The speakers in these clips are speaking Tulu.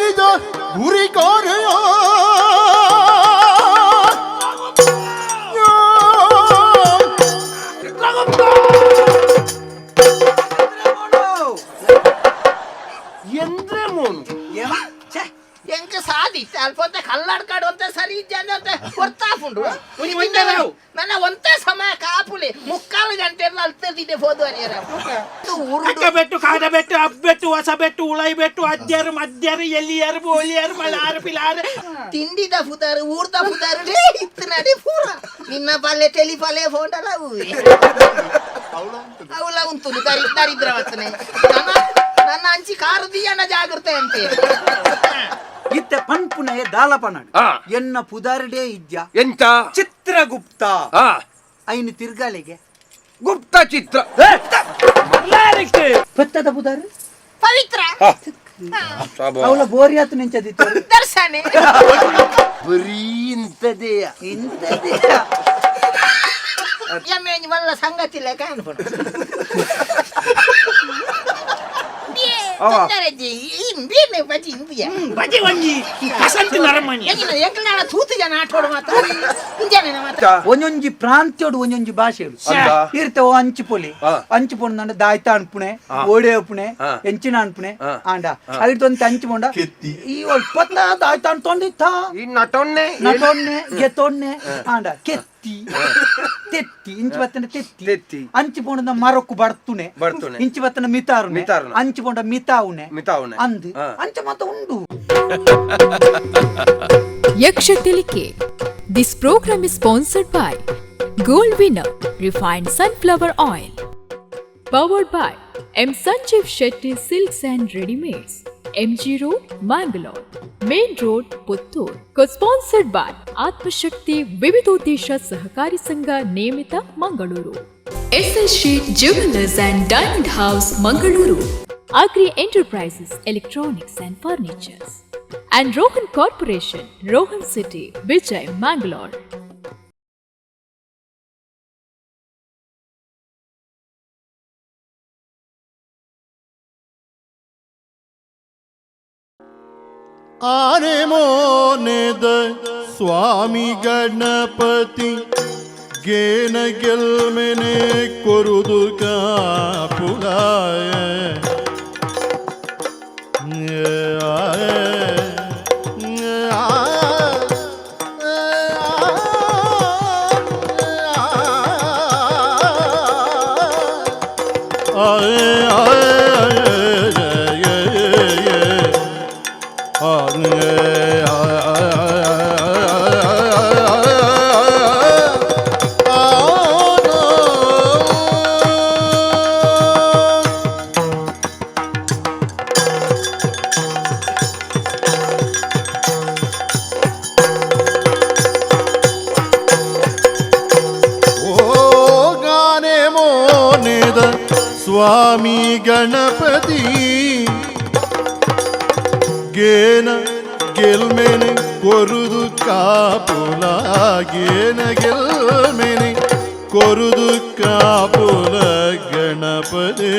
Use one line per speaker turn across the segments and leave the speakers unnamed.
ಗಿರಿಜ ಗುರಿ ಕಾರ್ಯ.
ಎಂದ್ರೆ ಮೋನು.
ಎಂಕ ಸಾದಿ ಅಲ್ಪ ಒಂತೆ ಕಲ್ಲಾಡ್ಕಾಡು ಅಂತ ಸರಿ ಇದ್ದೆ ಅಂತ ಗೊತ್ತಾಪುಂಡು.
ಒಂಜಿ ಒಂಜೆ ರಾವು.
ನನ್ನ ಒಂತೆ ಸಮಯ ಕಾಪುಲೆ ಮುಕ್ಕಾಲು ಗಂಟೆ ಅಲ್ತದಿದೆ ಹೋದು ಅರಿಯರ.
ಅಕ್ಕ ಬೆಟ್ಟು, ಕಾದ ಬೆಟ್ಟು, ಅಬ್ಬೆಟ್ಟು, ಹೊಸ ಬೆಟ್ಟು, ಉಳೈ ಬೆಟ್ಟು, ಅಜ್ಜರು, ಮಜ್ಜರು, ಎಲ್ಲಿಯರು, ಬೋಲಿಯರು, ಮಲಾರು, ಪಿಲಾರು.
ತಿಂಡಿದ ಫುದಾರು, ಊರ್ದ ಫುದಾರು ಇತ್ತು ನಡಿ ಪೂರ ನಿನ್ನ ಪಲ್ಲೆ ಟೆಲಿ ಪಲ್ಲೆ ಫೋಂಡಲ್ಲ. ಅವಳ ಉಂಟು ದರಿದ್ರ ವರ್ತನೆ. ನನ್ನ ನನ್ನ ಅಂಚಿ ಕಾರು ದಿಯನ ಜಾಗೃತೆ ಅಂತೆ.
ಇತ್ತೆ ಪನ್ಪುನಯ ದಾಲ ಪನಡು.
ಆ.
ಎನ್ನ ಪುದಾರ್ಡೇ ಇಜ್ಜ.
ಎಂತ?
ಚಿತ್ರಗುಪ್ತ.
ಆ.
ಐನು ತಿರ್ಗಾಲಿಗೆ.
ಗುಪ್ತ ಚಿತ್ರ.
ಪತ್ತದ ಪುದಾರು.
ಪವಿತ್ರ.
ಅವಳ ಬೋರಿಯಾತು ನೆಂಚದಿತ್ತು.
ದರ್ಶನೆ.
ಬರೀ ಇಂಥದೇ.
ಇಂಥದೇ.
ಎಮ್ಮೆ ಮಲ್ಲ ಸಂಗತಿ ಲೆಕ್ಕ ಅನ್ಕೊಂಡು. ಬಜಿ ಇಂಬಿಯ.
ಬಜಿ ಒಂಜಿ ವಸಂತ ನರಮಣಿ.
ಎಂಕಲ್ನಾಳ ತೂತು ಜನ ಆಟೋಡು ಮಾತ್ರ ಇಂಜನೆ ಮಾತ್ರ.
ಒಂಜೊಂಜಿ ಪ್ರಾಂತ್ಯೋಡು ಒಂಜೊಂಜಿ ಭಾಷೆಡು.
ಅಂದ?
ಇರ್ತವ ಅಂಚು ಪೊಲಿ.
ಆ.
ಅಂಚು ಪೊಂಡ ದಾಯ್ತ ಅನ್ಪುಣೆ, ಓಡೆ ಅಪ್ಪುಣೆ.
ಆ.
ಎಂಚಿನ ಅನ್ಪುಣೆ.
ಆ.
ಆಂಡ ಐತೊಂತೆ ಅಂಚು ಪೊಂಡ.
ಕೆತ್ತಿ.
ಈ ಒಲ್ಪ ದಾಯ್ತ ಅನ್ತೊಂದಿತ್ತ.
ಈ ನಟೊನ್ನೆ.
ನಟೊನ್ನೆ ಗೆತೊನ್ನೆ ಆಂಡ ಕೆತ್ತಿ ತೆತ್ತಿ ಇಂಚು ಬತ್ತನ ತೆತ್ತಿ.
ತೆತ್ತಿ.
ಅಂಚು ಪೋಂಡ ಮರಕ್ಕು ಬರ್ತುನೆ.
ಬರ್ತುನೆ.
ಇಂಚು ಬತ್ತನ ಮಿತಾರುನೆ.
ಮಿತಾರುನೆ.
ಅಂಚು ಪೋಂಡ ಮಿತಾವುನೆ.
ಮಿತಾವುನೆ.
ಅಂದ್.
ಆ.
ಅಂಚ ಮಾತ ಉಂಡು.
Yaksha Tilike. This program is sponsored by Gold Winner Refined Sunflower Oil. Powered by M. Sanjeev Shetty Silks and Readymates, MG Road, Mangalore, Main Road, Puttur. Co-sponsored by Atmashakti Vividodesha Sahakari Sangha Niyamita, Mangaluru. SL Sheet Jewelers and Diamond House, Mangaluru. Agri Enterprises, Electronics and Furnitures. And Rohan Corporation, Rohan City, Vijay, Mangalore.
ಆನೆ ಮೋನೆದ ಸ್ವಾಮಿ ಗಣಪತಿ ಗೇನ ಗೆಲ್ಮೆನೆ ಕೊರುದು ಕಾಪುಲಾಯ. ಓ ಗಾನೆ ಮೋನೆದ ಸ್ವಾಮಿ ಗಣಪತಿ ಗೇನ ಗೆಲ್ಮೆನೆ ಕೊರುದು ಕಾಪುಲ, ಗೇನ ಗೆಲ್ಮೆನೆ ಕೊರುದು ಕಾಪುಲ ಗಣಪತಿ.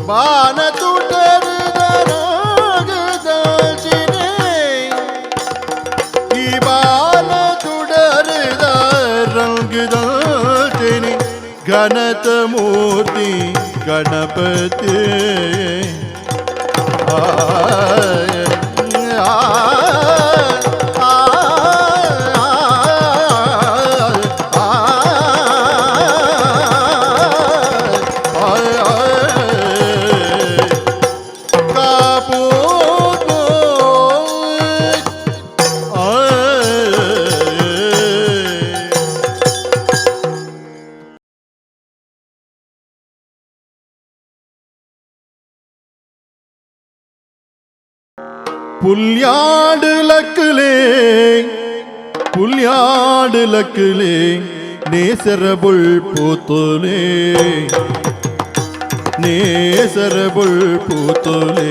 ಬಾನ ತುಟರುದರಾಗದಾಚಿನೆ ಈ ಬಾನ ತುಡರುದ ರಂಗದಾಚಿನಿ ಗಣತ ಮೂರ್ತಿ ಗಣಪತಿ. ಆಯ ಆ ಆ ಆ ಆ ಕಾಪೋದು. புல்யாடு லக்குலே, புல்யாடு லக்குலே, நேசரபுள் பூத்துலே, நேசரபுள் பூத்துலே.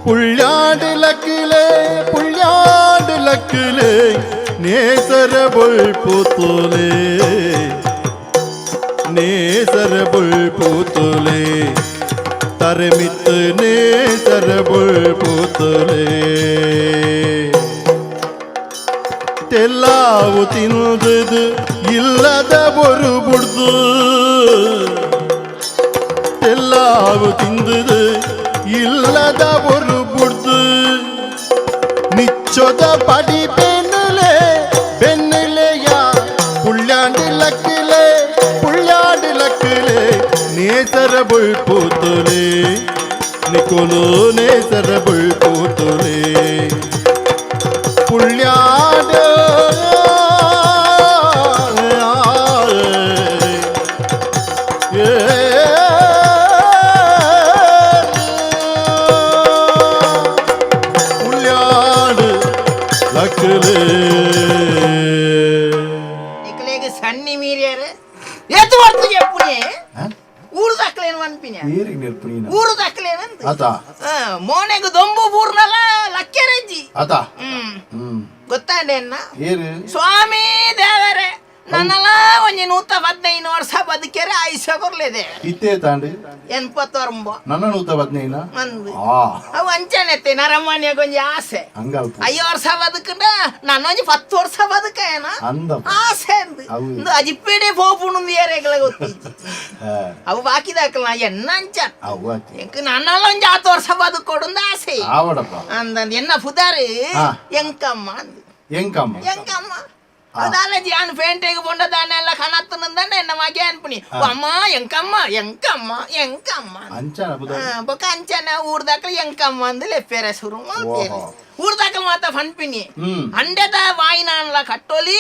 புள்யாடு லக்குலே, புள்யாடு லக்குலே, நேசரபுள் பூத்துலே. ನೇಸರ ಬುಳ್ಪೂತುಲೆ ತರೆಮಿತ್ತು ನೇಸರ ಬುಳ್ಪೂತುಲೆ ತೆಲ್ಲಾವು ತಿಂದುದು ಇಲ್ಲದ ಬೊರು ಬುಡ್ದು ತೆಲ್ಲಾವು ತಿಂದುದು ಇಲ್ಲದ ಬೊರು ಬುಡ್ದು ನಿಚ್ಚೊದ ಪಡಿ ಬೆನ್ನುಲೆ ಬೆನ್ನುಲೆಯ ಪುಳ್ಯಾಂಡಿ ಲಕ್ಕಿಲೆ ಪುಳ್ಯಾಂಡಿ ಲಕ್ಕಿಲೆ ನೇಸರ ಬುಳ್ಪೂತುಲೆ ನಿಕೋಲು ನೇಸರ ಬುಳ್ಪೂತುಲೆ ಪುಳ್ಯಾಡ ಪುಳ್ಯಾಡು ಲಕ್ಲೆ
ನಿಕ್ಲೆಗ್ ಸಣ್ಣಿ ಮೀರಿಯರು ಏತು ವರ್ತು చెప్పునే ಊರು ದಕ್ಕಲೇನು ಅನ್ಪಿನ
ಏರಿಗೆ ನೆರ್ಪುನಿ
ಊರು ದಕ್ಕಲೇನಂತ
ಆತ
ಮೋನೆಗ್ ದೊಂಬು ಬೂರ್ನಲ ಲಕ್ಕೆರಜ್ಜಿ
ಆತ
ಹ್ಮ್
ಹ್ಮ್
ಗೊತ್ತಾಂಡೆನ್ನ
ಏರು
ಸ್ವಾಮಿ ದೇವರೇ ನನ್ನಲ ಒಂಜಿ 115 ವರ್ಷ ಬದುಕೆರೆ ಆಯುಷ್ಯ ಕೊರ್ಲೇದೆ
ಇತ್ತೇ ತಾಂಡು
89
ನನ್ನ 115
ಮಂದು
ಆ
ಅವು ಅಂಚನೆತ್ತೆ ನರಮಾನ್ಯಾಗ ಒಂಜಿ ಆಸೆ
ಹಂಗಲ್ಪ
5 ವರ್ಷ ಬದುಕಂಡ ನಾನೊಂಜಿ 10 ವರ್ಷ ಬದುಕೇನ
ಅಂದಪ್ಪ
ಆಸೆ ಅಂದು
ಅವು.
ಇಂದು ಅಜಿಪ್ಪೇಡೆ ಪೋಪುಣು ಏರೆಗಳ ಗೊತ್ತಿಜ್ಜಿ ಅವು ಬಾಕಿದಾಕಲ್ಲ ಎನ್ನ ಅಂಚ
ಅವು ಆತಿ
ಎಂಕ್ ನನ್ನಲ್ಲ ಒಂಜಿ 10 ವರ್ಷ ಬದುಕೊಡುಂದು ಆಸೆ
ಆವಡಪ್ಪ
ಅಂದಂದು ಎನ್ನ ಪುದಾರು
ಆ.
ಎಂಕಮ್ಮ ಅಂದು
ಎಂಕಮ್ಮ
ಎಂಕಮ್ಮ ಅದಾಲಜಿ ಆನ್ ಪೇಂಟೆಗೆ ಪೊಂಡ ದಾನೆಲ್ಲ ಕನತ್ತನಂದಂಡ ಎನ್ನ ಮಗೆ ಅನ್ಪುನಿ ಅಮ್ಮ ಎಂಕಮ್ಮ ಎಂಕಮ್ಮ ಎಂಕಮ್ಮ
ಅಂಚನ ಬುದ
ಬೊಕ ಅಂಚನ ಊರ್ದಾಕಲ ಎಂಕಮ್ಮ ಅಂದು ಲೆಪ್ಪೇರೆ ಶುರು ಮಲ್ಪೇರೆ
ಓಹೋ.
ಊರ್ದಾಕಲ ಮಾತ ಫನ್ಪಿನಿ
ಹ್ಮ್.
ಅಂಡೆದ ವಾಯಿನಾನ್ಲ ಕಟ್ಟೋಲಿ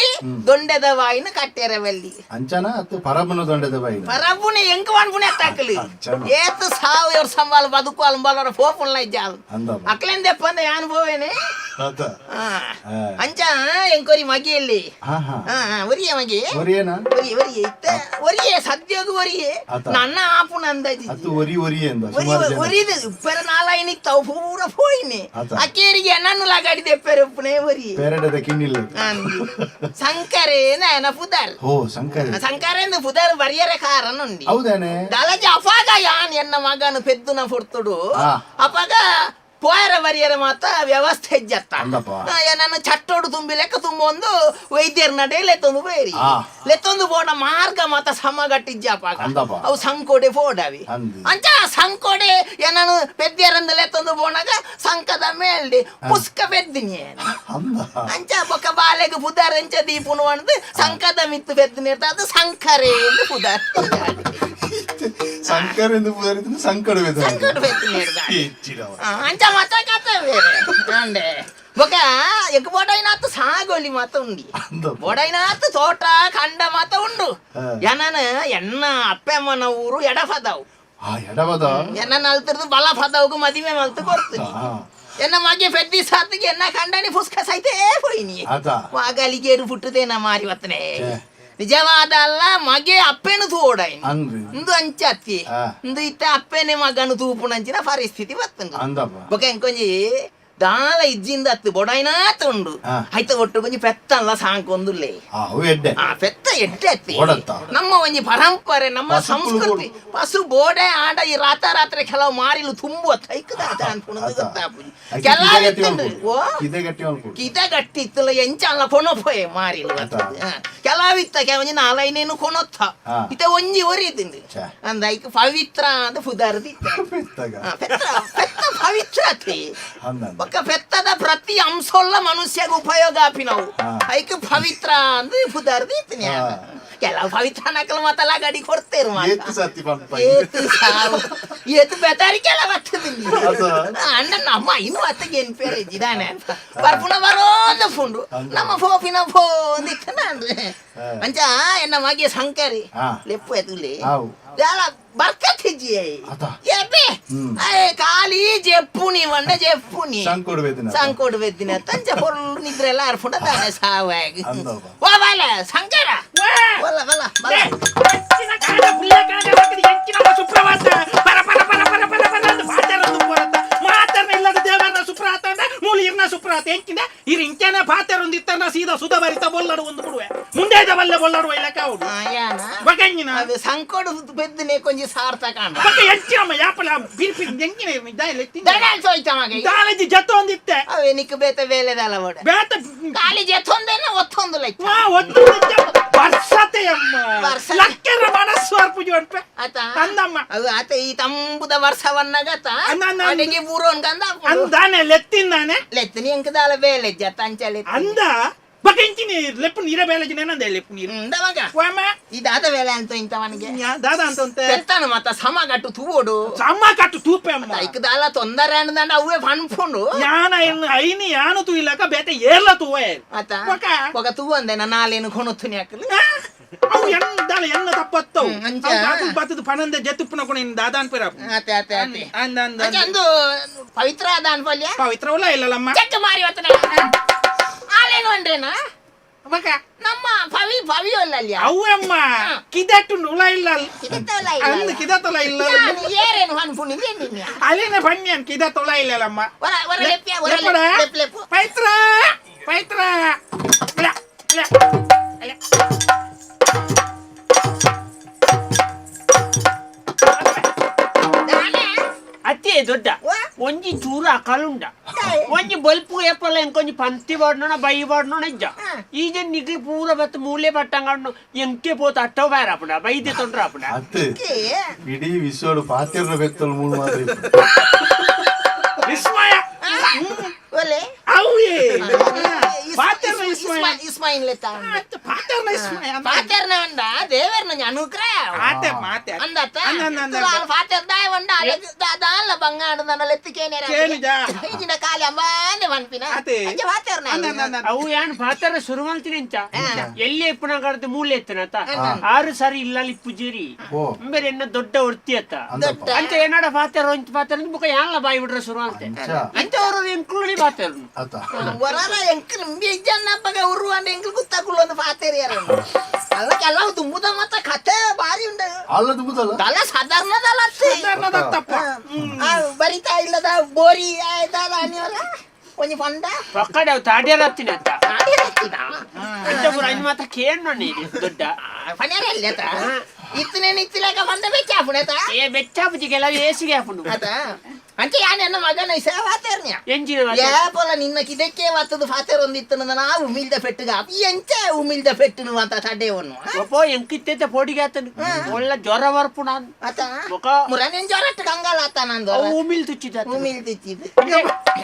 ದೊಂಡೆದ ವಾಯಿನ ಕಟ್ಟೆರೆ ಬಲ್ಲಿ
ಅಂಚನ ಅತ್ತು ಪರಬನ ದೊಂಡೆದ ಬಾಯಿನ
ಪರಬುನೆ ಎಂಕ ವನ್ಪುನೆ ಅತ್ತಾಕಲಿ
ಅಂಚನ.
ಏತು ಸಾವು ಎವ್ರ ಸಂಬಾಲ ಬದುಕು ಅಲ್ಬಾಲರ ಫೋಪುನ್ಲ ಇಜ್ಜಾಲು
ಅಂದಪ್ಪ
ಅಕ್ಲೆಂದೆಪ್ಪಂದ ಯಾನ್ ಪೋವೇನೆ
ಆತ
ಆ.
ಆ.
ಅಂಚ ಎಂಕೊರಿ ಮಗಿಯಲ್ಲಿ
ಹಾ ಹಾ
ಒರಿಯ ಮಗಿ
ಒರಿಯೇನ
ಒರಿಯೆ ಒರಿಯೆ ಇತ್ತ ಒರಿಯೆ ಸದ್ಯೋಗ ಒರಿಯೆ
ಆತ.
ನನ್ನ ಆಪುನ ಅಂದಾಜಿ
ಅತ್ತು ಒರಿ ಒರಿ ಎಂದ ಸುಮಾರು ಜನ
ಒರಿದು ಇಪ್ಪರ ನಾಲಾಯಿನಿಕ್ ತಾವು ಪೂರ ಪೋಯಿನಿ
ಆತ.
ಅಕ್ಕೇರಿಗೆ ನನ್ನು ಲಗಾಡಿದೆ ಎಪ್ಪೆರಪ್ಪುನೇ ಒರಿಯೆ
ಪೇರಡದ ಕಿನ್ನಿಲ್ಲ
ಅಂದು ಸಂಕರೇ ನಯನ ಪುದಾರ್
ಓ ಶಂಕರ್
ಸಂಕರೇಂದು ಪುದಾರ್ ಬರಿಯರೆ ಕಾರಣ ಉಂಡಿ
ಹೌದೇನೆ
ದಲಜಿ ಅಪಾಗ ಯಾನ್ ಎನ್ನ ಮಗನು ಪೆದ್ದುನ ಪೊರ್ತುಡು
ಆ.
ಅಪಾಗ ಪೋಯರ ಬರಿಯರ ಮಾತ ವ್ಯವಸ್ಥೆ ಇಜ್ಜತ್ತ
ಅಂದಪ್ಪ.
ನನ್ನ ಚಟ್ಟೋಡು ತುಂಬಿ ಲೆಕ್ಕ ತುಂಬೊಂದು ವೈದ್ಯರ ನಡೆ ಲೆತ್ತೊಂದು ಬೇರಿ
ಆ.
ಲೆತ್ತೊಂದು ಬೋಡ ಮಾರ್ಗ ಮಾತ ಸಮಗಟ್ಟಿಜ್ಜ ಅಪಾಗ
ಅಂದಪ್ಪ.
ಅವು ಸಂಕೋಡೆ ಪೋಡವಿ
ಅಂದು.
ಅಂಚ ಸಂಕೋಡೆ ಏನನು ಪೆದ್ಯರಂದು ಲೆತ್ತೊಂದು ಬೋಣಾಗ ಸಂಕದ ಮೇಲ್ಡಿ ಪುಸ್ಕ ಪೆದ್ದಿನಿ
ಅಂದ
ಅಂಚ ಬೊಕ್ಕ ಬಾಲೆಗ್ ಪುದಾರ್ ಅಂಚ ದೀಪುನು ಅಂದ್ ಸಂಕದ ಮಿತ್ತು ಪೆದ್ದಿನಿ ಅದು ಸಂಕರೆ ಎಂದು ಪುದಾರ್
ಶಂಕರ್ ಎಂದು ಪುದಾರಿದ್ದು ಸಂಕಡ
ಸಂಕಟ ಪೆದ್ದಿನಿ ಅಂಚ ಮಾತ ಕಥ ಬೇರೆ ಅಂಡೆ ಬೊಕ ಎಗ್ ಬೊಡೈನಾತ್ ಸಾಗೋಲಿ ಮಾತ ಉಂಡಿ
ಅಂದಪ್ಪ.
ಬೊಡೈನಾತ್ ತೋಟ ಕಂಡ ಮಾತ ಉಂಡು
ಹಾ.
ಎನನ ಎನ್ನ ಅಪ್ಪಮ್ಮನ ಊರು ಎಡಫದವು
ಆ ಎಡವದ
ಎನ್ನ ನಲ್ತಿರ್ದು ಬಲ ಫದವ್ಗು ಮದಿಮೆ ಮಲ್ತು ಕೊಡ್ತೀನಿ
ಆ,
ಎನ್ನ ಮಗೆ ಪೆದ್ದಿ ಸಾತಿಗೆ ಎನ್ನ ಕಂಡನಿ ಪುಸ್ಕ ಸೈತೇ ಪೋಯಿನಿ
ಆತ.
ವಾಗಲಿಗೇರು ಪುಟ್ಟುದೇನ ಮಾರಿ ವತ್ತನೆ
ಛೇ.
ನಿಜವಾದ ಅಲ್ಲ ಮಗೆ ಅಪ್ಪೇನು ತೋಡೈನಿ
ಅಂದ್ರಿ
ಇಂದು ಅಂಚತ್ತಿ
ಆ.
ಇಂದು ಇತ್ತ ಅಪ್ಪೇನೆ ಮಗನು ತೂಪುನಂಚಿನ ಪರಿಸ್ಥಿತಿ ಬತ್ತುಂಡು
ಅಂದಪ್ಪ
ಬೊಕ ಎಂಕೊಂಜಿ ದಾಲ ಇಜ್ಜಿಂದ ಅತ್ತು ಬೊಡೈನಾತ ಉಂಡು
ಆ.
ಐತ ಒಟ್ಟು ಕೊಂಜಿ ಪೆತ್ತಲ್ಲ ಸಾಂಕೊಂದುಲ್ಲೆ
ಆ ಅವು ಎಡ್ಡೆ
ಆ ಪೆತ್ತ ಎಡ್ಡೆ ಅತ್ತಿ
ಓಡತ್ತ.
ನಮ್ಮ ಒಂಜಿ ಪರಂಪರೆ ನಮ್ಮ
ಪಸುಕುಲು
ಸಂಸ್ಕೃತಿ ಪಸು ಬೋಡೆ ಆಡ ಈ ರಾತ ರಾತ್ರಿ ಕೆಲವು ಮಾರಿಲು ತುಂಬುವ ತೈಕದ ಅದ ಅನ್ಪುಣದು
ಆತ.
ಗೊತ್ತಾಪುಜಿ
ಅಕ್ಕಿ
ಕೆಲವು
ಕಿದೆ ಗಟ್ಟಿ
ಇತ್ತುಂಡು.
ಮಲ್ಪೊಡು.
ಓ
ಕಿದೆ ಗಟ್ಟಿ ಮಲ್ಪೊಡು.
ಕಿದೆ ಗಟ್ಟಿ ಇತ್ತಲ್ಲ ಎಂಚಲ್ಲ ಕೊನೊಪೋಯೆ ಮಾರಿಲು
ಆತ.
ಕೆಲವು ಇತ್ತ ಒಂಜಿ ನಾಲೈನೇನು ಕೊನೊತ್ತ
ಆ.
ಇತ್ತ ಒಂಜಿ ಒರಿದಿಂದು
ಛೆ.
ಅಂದ ಐಕ್ ಪವಿತ್ರ ಅಂತ ಪುದಾರ್ದಿತ್ತ
ಪೆತ್ತಾಗ.
ಪೆತ್ತ ಪೆತ್ತ ಪವಿತ್ರತೆ
ಅಂದ ಅಂದ.
ಬೊಕ್ಕ ಪೆತ್ತದ ಪ್ರತಿ ಅಂಶೊಲ್ಲ ಮನುಷ್ಯಗ ಉಪಯೋಗ ಆಪಿ ನಾವು
ಹಾ.
ಐಕ್ ಪವಿತ್ರ ಅಂದ್ ಪುದಾರ್ದಿತ್ತೀನಿ
ಹಾ.
ಕೆಲವು ಪವಿತ್ರ ನಕಲ್ ಮಾತಲ್ಲ ಗಡಿ ಕೊಡ್ತೇರು ಮಾತ
ಏತ್ ಸತಿ ಪನ್ಪ.
ಏತು ಸಾವು ಏತು ಬೆದರಿಕೆಲ್ಲ ಬರ್ತದಿಲ್ಲ
ಅದ.
ಅಣ್ಣ ನಮ್ಮ ಇನ್ನು ಅತ್ತಗೆ ಏನ್ ಪೇರೆ ಇದ್ದಾನೆ ಬರ್ಪುಣ ಬರೋಂದು ಫುಂಡು
ಅಂದ.
ನಮ್ಮ ಫೋಪಿನ ಫೋನ್ ಇತ್ತು
ಹಾ.
ಅಂಚ ಎನ್ನ ಮಗೆ ಸಂಕರಿ
ಹಾ.
ಲೆಪ್ಪು ಎದುಲೆ
ಆವು.
ದಾಲ ಬರ್ಕತ್ ಇಜ್ಜಿ
ಅತ.
ಎಬ್ಬೆ
ಹ್ಮ್.
ಅಯ್ಯ ಖಾಲಿ ಜೆಪ್ಪುನಿ వంಡ ಜೆಪ್ಪುನಿ
ಸಂಕೋಡು ಬೇದಿನ.
ಸಂಕೋಡು ಬೆದ್ದಿನ ತಂಚ ಪೊರ್ಲು ನಿದ್ರೆ ಎಲ್ಲ ಅರ್ಪುಂಡ ತಾನೆ ಸಾವಾಗಿ
ಅಂದಪ್ಪ.
ವಾ ಬಾಲ ಸಂಕರ
ವಾ.
ಬಲ್ಲ ಬಲ್ಲ ಬಲ್ಲ
ಎಂಚಿನ ಕಾಡ ಪುಳ್ಳ ಕಾಡ ಹಾಕಿದ ಎಂಚಿನ ಸುಪ್ರಭಾತ ಪರ ಪರ ಪರ ಪರ ಪರ ಪರ ಅಂತ ಪಾತೆರೊಂದು ಪೋರತ್ತ ಮಾತರ್ನ ಇಲ್ಲದ ದೇವರನ ಸುಪ್ರಭಾತ ಅಂದ ಮೂಲು ಇರ್ನ ಸುಪ್ರಭಾತ ಎಂಕಿಂದ ಇರ್ ಇಂಚನ ಪಾತೆರೊಂದು ಇತ್ತನ ಸೀದಾ ಸುಧ ಬರಿತ ಬೊಲ್ಲಡು ಒಂದು ಬಿಡುವೆ ಮುಂದೆ ಬಲ್ಲೆ ಬೊಲ್ಲಡುವ ಇಲ್ಲ ಕಾವುಡು
ಯಾನ
ಬಗಂಜಿ ಎಂಜಿನ
ಅದು ಸಂಕೋಡು ಬೆದ್ದನೆ ಕೊಂಚ ಸಾರ್ಥಕ ಅಂಡ.
ಬೊಕ್ಕ ಎಂಚಿನಮ್ಮ ಯಾಪಲ ಬಿರ್ಪಿ ಎಂಜಿನ ಇರ್ನಿ ದಾಯಲೆ
ದಡಾಲ್ ಸೋಯ್ತ ಮಗ.
ದಾಲಜಿ ಜತ್ತೊಂದಿತ್ತೆ.
ಅವೇ ನಿಕ್ ಬೇತೆ ಬೇಲೆದಲ್ಲ ಬೋಡ.
ಬೇತ
ಖಾಲಿ ಜತ್ತೊಂದೇನ ಒತ್ತೊಂದು ಲೈಕ್.
ವಾ ಒತ್ತು ವರ್ಷತೆ ಅಮ್ಮ.
ವರ್ಷತೆ.
ಲಕ್ಕೆರ ಮನಸ್ಸು ಅರ್ಪುಜಿ ಅನ್ಪೆ.
ಆತ
ಅಂದಮ್ಮ.
ಅದು ಆತ ಈ ತಂಬುದ ವರ್ಷವನ್ನಗತ
ಅಂದ, ಅಂದ, ಅಂದ.
ಅಡಿಗೆ ಬೂರೋನ್ ಕಂದ
ಅಂದಾನೆ ಲೆತ್ತಿಂದಾನೆ.
ಲೆತ್ತನಿ ಎಂಕದಾಲ ಬೇಲೆ ಜತ್ತ ಅಂಚಲೆ.
ಅಂದ ಬೊಕ್ಕ ಎಂಚಿನ ಲೆಪ್ಪು ನೀರ ಬೇಲೆಜಿ ನೆನಂದೆ ಲೆಪ್ಪು ನೀರು.
ಇಂದ ಮಗ.
ವಾಮ.
ಇದಾದ ಬೇಲೆ ಅಂತ ಇಂತವನಿಗೆ.
ದಾದ ಅಂತಂತೆ.
ಪೆತ್ತನ ಮತ್ತ ಸಮ ಗಟ್ಟು ತೂವೋಡು.
ಸಮ ಕಟ್ಟು ತೂಪೆ ಅಮ್ಮ.
ಐಕದಾಲ ತೊಂದರೆ ಅಂದಂಡ ಅವೇ ಪನ್ಪುಂಡು.
ಯಾನ ಐನಿ ಯಾನು ತೂಯಿಲಕ ಬೇತೆ ಏರ್ಲ ತೂವೆ.
ಆತ
ಬೊಕ.
ಬೊಕ ತೂವಂದೆ ನಾಲೇನು ಕೊಣುತ್ತುನಿ ಅಕ್ಕಲು.
ಅವು ಎನ್ನ ದಾಲ ಎನ್ನ ತಪ್ಪತ್ತವು.
ಅಂಚ.
ಅವು ಅವು ಬತ್ತದ ಪನಂದೆ ಜೆತ್ತುಪ್ಪನ ಕೊಣ ಇನ್ ದಾದಾನ್ ಪಿರ.
ಆತೆ ಆತೆ ಆತೆ.
ಅಂದ ಅಂದ.
ಅಂಚ ಅಂದು ಪವಿತ್ರ ಅದಾನ್ ಪಲ್ಯ.
ಪವಿತ್ರ ಉಲ್ಲ ಇಲ್ಲಲ್ಲಮ್ಮ.
ಚೆಕ್ ಮಾರಿ ಹೊತ್ತನ. ಆಲೇನು ಅಂದ್ರೇನಾ?
ಬೊಕ.
ನಮ್ಮ ಪವಿ ಪವಿ ಅಲ್ಲ.
ಅವಮ್ಮ ಕಿದಟ್ಟು ಉಳ ಇಲ್ಲ.
ಕಿದತ್ತಲ್ಲ
ಅಂದ್
ಇಲ್ಲ.
ಕಿದತ್ತೊಲ ಇಲ್ಲ.
ಯಾನು ಏರೇನು ಅನ್ಪುಣಿದೆ ನಿನ್ನ.
ಅಲೇನೆ ಪಣ್ಯನ್ ಕಿದತ್ತೊಲ ಇಲ್ಲಲ್ಲಮ್ಮ.
ಹೊರ ಹೊರ ಲೆಪ್ಪಿಯ ಹೊರ
ಲೆಪ್ಪಡ?
ಲೆಪ್ ಲೆಪ್ಪು.
ಪೈತ್ರ ಪೈತ್ರ ಲ ಲ ಲ.
ದಾನೆ?
ಅತ್ತೆ ದೊಡ್ಡ
ವಾ?
ಒಂಜಿ ಚೂರು ಅಕಲುಂಡ ಒಂಜಿ ಬಲ್ಪು ಏಪಲ್ಲ ಇಂಕೊಂಜಿ ಪಂತಿ ಬಾಡ್ನೋಣ ಬೈ ಬಾಡ್ನೋಣ ಇಜ್ಜ ಈ ಜನ ನಿಗ್ಲಿ ಪೂರ ಬತ್ತ ಮೂಲೆ ಪಟ್ಟಂಗಣ್ಣು ಎಂಕೆ ಪೋತ ಅಟ್ಟೋ ಬಾರಪುಣ ಬೈದೆ ತೊಂಡ್ರ ಅಪುಣ.
ಅತ್ತೆ
ಕೇ?
ಇಡೀ ವಿಶ್ವಡು ಪಾತಿರ್ನ ಬೆತ್ತಲು ಮೂಳು ಮಾತ್ರ ಇಪ್ಪು.
ವಿಸ್ಮಯ.
ಒಲೆ.
ಅವೇ ಪಾತೆರ್ನ ವಿಸ್ಮಯ.
ಇಸ್ಮಾಯಿನ್ ಲೆತ್ತ.
ಪಾತೆರ್ನ ವಿಸ್ಮಯ.
ಪಾತೆರ್ನ ಉಂಡ ದೇವೆರ್ನ ಅನುಗ್ರಹ.
ಆತೆ ಮಾತೆ.
ಅಂದತ್ತ.
ಅಂದ ಅಂದ ಅಂದ.
ತುಲಾಲ್ ಪಾತೆರ್ ದಾಯ ಉಂಡ ಅಲೆ ದಾಲ್ಲ ಬಂಗಾಡ ನನ್ನ ಲೆತ್ತಿಕೇನೆ.
ಕೇನಿಜ.
ಈಜಿನ ಖಾಲಿ ಅಂಬಾಂದೆ ಪನ್ಪಿನ.
ಆತೆ.
ಅಂಚ ಪಾತೆರ್ನ.
ಅಂದ ಅಂದ ಅಂದ.
ಅವು ಯಾನ್ ಪಾತರ ಶುರು ಮಲ್ತಿನಿ ಅಂಚ ಎಲ್ಲಿ ಇಪ್ಪುನ ಕಡದು ಮೂಲೆ ಎತ್ತನತ ಆರು ಸಾರಿ ಇಲ್ಲಲ್ಲಿ ಪೂಜೇರಿ
ಓ.
ಅಂಬೇರೆ ಎನ್ನ ದೊಡ್ಡ ವೃತ್ತಿ ಅತ್ತ.
ಅಂದಪ್ಪ.
ಅಂಚ ಏನಾಡ ಪಾತೆರ ಒಂಚ ಪಾತೆರ ಬುಕ್ಕ ಯಾನ್ಲ ಬಾಯಿ ಬಿಡ್ರೆ ಶುರು ಅಂತೆ
ಅಂಚ.
ಅಂಚ ಅವರು ಎಂಕ್ಲುಳಿ ಪಾತೆರ್ನು.
ಅತ್ತ.
ವರಾರ ಎಂಕ್ ಬೇಜನ್ನಪ್ಪಗ ಉರು ಅಂಡ ಎಂಕ್ ಗುತ್ತಾಕುಳ್ಳು ಒಂದು ಪಾತೆರ್ ಯಾರ ಅಲ್ಲ ಕೆಲವು ತುಂಬುದ ಮತ್ತ ಕತೆ ಬಾರಿ ಉಂಡು.
ಅಲ್ಲ ತುಂಬುದಲ್ಲ.
ದಲ ಸಾಧಾರಣದಲ್ಲ ಅತ್ತೆ.
ಸಾಧಾರಣದತ್ತಪ್ಪ.
ಆ ಬರಿತಾ ಇಲ್ಲದ ಬೋರಿ ಆಯ್ತಾದ ಅನಿವರ ಒಂಜಿ ಪಂಡ.
ಪಕ್ಕಡೆ ಅವು ತಾಡ್ಯಲತ್ತಿನ ಅತ್ತ.
ತಾಡ್ಯಲತ್ತಿನ?
ಅಂಚ ಪೂರ ಐನ್ ಮಾತ ಕೇಣ್ಣು ನೀನು ದೊಡ್ಡ.
ಪನ್ಯರಲ್ಲ ಅತ್ತ. ಇತ್ತನೇನು ಇತ್ತಿಲಾಕ ಪಂಡ ಬೆಚ್ಚಾಪುಣೆ ಅತ್ತ.
ಏ ಬೆಚ್ಚಾಪುಜಿ ಕೆಲವು ಏಸಿಗೆ ಹಾಪುಂಡು.
ಅತ್ತ ಅಂಚೆ ಯಾನ್ ಎನ್ನ ಮಗನ ಇಸ ವಾತೇರ್ನ್ಯ.
ಎಂಜಿನ ವಾತೇರ್?
ಏಪಲ ನಿನ್ನ ಕಿದಕ್ಕೆ ವತ್ತದು ಫಾತೇರ್ ಒಂದಿತ್ತನ ನಾವು ಉಮಿಲ್ದ ಪೆಟ್ಟುಗ ಎಂಚ ಉಮಿಲ್ದ ಪೆಟ್ಟುನು ಅಂತ ತಡ್ಡೆ ಒನ್ನು.
ಒಪ್ಪೋ ಎಂಕಿತ್ತೈತೆ ಪೋಡಿಗೆ ಆತನು ಒಳ್ಳೆ ಜ್ವರ ಬರ್ಪುಣ.
ಅತ್ತ.
ಬೊಕ
ಮುರನೇನ್ ಜ್ವರ ಕಂಗಾಲ ಆತ ನಂದು.
ಅವು ಉಮಿಲ್ ತುಚ್ಚಿದ.
ಉಮಿಲ್ ತುಚ್ಚಿದ.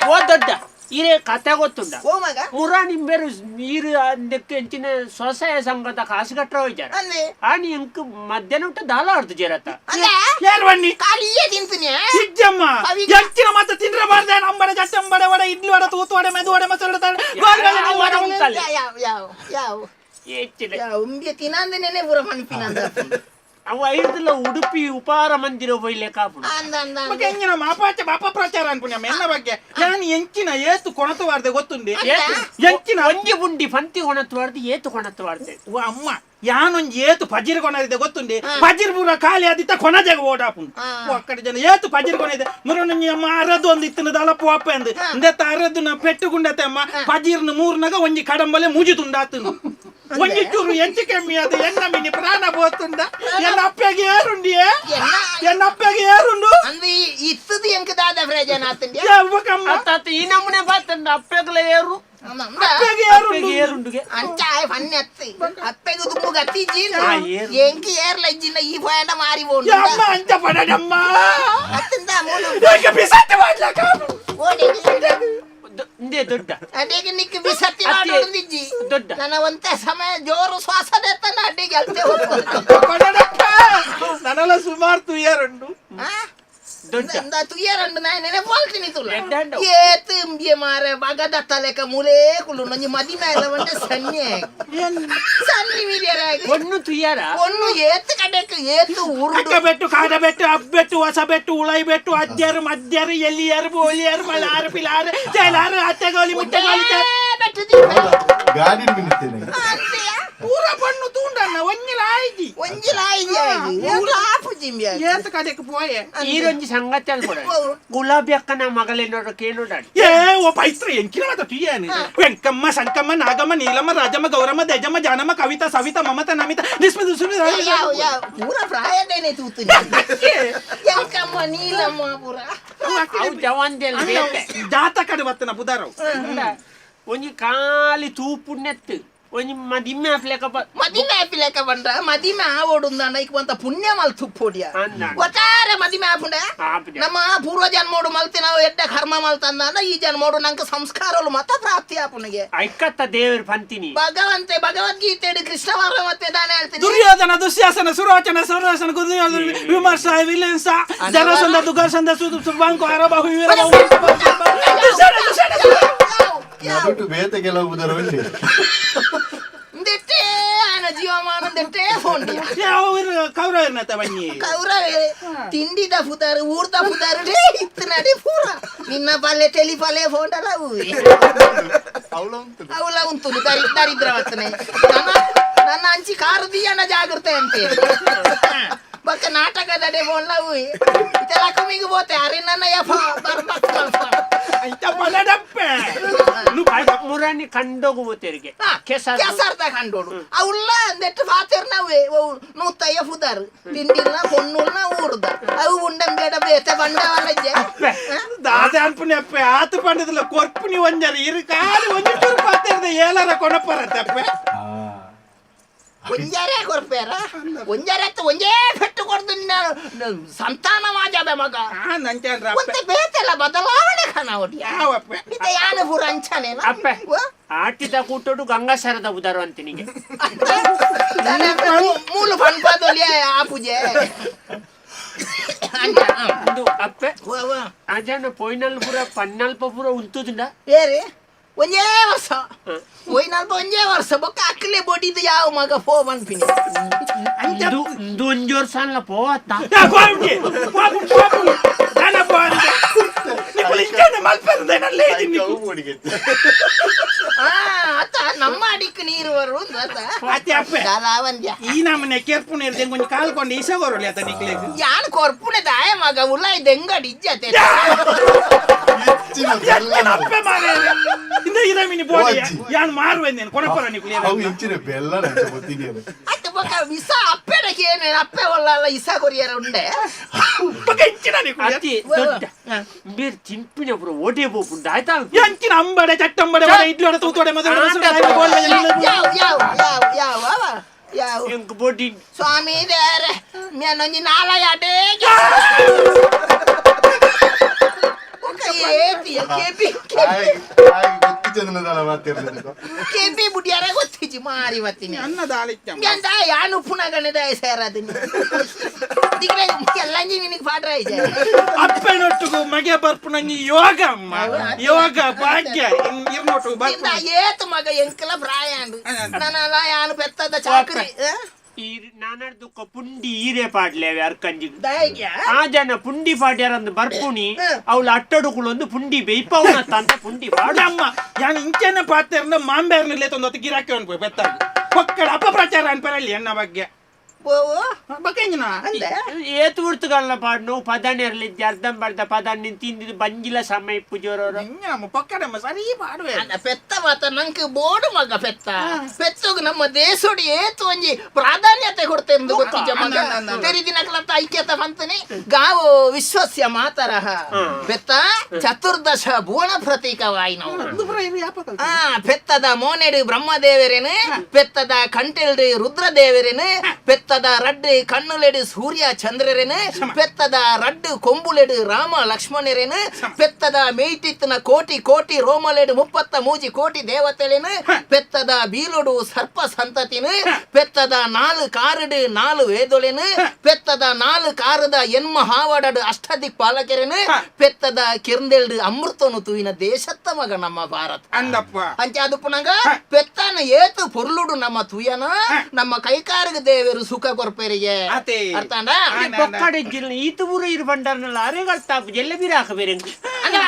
ಓ ದೊಡ್ಡ ಇರೇ ಕತೆ ಗೊತ್ತುಂಡ?
ಓ ಮಗ.
ಮುರ ನಿಂಬೆರು ನೀರು ಅಂದಕ್ಕೆ ಎಂಚಿನ ಸ್ವಸಹಾಯ ಸಂಘದ ಕಾಸು ಕಟ್ಟರ ಹೋಯ್ತಾರ.
ಅಂದೆ.
ಆನಿ ಎಂಕ್ ಮಧ್ಯಾಹ್ನ ಉಂಟ ದಾಲ ಆಡ್ದು ಜೇರತ್ತ.
ಅಂದೆ.
ಏರ್ ಬನ್ನಿ.
ಖಾಲಿಯೇ ತಿಂತೀನಿ.
ಇಜ್ಜಮ್ಮ.
ಅವಿ-
ಎಂಚಿನ ಮತ್ತೆ ತಿಂದ್ರೆ ಬಾರ್ದೆ ಅಂಬಡ ಜಟ್ಟಂಬಡ ವಡೆ ಇಡ್ಲಿ ವಡೆ ತೂತು ವಡೆ ಮೆದು ವಡೆ ಮಸರು
ಯಾವ ವಡೆ ಉಂಟಲ್ಲ?
ಯಾವ ಯಾವ ಯಾವ
ಹೆಚ್ಚಿನ
ಯಾವ ಉಂಬೆ ತಿನ್ನಂದನೇನೆ ಪೂರ ಪನ್ಪಿನಂದ.
ಅವು ಐದುಲ ಉಡುಪಿ ಉಪಹಾರ ಮಂದಿರ ಒಯ್ಲೆ ಕಾಪುಡು.
ಅಂದ ಅಂದ ಅಂದ.
ಬಗ್ಗೆ ಎಂಜಿನ ಮಾಪಾಚೆ ಬಾಪ ಪ್ರಚಾರ ಅನ್ಪುಣ್ಯ ಎನ್ನ ಬಗ್ಗೆ ನಾನು ಎಂಚಿನ ಏತು ಕೊಣತು ವಾರ್ದೆ ಗೊತ್ತುಂಡಿ. ಎಂಚಿನ
ಒಂಜಿ ಬುಂಡಿ ಪಂತಿ ಕೊಣತು ವಾರ್ದು ಏತು ಕೊಣತು ವಾರ್ದೆ.
ಓ ಅಮ್ಮ ಯಾನೊಂಜಿ ಏತು ಪಜಿರ್ ಕೊನರಿದೆ ಗೊತ್ತುಂಡಿ ಪಜಿರ್ ಪೂರ ಖಾಲಿ ಆದಿತ್ತ ಕೊನ ಜಾಗ ಓಡಾಪುಂಡು. ಓ ಅಕ್ಕಡೆ ಜನ ಏತು ಪಜಿರ್ ಕೊನಿದೆ ಮುರನೊಂಜಿ ಅಮ್ಮ ಅರದು ಒಂದು ಇತ್ತಿನ ದಲ ಪೋಪ ಅಂದು ಇಂದೆತ್ತ ಅರದು ನ ಪೆಟ್ಟುಗುಂಡತೆ ಅಮ್ಮ ಪಜಿರ್ನ ಮೂರ್ನಗ ಒಂಜಿ ಕಡಂಬಲೆ ಮೂಜಿ ತುಂಡಾತನು ಒಂಜಿ ಚೂರು ಎಂಚಿ ಕಮ್ಮಿ ಅದು ಎನ್ನ ಮಿನಿ ಪ್ರಾಣ ಬೋತುಂಡ ಎನ್ನ ಅಪ್ಪಗೆ ಏರುಂಡಿಯೇ
ಎನ್ನ-
ಎನ್ನ ಅಪ್ಪಗೆ ಏರುಂಡು.
ಅಂದು ಇತ್ತದು ಎಂಕ್ ದಾದ ಪ್ರಯೋಜನ ಆತಂಡಿ.
ಕಮ್ಮ
ಅತ್ತ ಈ ನಮೂನೆ ಬಾತಂಡ ಅಪ್ಪೆಗ್ಲ ಏರು.
ಅಪ್ಪಗೆ ಏರುಂಡು.
ಅಪ್ಪೆಗೆ ಏರುಂಡುಗೆ.
ಅಂಚ ಆಯ್ ಫನ್ನೆ ಅತ್ತಿ ಅಪ್ಪೆಗೆ ದುಂಬು ಗತಿ ಇಜ್ಜಿನ.
ಆ, ಏರು.
ಎಂಕ್ ಏರ್ಲ ಇಜ್ಜಿನ ಈ ಪೋಯಂಡ ಮಾರಿ ಬೋಂಡು.
ಅಮ್ಮ ಅಂಚ ಪಡಡಮ್ಮ.
ಅತ್ತಿಂದ ಮೂಲು.
ಏಕೆ ಬಿಸಾತೆ ಮಾಡ್ಲಕ
ಓಡಿ.
ಇಂದೇ ದೊಡ್ಡ
ಅಡಿಗೆ ನಿಕ್ ಬಿಸತ್ತಿ
ಅತ್ತೆ,
ಮಾಡೋದಿಜ್ಜಿ.
ದೊಡ್ಡ.
ನನ್ನ ಒಂತೆ ಸಮಯ ಜೋರು ಶ್ವಾಸ ದೇತನ ಅಡಿಗೆ ಅಲ್ತೆ ಹೋಗ್ಬೋದು.
ಪಡಡಪ್ಪ ನನಲ ಸುಮಾರು ತುಯ್ಯರುಂಡು.
ಆ?
ದೊಡ್ಡ
ಇಂದ ತುಯ್ಯರಂಡು ನಾನ್ ನೆನೆಪಾಲ್ತೀನಿ ತುಲ.
ಎಡ್ಡೆ ಅಂಡು.
ಏತ್ ಇಂಬಿಯ ಮಾರೆ ಬಗದ ತಲೆಕ ಮೂಲೇ ಕುಲು ನಂಜಿ ಮದಿ ಮೇಲೆ ಒಂಡೆ ಸನ್ನಿ ಸನ್ನಿ ಮೀರಿಯರಾಗಿ.
ಒಣ್ಣು ತುಯ್ಯಾರ.
ಒಣ್ಣು ಏತ್ ಕಡೆಕ್ ಏತ್ ಉರುಡು.
ಅಕ್ಕ ಬೆಟ್ಟು ಕಾಡ ಬೆಟ್ಟು ಅಬ್ಬೆಟ್ಟು ಹೊಸ ಬೆಟ್ಟು ಉಳೈ ಬೆಟ್ಟು ಅಜ್ಜರು ಮಜ್ಜರು ಎಲ್ಲಿಯರು ಬೋಲಿಯರು ಮಲಾರು ಪಿಲಾರು ಜೈಲಾರು ಅತ್ತೆಗೋಲಿ ಮುಟ್ಟೆಗೋಲಿ
ಏ, ಬೆಟ್ಟು ತಿಂತ.
ಗಾಡಿ ಮಿನಿತ್ತೇನೆ.
ಅಂತೆಯಾ?
ಪೂರ ಪಣ್ಣು ತೂಂಡಣ್ಣ ಒಂಜಿಲ ಆಯ್ತಿ.
ಒಂಜಿಲ ಆಯ್ದಿ ಆಯ್ದಿ. ಊರು ಆಪುಜಿ. ಇಜ್ಜಿಂಬಿ
ಏತ್ ಕಡೆಕ್ ಪೋಯೆ
ಈರೊಂಜಿ ಸಂಗತಿ ಅನ್ಕೊಡ ಗುಲಾಬಿ ಅಕ್ಕನ ಮಗಲೇನೋಡ ಕೇನೋಡ
ಏ ಓ ಪೈತ್ರ ಎಂಕಿನ ಮಾತ ತುಯ್ಯಾನೆ ವೆಂಕಮ್ಮ ಸಂಕಮ್ಮ ನಾಗಮ್ಮ ನೀಲಮ್ಮ ರಾಜಮ್ಮ ಗೌರಮ್ಮ ದೇಜಮ್ಮ ಜಾನಮ್ಮ ಕವಿತಾ ಸವಿತಾ ಮಮತಾ ನಮಿತಾ ನಿಸ್ಮಿತ ಸುಸ್ಮಿತ
ಯಾವ ಯಾವ ಪೂರ ಪ್ರಾಯದೇನೆ ತೂತು ಎಂಕಮ್ಮ ನೀಲಮ್ಮ ಪೂರ
ಅವು ಜವಾನ್ದೆಲ್ಲ ಬೇತೆ
ಜಾತಕಡೆ ಬತ್ತನ ಬುಧಾರವ್
ಒಂಜಿ ಖಾಲಿ ತೂಪುಣ್ಣೆತ್ತು ಒಂಜಿ ಮದಿಮೆ ಆಪ್ಲೆಕ
ಮದಿಮೆ ಆಪಿಲೆಕ ಬಂಡ ಮದಿಮೆ ಆವೋಡುಂದಾಂಡ ಇಕ್ ಬಂತ ಪುಣ್ಯ ಮಲ್ ತುಪ್ಪೋಡಿಯ
ಅಂದ.
ಒಟ್ಟಾರೆ ಮದಿಮೆ ಆಪುಂಡ
ಆಪುಜ.
ನಮ್ಮ ಪೂರ್ವ ಜನ್ಮೋಡು ಮಲ್ತಿ ನಾವು ಎಡ್ಡ ಕರ್ಮ ಮಲ್ತಂದಾಂಡ ಈ ಜನ್ಮೋಡು ನಂಗೆ ಸಂಸ್ಕಾರಲು ಮತ ಪ್ರಾಪ್ತಿ ಆಪುನಿಗೆ
ಐಕತ್ತ ದೇವರು ಪಂತಿನಿ
ಭಗವಂತೆ ಭಗವದ್ಗೀತೆ ಕೃಷ್ಣ ಮತ್ತೆ ದಾನೆ ಹೇಳ್ತೀನಿ
ದುರ್ಯೋಧನ ದುಶ್ಯಾಸನ ಸುರೋಚನ ಸುರೋಚನ ಗುರುಯೋಧನ ವಿಮರ್ಶ ವಿಲಿಂಸ ಜರಸಂಧ ದುಗರ್ಸಂಧ ಸುದು ಸುಬಾಂಕು ಅರಬಾಹು ವೀರಬಾಹು ದುಶ್ಯಾಸನ ದುಶ್ಯಾಸನ
ನಡುಟು ಬೇತೆ ಕೆಲವು ಬುದರವಲ್ಲಿ
ದೆಟ್ಟೆ ಆನ ಜೀವಮಾನ ದೆಟ್ಟೆ ಫೋನ್
ಯಾವ ಕೌರವರ್ನತ ಬನ್ನಿ
ಕೌರವೆ ತಿಂಡಿದ ಪುದಾರು ಊರ್ದ ಪುದಾರು ಡೇ ಇತ್ತು ನಡಿ ಪೂರ ನಿನ್ನ ಪಲ್ಲೆ ಟೆಲಿ ಪಲ್ಲೆ ಫೋಂಡಲ್ಲ ಅವಳ ಉಂಟು ದರಿದ್ರ ವರ್ತನೆ ನನ್ನ ಅಂಚಿ ಕಾರು ದಿಯನ ಜಾಗೃತೆ ಅಂತೆ ಬಕ್ಕ ನಾಟಕದಡೆ ಫೋನ್ಲ ಉಯ್ ಇದೆಲ್ಲ ಕಮ್ಮಿಗೆ ಬೋತೆ ಅರೆ ನನ್ನ ಯಫ ಬರ್ಬಕ್
ಐತ ಬಲಡಪ್ಪೆ
ಮುರಾನಿ ಕಂಡೋಗು ತೆರಿಗೆ ಕೆಸರು
ಕೆಸರ್ದ ಕಂಡೋಡು ಅವಲ್ಲ ಅಂದೆಟ್ಟು ಫಾತೇರ್ ನಾವೇ ನೂತಯ್ಯ ಫುದಾರು ತಿಂಡಿಲ್ಲ ಹೊನ್ನುಲ್ಲ ಊರ್ದ ಅವು ಉಂಡಂಬೇಡ ಬೇತೆ ಬಂಡವಾಳಜ್ಜೆ
ದಾದೆ ಅನ್ಪುನಿ ಅಪ್ಪೆ ಆತು ಪಂಡದಿಲ್ಲ ಕೊರ್ಪುನಿ ಒಂಜರ ಇರು ಕಾಲಿ ಒಂಜಿ ಚೂರು ಪಾತೇರ್ದ ಏಲರ ಕೊಣಪರತ್ತಪ್ಪೆ
ಒಂಜಾರೆ ಕೊರ್ಪೇರ ಒಂಜಾರೆ ಅತ್ತ ಒಂಜೇ ಪೆಟ್ಟು ಕೊಡ್ದು ನಿನ್ನ ಸಂತಾನ ಮಾಜಾಬೆ ಮಗ
ನಂಚೇನ್ರ ಅಪ್ಪೆ
ಒಂತೆ ಬೇತೆಲ್ಲ ಬದಲಾವಣೆ ಕಾಣವಡಿ
ಯಾವಪ್ಪೆ
ಇದ ಯಾನ ಪೂರ ಅಂಚನೇನ
ಅಪ್ಪೆ ಆಟಿದ ಕೂಟೋಡು ಗಂಗಾಸರದ ಉದಾರು ಅಂತಿನಿಗೆ
ಮೂಲು ಪನ್ಪದೊಲಿಯ ಆ ಪೂಜೆ ಅಂಚ
ಒಂದು ಅಪ್ಪೆ ಅಜನ ಪೊಯ್ನಲ್ ಪೂರ ಪನ್ನಲ್ಪ ಪೂರ ಉಂತುದುಂಡ
ಏರಿ ಒಂಜೇ ವರ್ಷ ಒಯ್ನಲ್ಪ ಒಂಜೇ ವರ್ಷ ಬೊಕ್ಕ ಅಕ್ಲೆ ಬೊಡಿದು ಯಾವ ಮಗ ಫೋ ಮನ್ಪಿನಿ
ಇಂದು ಇಂದು ಒಂಜಿ ವರ್ಷ ಅಲ್ಲ ಪೋವತ್ತ
ಅತ್ತ ನಮ್ಮ ಅಡಿಕ್ ನೀರು ಬರು
ಈ ನಮ್ಮನೆ ಕೆರ್ಪುನ ಇರ್ದೆ ಕೊಂಚ ಕಾಲ್ಕೊಂಡು ಈಸ ಬರೋಲಿ ಆತ ನಿಕ್ಲೆಗ್
ಯಾನ್ ಕೊರ್ಪುನೆ ದಾಯ ಮಗ ಉಲ್ಲ ದೆಂಗಡಿ ಇಜ್ಜತೆ
ಅಪ್ಪೆ ಮಾರೆ ಇಂದ ಇರಮಿನಿ ಬೋಡಿ ಯಾನ್ ಮಾರುವೆ ಕೊಣಪರ ನಿಕ್ಲೆ
ಅವು ಇಂಚಿನ ಬೆಲ್ಲ ನಂಚ ಗೊತ್ತಿಗೆ
ಅತ್ತ ಬೊಕ ವಿಸ ಅಪ್ಪೆಡಕ್ಕೆ ಏನು ಅಪ್ಪೆ ಒಲ್ಲ ಇಸ ಕೊರಿಯರ ಉಂಡೆ
ಬೊಕ ಇಂಚಿನ ನಿಕ್ಲೆ
ಅತಿ ದೊಡ್ಡ ಬೇರೆ ತಿಂಪಿನ ಪೂರ ಓಟೆ ಪೋಪುಂಡು ಆಯ್ತಾ
ಎಂಚಿನ ಅಂಬಡೆ ಚಟ್ಟಂಬಡೆ ವಡೆ ಇಡ್ಲಿ ವಡೆ ತೂತೋಡೆ ಮದುವೆ
ಯಾವ ಯಾವ ಯಾವ ಯಾವ ಯಾವ
ಎಂಕ್ ಬೋಡಿ
ಸ್ವಾಮಿ ದೇರೆ ಮೇನೊಂಜಿ ನಾಲಯಾಟೇ ಕೆಪಿ ಬುಡಿಯಾರ ಗೊತ್ತಿಜಿ ಮಾರಿ ಮತ್ತೀನಿ
ಅನ್ನದ ಆಲಿಚ್ಚ
ಎಂದ ಯಾನು ಪುನಗಣದ ಸೇರದಿನಿ ದಿಗ್ರೆ ಎಲ್ಲಂಜಿ ನಿನಗೆ ಪಾಡ್ರ ಇದೆ
ಅಪ್ಪನೊಟ್ಟಿಗೂ ಮಗೆ ಬರ್ಪುನಂಜಿ ಯೋಗ ಅಮ್ಮ ಯೋಗ ಭಾಗ್ಯ ಇರ್ನೊಟ್ಟಿಗೂ ಬರ್ಪುನ
ಏತು ಮಗ ಎಂಕಲ ಪ್ರಾಯ ನನ್ನ ಯಾನು ಪೆತ್ತದ ಚಾಕರಿ
ನಾನರ್ದುಕ್ಕ ಪುಂಡಿ ಈರೆ ಪಾಡ್ಲೇವೆ ಅರ್ಕಂಜಿ
ದಯಗ್ಯಾ
ಆ ಜನ ಪುಂಡಿ ಪಾಡ್ಯಾರಂದು ಬರ್ಪುಣಿ ಅವಳು ಅಟ್ಟಡುಕುಳೊಂದು ಪುಂಡಿ ಬೇಯ್ಪವನತ್ತ ಅಂತ ಪುಂಡಿ ಪಾಡು
ಅಮ್ಮ ಯಾನ್ ಇಂಚೆನ ಪಾತೆರ್ನ ಮಾಂಬೇರ್ನಿಲ್ಲೇ ತೊಂದೊತ್ತು ಗಿರಾಕಿ ಅನ್ಪೋ ಬೆತ್ತಾಗ ಪಕ್ಕಡ ಅಪಪ್ರಚಾರ ಅನ್ಪರಲ್ಲಿ ಎನ್ನ ಬಗ್ಗೆ ಬಕ್ಕಂಜಿನ
ಅಂದೆ
ಏತು ಉರ್ತುಗಲ್ಲ ಪಾಡ್ನು ಪದನೆರ್ಲಿದ್ದೆ ಅರ್ಧಂಬರ್ಧ ಪದ ನಿನ್ ತಿಂದಿದ್ದು ಬಂಜಿಲ ಸಮಯ ಪೂಜೋರವರು
ನಮ್ಮ ಪಕ್ಕಡಮ್ಮ ಸರಿ ಪಾಡುವೆ
ಅಲ್ಲ ಪೆತ್ತ ಮಾತ ನಂಗೆ ಬೋಡು ಮಗ ಪೆತ್ತ ಪೆತ್ತೋಗ ನಮ್ಮ ದೇಶೋಡಿ ಏತು ಒಂಜಿ ಪ್ರಾಧಾನ್ಯತೆ ಕೊಡ್ತೆ ಎಂದು ಗೊತ್ತಿಜ್ಜ ಮಗ ತೆರಿದಿನಕ್ಲಂತ ಐಕ್ಯತ ಬಂತನೆ ಗಾವೋ ವಿಶ್ವಸ್ಯ ಮಾತರಹ ಪೆತ್ತ ಚತುರ್ದಶ ಭುವನ ಪ್ರತೀಕವಾಯಿನವು ಆ ಪೆತ್ತದ ಮೋನೆಡು ಬ್ರಹ್ಮದೇವರೇನು ಪೆತ್ತದ ಕಂಟೆಲ್ಡು ರುದ್ರದೇವರೇನು ಪೆತ್ತದ ರಡ್ಡು ಕಣ್ಣುಲೆಡು ಸೂರ್ಯ ಚಂದ್ರರೇನು ಪೆತ್ತದ ರಡ್ಡು ಕೊಂಬುಲೆಡು ರಾಮ ಲಕ್ಷ್ಮಣರೇನು ಪೆತ್ತದ ಮೇಯ್ತಿತ್ತನ ಕೋಟಿ ಕೋಟಿ ರೋಮಲೆಡು 33 ಕೋಟಿ ದೇವತೆಲೇನು ಪೆತ್ತದ ಬೀಲುಡು ಸರ್ಪ ಸಂತತಿನು ಪೆತ್ತದ 4 ಕಾರುಡು 4 ವೇದೊಲೆನು ಪೆತ್ತದ 4 ಕಾರದ ಎನ್ಮ ಹಾವಡಡು ಅಷ್ಟದಿಕ್ ಪಾಲಕೆರೇನು ಪೆತ್ತದ ಕಿರ್ಂದೆಲ್ಡು ಅಮೃತನು ತೂಯಿನ ದೇಶತ್ತ ಮಗ ನಮ್ಮ ಭಾರತ
ಅಂದಪ್ಪ
ಅಂಚೆ ಅದು ಪುನಗ ಪೆತ್ತನ ಏತು ಪೊರ್ಲುಡು ನಮ್ಮ ತುಯನ ನಮ್ಮ ಕೈಕಾರಗ ದೇವರು ಸುಖ ಕೊರ್ಪೆರಿಗೆ
ಅತೆ.
ಅರ್ಥಾಂಡ
ಬೊಕ್ಕಡೆ ಜಿಲ್ಲೆ ಈತು ಊರ ಇರು ಬಂಡಾರನಲ್ಲ ಅರೆಗಳ್ತಾಪು ಜೆಲ್ಲ ಬಿರಾಕ ಬೇರೆ
ಅಂದ್ರ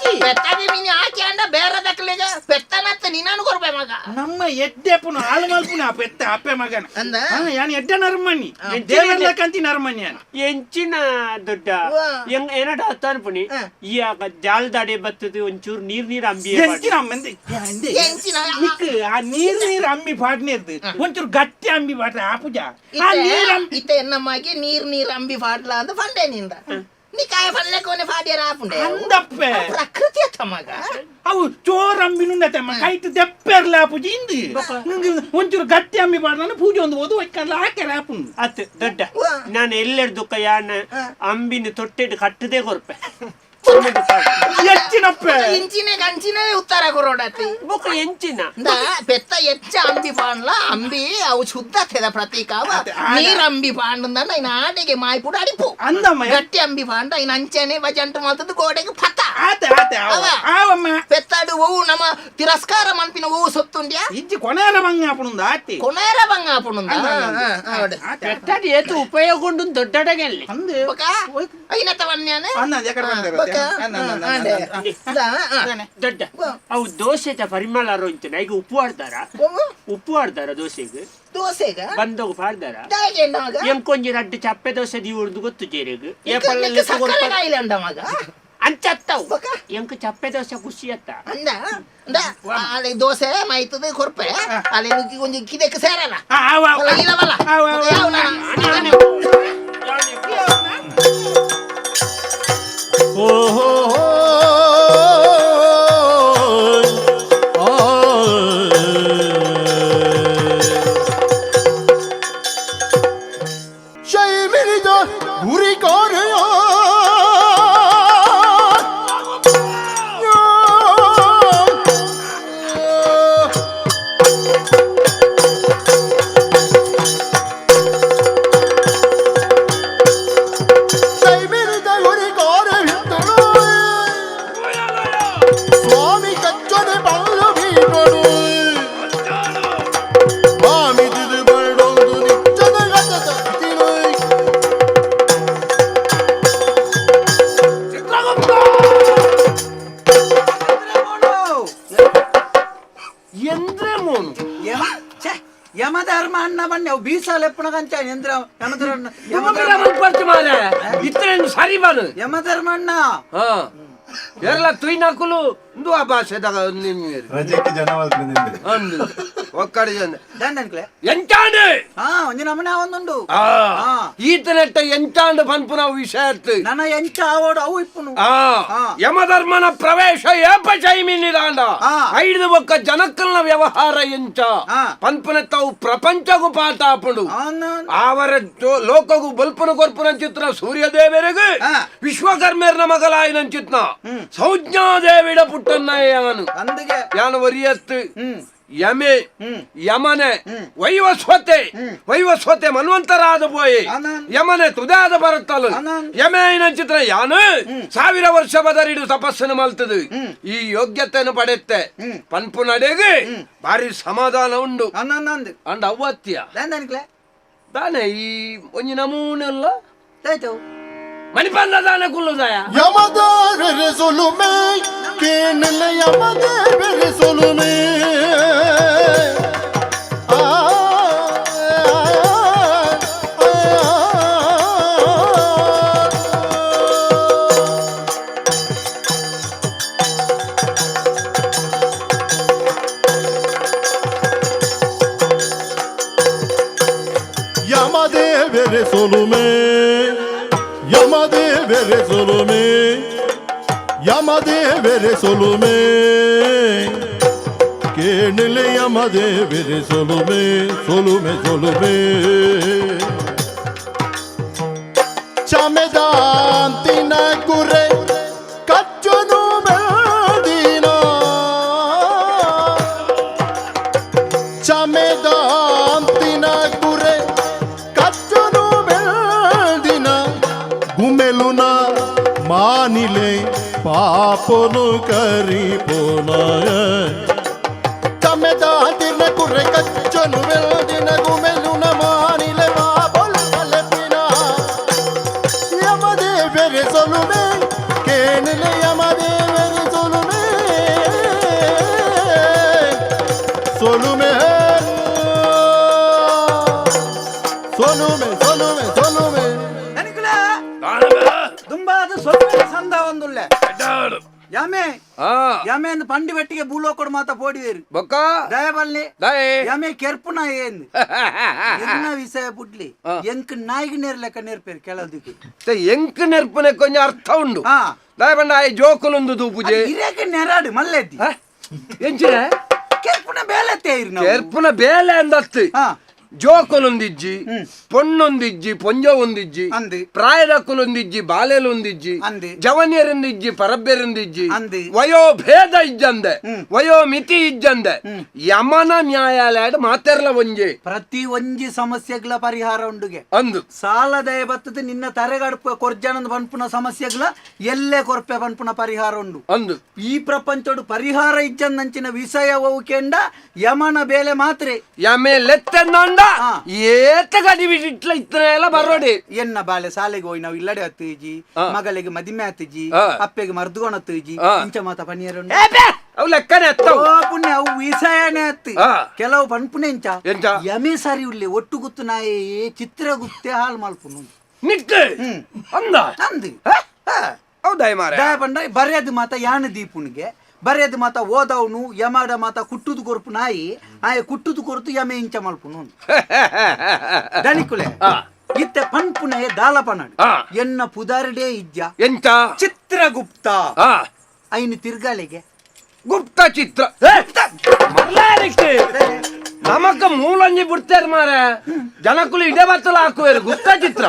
ಇಜ್ಜಿ.
ಪೆತ್ತದ ಮಿನಿ ಆಕೆ ಅಂಡ ಬೇರೆ ದಕ್ಲೆಗ ಪೆತ್ತನತ್ತ ನಿನ್ನನ್ನು ಕೊರ್ಬೆ ಮಗ.
ನಮ್ಮ ಎಡ್ಡೆಪ್ಪನು ಹಾಳು ಮಲ್ಪುನ ಆ ಪೆತ್ತ ಅಪ್ಪೆ ಮಗನ.
ಅಂದ?
ಯಾನ್ ಎಡ್ಡೆ ನರ್ಮನಿ ದೇವರ್ಲ ಕಂತಿ ನರ್ಮನಿ ಯಾನ್.
ಎಂಚಿನ ದೊಡ್ಡ
ವಾ.
ಎಂಗ್ ಏನಡ ಅನ್ಪುನಿ ಈ ಆಗ ಜಾಲ್ದಾಡೆ ಬತ್ತದು ಒಂಚೂರು ನೀರ್ ನೀರ್ ಅಂಬಿ.
ಎಂಚಿನ ಅಮ್ಮಂದೆ ಎಂದೆ?
ಎಂಚಿನ?
ನಿಕ್ ಆ ನೀರ್ ನೀರ್ ಅಂಬಿ ಪಾಡ್ನೇರ್ದು ಒಂಚೂರು ಗಟ್ಟಿ ಅಂಬಿ ಪಾಡ್ರೆ ಆಪುಜ ಆ ನೀರ್ ಅಂಬಿ.
ಇತ್ತೆ ಎನ್ನಮ್ಮಗೆ ನೀರ್ ನೀರ್ ಅಂಬಿ ಫಾಡ್ಲಾ ಅಂತ ಫಂಡೆ ನಿಂದ ನೀ ಕಾಯ ಫಲ್ಲೆ ಕೋನೆ ಫಾಡ್ಯರ ಆಪುಂಡೆ.
ಅಂದಪ್ಪೆ.
ಪ್ರಕೃತಿ ಅತ್ತ ಮಗ.
ಅವು ಚೋರ್ ಅಂಬಿ ನುಂಡತೆ ಕೈಟ್ ದೆಪ್ಪೆರ್ಲ ಆಪುಜಿ ಇಂದು. ನಿಂಗೆ ಒಂಚೂರು ಗಟ್ಟಿ ಅಂಬಿ ಪಾಡ್ಲನ ಪೂಜೆ ಒಂದು ಓದು ಒಕ್ಕಲ್ಲ ಹಾಕ್ಯಾರ ಆಪುಂಡು.
ಅತ್ ದೊಡ್ಡ
ವಾ.
ನಾನು ಎಲ್ಲೆಡ್ ದುಃಖ ಯಾನ ಅಂಬಿನ ತೊಟ್ಟೆಡ್ ಕಟ್ಟದೆ ಕೊರ್ಪೆ.
ಎಚ್ಚಿನಪ್ಪೆ.
ಇಂಚಿನ ಕಂಚಿನ ಉತ್ತರ ಕೊರೋಡತಿ.
ಬೊಕ ಎಂಚಿನ?
ಇಂದ ಪೆತ್ತ ಎಚ್ಚ ಅಂಬಿ ಪಾಂಡ್ಲ ಅಂಬಿ ಅವು ಶುದ್ಧತೆದ ಪ್ರತೀಕ ಅವ. ನೀರ್ ಅಂಬಿ ಪಾಂಡಂದ ಇನ್ನ ಆಡೆಗೆ ಮಾಯ್ಪುಡು ಅಡಿಪು.
ಅಂದಮ್ಮ.
ಗಟ್ಟಿ ಅಂಬಿ ಪಾಂಡ ಇನ್ನ ಅಂಚನೆ ಬಜಂಟು ಮಲ್ತದ್ದು ಗೋಡೆಗೆ ಪತ.
ಆತೆ ಆತೆ ಆವ.
ಅವ.
ಆವಮ್ಮ.
ಪೆತ್ತಾಡು ಒವು ನಮ್ಮ ತಿರಸ್ಕಾರ ಮನ್ಪಿನ ಒವು ಸೊತ್ತುಂಡ್ಯಾ?
ಇಜ್ಜಿ ಕೊನೆಯ ಬಂಗ ಆಪುಂಡು ಆತಿ.
ಕೊನೇರ ಬಂಗ ಆಪುಂಡು.
ಅಂದ, ಅಂದ, ಅಂದ. ಆತೆ, ಆತೆ.
ಪೆತ್ತಡ್ ಏತು ಉಪಯೋಗ ಉಂಡು ದೊಡ್ಡಡಗೆಲ್ಲಿ.
ಅಂದು.
ಬೊಕ ಐನತ ವನ್ಯಾನೆ.
ಅಂದ, ಅಂದ, ಎಕಡೆ ಬಂದೆ
ಬೊಕ
ಅಂದ, ಅಂದ, ಅಂದ,
ಆಂಡೆ.
ಅಂದ, ಅಂದ.
ಇಂದ, ಆ.
ದೊಡ್ಡ
ವಾ.
ಅವು ದೋಸೆದ ಪರಿಮಳ ರೋಂಚಿನ ಈಗ ಉಪ್ಪು ಆಡ್ತಾರ?
ಒವು?
ಉಪ್ಪು ಆಡ್ತಾರ ದೋಸೆಗೆ?
ದೋಸೆಗ?
ಬಂದೋಗ ಪಾಡ್ದಾರ?
ದಾಯೆ ಮಗ?
ಎಂಕೊಂಜಿ ರಡ್ಡು ಚಪ್ಪೆ ದೋಸೆ ದೀವಡ್ದು ಗೊತ್ತು ಜೇರೆಗ್.
ನಿಕ್ಕ ಸಕ್ಕರೆ ಕಾಯಿಲೆ ಅಂಡ ಮಗ.
ಅಂಚತ್ತವು.
ಬೊಕ?
ಎಂಕ್ ಚಪ್ಪೆ ದೋಸೆ ಖುಷಿ ಅತ್ತ.
ಅಂದ ಅಂದ ಅಲ್ಲಿ ದೋಸೆ ಮೈತದ ಕೊರ್ಪೆ ಅಲ್ಲಿ ಒಂಜಿ ಕಿದಕ್ಕೆ ಸೇರಲ್ಲ.
ಆ, ಆವ, ಆವ.
ಅಲ್ಲ, ಇಲ್ಲವಲ್ಲ.
ಆವ, ಆವ.
ಯಾವ ನಾನು?
ಓಹೋ ಶೈಮಿನಿದ ಗುರಿ ಕಾರ್ಯ. ಶೈಮಿನಿದ ಗುರಿ ಕಾರ್ಯ ಸ್ವಾಮಿ ಕಚ್ಚನೆ ಬಾಳು ಬೀಟೋಡು ಮಾಮಿದಿದು ಬಳ್ಳೊಂದು ನಿಚ್ಚದ ಗತದ ತಿರುಯ್.
ಎಂದ್ರೆ ಮೋನು?
ಯಮ ಛೆ, ಯಮಧರ್ಮ ಅಣ್ಣ ಬನ್ನಿ ಅವು ಬೀಸಾಲ ಎಪ್ಪಣ ಕಂಚ ಎಂದ್ರ ಯಮಧರ್ಮ ಯಮಧರ್ಮ.
ಮಾರೆ ಇತ್ರೇನು ಸರಿ ಬಾನು.
ಯಮಧರ್ಮ ಅಣ್ಣ.
ಹಾ ಎಲ್ಲ ತುಯ್ನಕುಲು ಇಂದು ಆ ಭಾಷೆದಾಗ ನಿಮ್ಗೆ
ರಜೆಗೆ ಜನ ಮಲ್ಪುನಿಂದೆ.
ಅಂದು ಒಕ್ಕಡಿ ಜನ.
ದಂಡನ್ಕ್ಲೆ.
ಎಂಚಾಂಡು?
ಹಾ ಒಂಜಿ ನಮೂನೆ ಒಂದುಂಡು.
ಆ
ಆ.
ಈತನೆಟ್ಟ ಎಂಚಾಂಡು ಪನ್ಪುನ ವಿಷಯ ಅತ್ತು.
ನನ್ನ ಎಂಚ ಆವೋಡು ಅವು ಇಪ್ಪುನು.
ಆ
ಆ.
ಯಮಧರ್ಮನ ಪ್ರವೇಶ ಏಪ ಚೈಮಿನಿದಾಂಡ
ಆ.
ಐದು ಒಕ್ಕ ಜನಕ್ಕಲ್ನ ವ್ಯವಹಾರ ಎಂಚ
ಆ.
ಪನ್ಪುನ ತಾವು ಪ್ರಪಂಚಗೂ ಪಾಠ ಆಪುಂಡು.
ಅವನು
ಆವರ ಲೋಕಗೂ ಬಲ್ಪನ ಕೊರ್ಪುನ ಚಿತ್ರ ಸೂರ್ಯದೇವರಿಗೆ
ಆ.
ವಿಶ್ವಕರ್ಮೇರ್ನ ಮಗಲಾಯಿನ ಚಿತ್ನ ಸಂಜ್ಞಾದೇವಿಡ ಪುಟ್ಟನ್ನಯ್ಯನು
ಅಂದಿಗೆ.
ಯಾನು ವರಿಯತ್ತು ಯಮೆ ಯಮನೆ ವೈವಸ್ವತೆ ವೈವಸ್ವತೆ ಮನ್ವಂತರಾದ ಪೋಯಿ
ಅನನ್.
ಯಮನೆ ತುದಾದ ಬರುತ್ತಲು
ಅನನ್.
ಯಮೆ ಚಿತ್ರ ಯಾನು 1000 ವರ್ಷ ಬದರಿಡು ತಪಸ್ಸನ್ನು ಮಲ್ತದು ಈ ಯೋಗ್ಯತೆಯನ್ನು ಪಡೆತ್ತೆ ಪನ್ಪು ನಡೆಗೆ ಭಾರಿ ಸಮಾಧಾನ ಉಂಡು.
ಅನ್ನಂದು.
ಅಂಡ ಅವ್ವತ್ಯ.
ದಂಡನ್ಕ್ಲೆ.
ದಾನೆ ಈ ಒಂಜಿ ನಮೂನೆ ಅಲ್ಲ.
ತಾಯ್ತು.
ಮಣಿಪಂದ ದಾನೆ ಕುಲ್ಲುದಾಯ.
ಯಮದೇವರ ಸೊಲುಮೆ ಕೇನಲ ಯಮದೇವರ ಸೊಲುಮೆ ಆ ಆ, ಯಮದೇವರ ಸೊಲುಮೆ ಯಮದೇವರ ಸೊಲುಮೆ ಯಮದೇವರ ಸೊಲುಮೆ ಕೇಣಲೆ ಯಮದೇವರ ಸೊಲುಮೆ ಸೊಲುಮೆ ಸೊಲುಮೆ ಚಮೆದಾಂತಿನ ಕುರೆ ಕಚ್ಚನು ಬೆಳ್ದಿನ ಚಮೆದಾಂತಿನ ಕುರೆ ಕಚ್ಚನು ಬೆಳ್ದಿನ ಗುಮೆಲುನ ಮಾನಿಲೆ ಪಾಪನು ಕರಿಪೋನಾಯ ಚಮೆದಾಂತಿನ ಕುರೆ ಕಚ್ಚನು ಬೆಳ್ದಿನ ಗುಮೆಲುನ ಮಾನಿಲೆ ಪಾಪಲು ಕಲೆಪಿನ ಯಮದೇವರೆ ಸೊಲುಮೆ ಕೇಣಿಲೆ ಯಮದೇವರೆ. ಸೊಲುಮೆ ಸೊಲುಮೆ
ದುಂಬಾದ ಸೊಲ್ಮೆ ಸಂದ ಒಂದುಲ್ಲೆ ಯಮೆ ಯಮೆ ಅಂದ್ ಪಂಡಿ ಬೆಟ್ಟಿಗೆ ಬೂಲೋಕೊಡು ಮಾತ ಪೋಡಿವೇರು
ಬೊಕ್ಕ
ದಯಬಲ್ಲೆ
ದಾಯೆ
ಯಮೆ ಕೆರ್ಪುನ ఏంది ಎನ್ನ ವಿಷಯ ಬುಡ್ಲಿ ಎಂಕ್ ನಾಯಿಗೆ ನೇರ್ ಲೆಕ್ಕ ನೇರ್ಪೇರು ಕೆಲದಿಕ್ಕೆ
ಎಂಕ್ ನೆರ್ಪುನೆ ಕೊಂಚ ಅರ್ಥ ಉಂಡು
ಆ.
ದಾಯ ಬಂಡ ಆಯ್ ಜೋಕುಲುಂದು ತೂಪುಜೆ
ಇರೇಕ ನೆರಾಡು ಮಲ್ಲೆದ್ದಿ
ಎಂಚಿನ
ಕೆರ್ಪುನ ಬೇಲೆ ತೇರು ನಾವು
ಕೆರ್ಪುನ ಬೇಲೆ ಅಂದತ್ತು
ಆ.
ಜೋಕುಲೊಂದಿಜ್ಜಿ ಪೊಣ್ಣೊಂದಿಜ್ಜಿ ಪೊಂಜ ಒಂದಿಜ್ಜಿ
ಅಂದು.
ಪ್ರಾಯದಕ್ಕುಲೊಂದಿಜ್ಜಿ ಬಾಲೆಲೊಂದಿಜ್ಜಿ
ಅಂದು.
ಜವನಿಯರೊಂದಿಜ್ಜಿ ಪರಬ್ಬೆರೊಂದಿಜ್ಜಿ
ಅಂದು.
ವಯೋಭೇದ ಇಜ್ಜಂದೆ ವಯೋಮಿತಿ ಇಜ್ಜಂದೆ ಯಮನ ನ್ಯಾಯಾಲಯದ ಮಾತೆರ್ಲ ಒಂಜೆ
ಪ್ರತಿ ಒಂಜಿ ಸಮಸ್ಯೆಗಳ ಪರಿಹಾರ ಉಂಡುಗೆ
ಅಂದು
ಸಾಲದಯ ಬತ್ತದ ನಿನ್ನ ತರೆಗಡುಪ ಕೊರ್ಜನಂದ ಪನ್ಪುನ ಸಮಸ್ಯೆಗಳ ಎಲ್ಲೇ ಕೊರ್ಪೆ ಪನ್ಪುನ ಪರಿಹಾರ ಉಂಡು
ಅಂದು
ಈ ಪ್ರಪಂಚಡು ಪರಿಹಾರ ಇಜ್ಜಂದಂಚಿನ ವಿಷಯ ಕೆಂಡ ಯಮನ ಬೇಲೆ ಮಾತ್ರೆ
ಯಮೆ ಲೆತ್ತೆಂದ
ಆ.
ಏತ ಗಡಿ ಬಿಟ್ಟಿಟ್ಲ ಇತ್ತನೆಲ್ಲ ಬರೋಡಿ
ಎನ್ನ ಬಾಳೆ ಸಾಲೆಗೆ ಹೋಯ್ ನಾವು ಇಲ್ಲಡೆ ಹತ್ತಿಜಿ ಮಗಳಿಗೆ ಮದಿಮೆ ಹತ್ತಿಜಿ
ಆ.
ಅಪ್ಪೆಗೆ ಮರ್ದುಗೋಣ ಹತ್ತಿಜಿ
ಆ.
ಇಂಚ ಮಾತ ಪನಿಯರು
ಅವು ಲೆಕ್ಕನೆ ಎತ್ತವು
ಓ ಪುಣ್ಯ ಅವು ವಿಷಯನೇ ಅತ್ತಿ
ಆ.
ಕೆಲವು ಪನ್ಪುನೆ ಎಂಚ
ಎಂಚ?
ಯಮೆ ಸಾರಿ ಉಳ್ಳಿ ಒಟ್ಟು ಗುತ್ತು ನಾಯಿ ಚಿತ್ರಗುಪ್ತೆ ಹಾಳು ಮಲ್ಪುನು
ನಿಕ್ ಅಂದ
ಅಂದು
ಹೌದಾ ಮಾರ
ದಯ ಪಂಡ ಬರೆಯದು ಮಾತ ಯಾನ ದೀಪುನಿಗೆ ಬರೆಯದು ಮಾತ ಓದವನು ಯಮಾಡ ಮಾತ ಕುಟ್ಟುದು ಕೊರ್ಪು ನಾಯಿ ಆಯ ಕುಟ್ಟುದು ಕೊರ್ತು ಯಮೆ ಇಂಚ ಮಲ್ಪುನು ದನಿಕುಲೆ ಇತ್ತೆ ಪನ್ಪುನಯ ದಾಲ ಪನಡು
ಆ.
ಎನ್ನ ಪುದಾರಡೇ ಇಜ್ಜ
ಎಂತ
ಚಿತ್ರಗುಪ್ತ
ಆ
ಐನು ತಿರ್ಗಾಲಿಗೆ
ಗುಪ್ತ ಚಿತ್ರ ಮರ್ಲಾರಿಕ್ಕೆ ನಮಕ ಮೂಲಂಜಿ ಬಿಡ್ತಾರೆ ಮಾರ ಜನಕ್ಕುಲು ಇಡೆ ಬತ್ತಲ ಹಾಕುವೇರು ಗುಪ್ತ ಚಿತ್ರ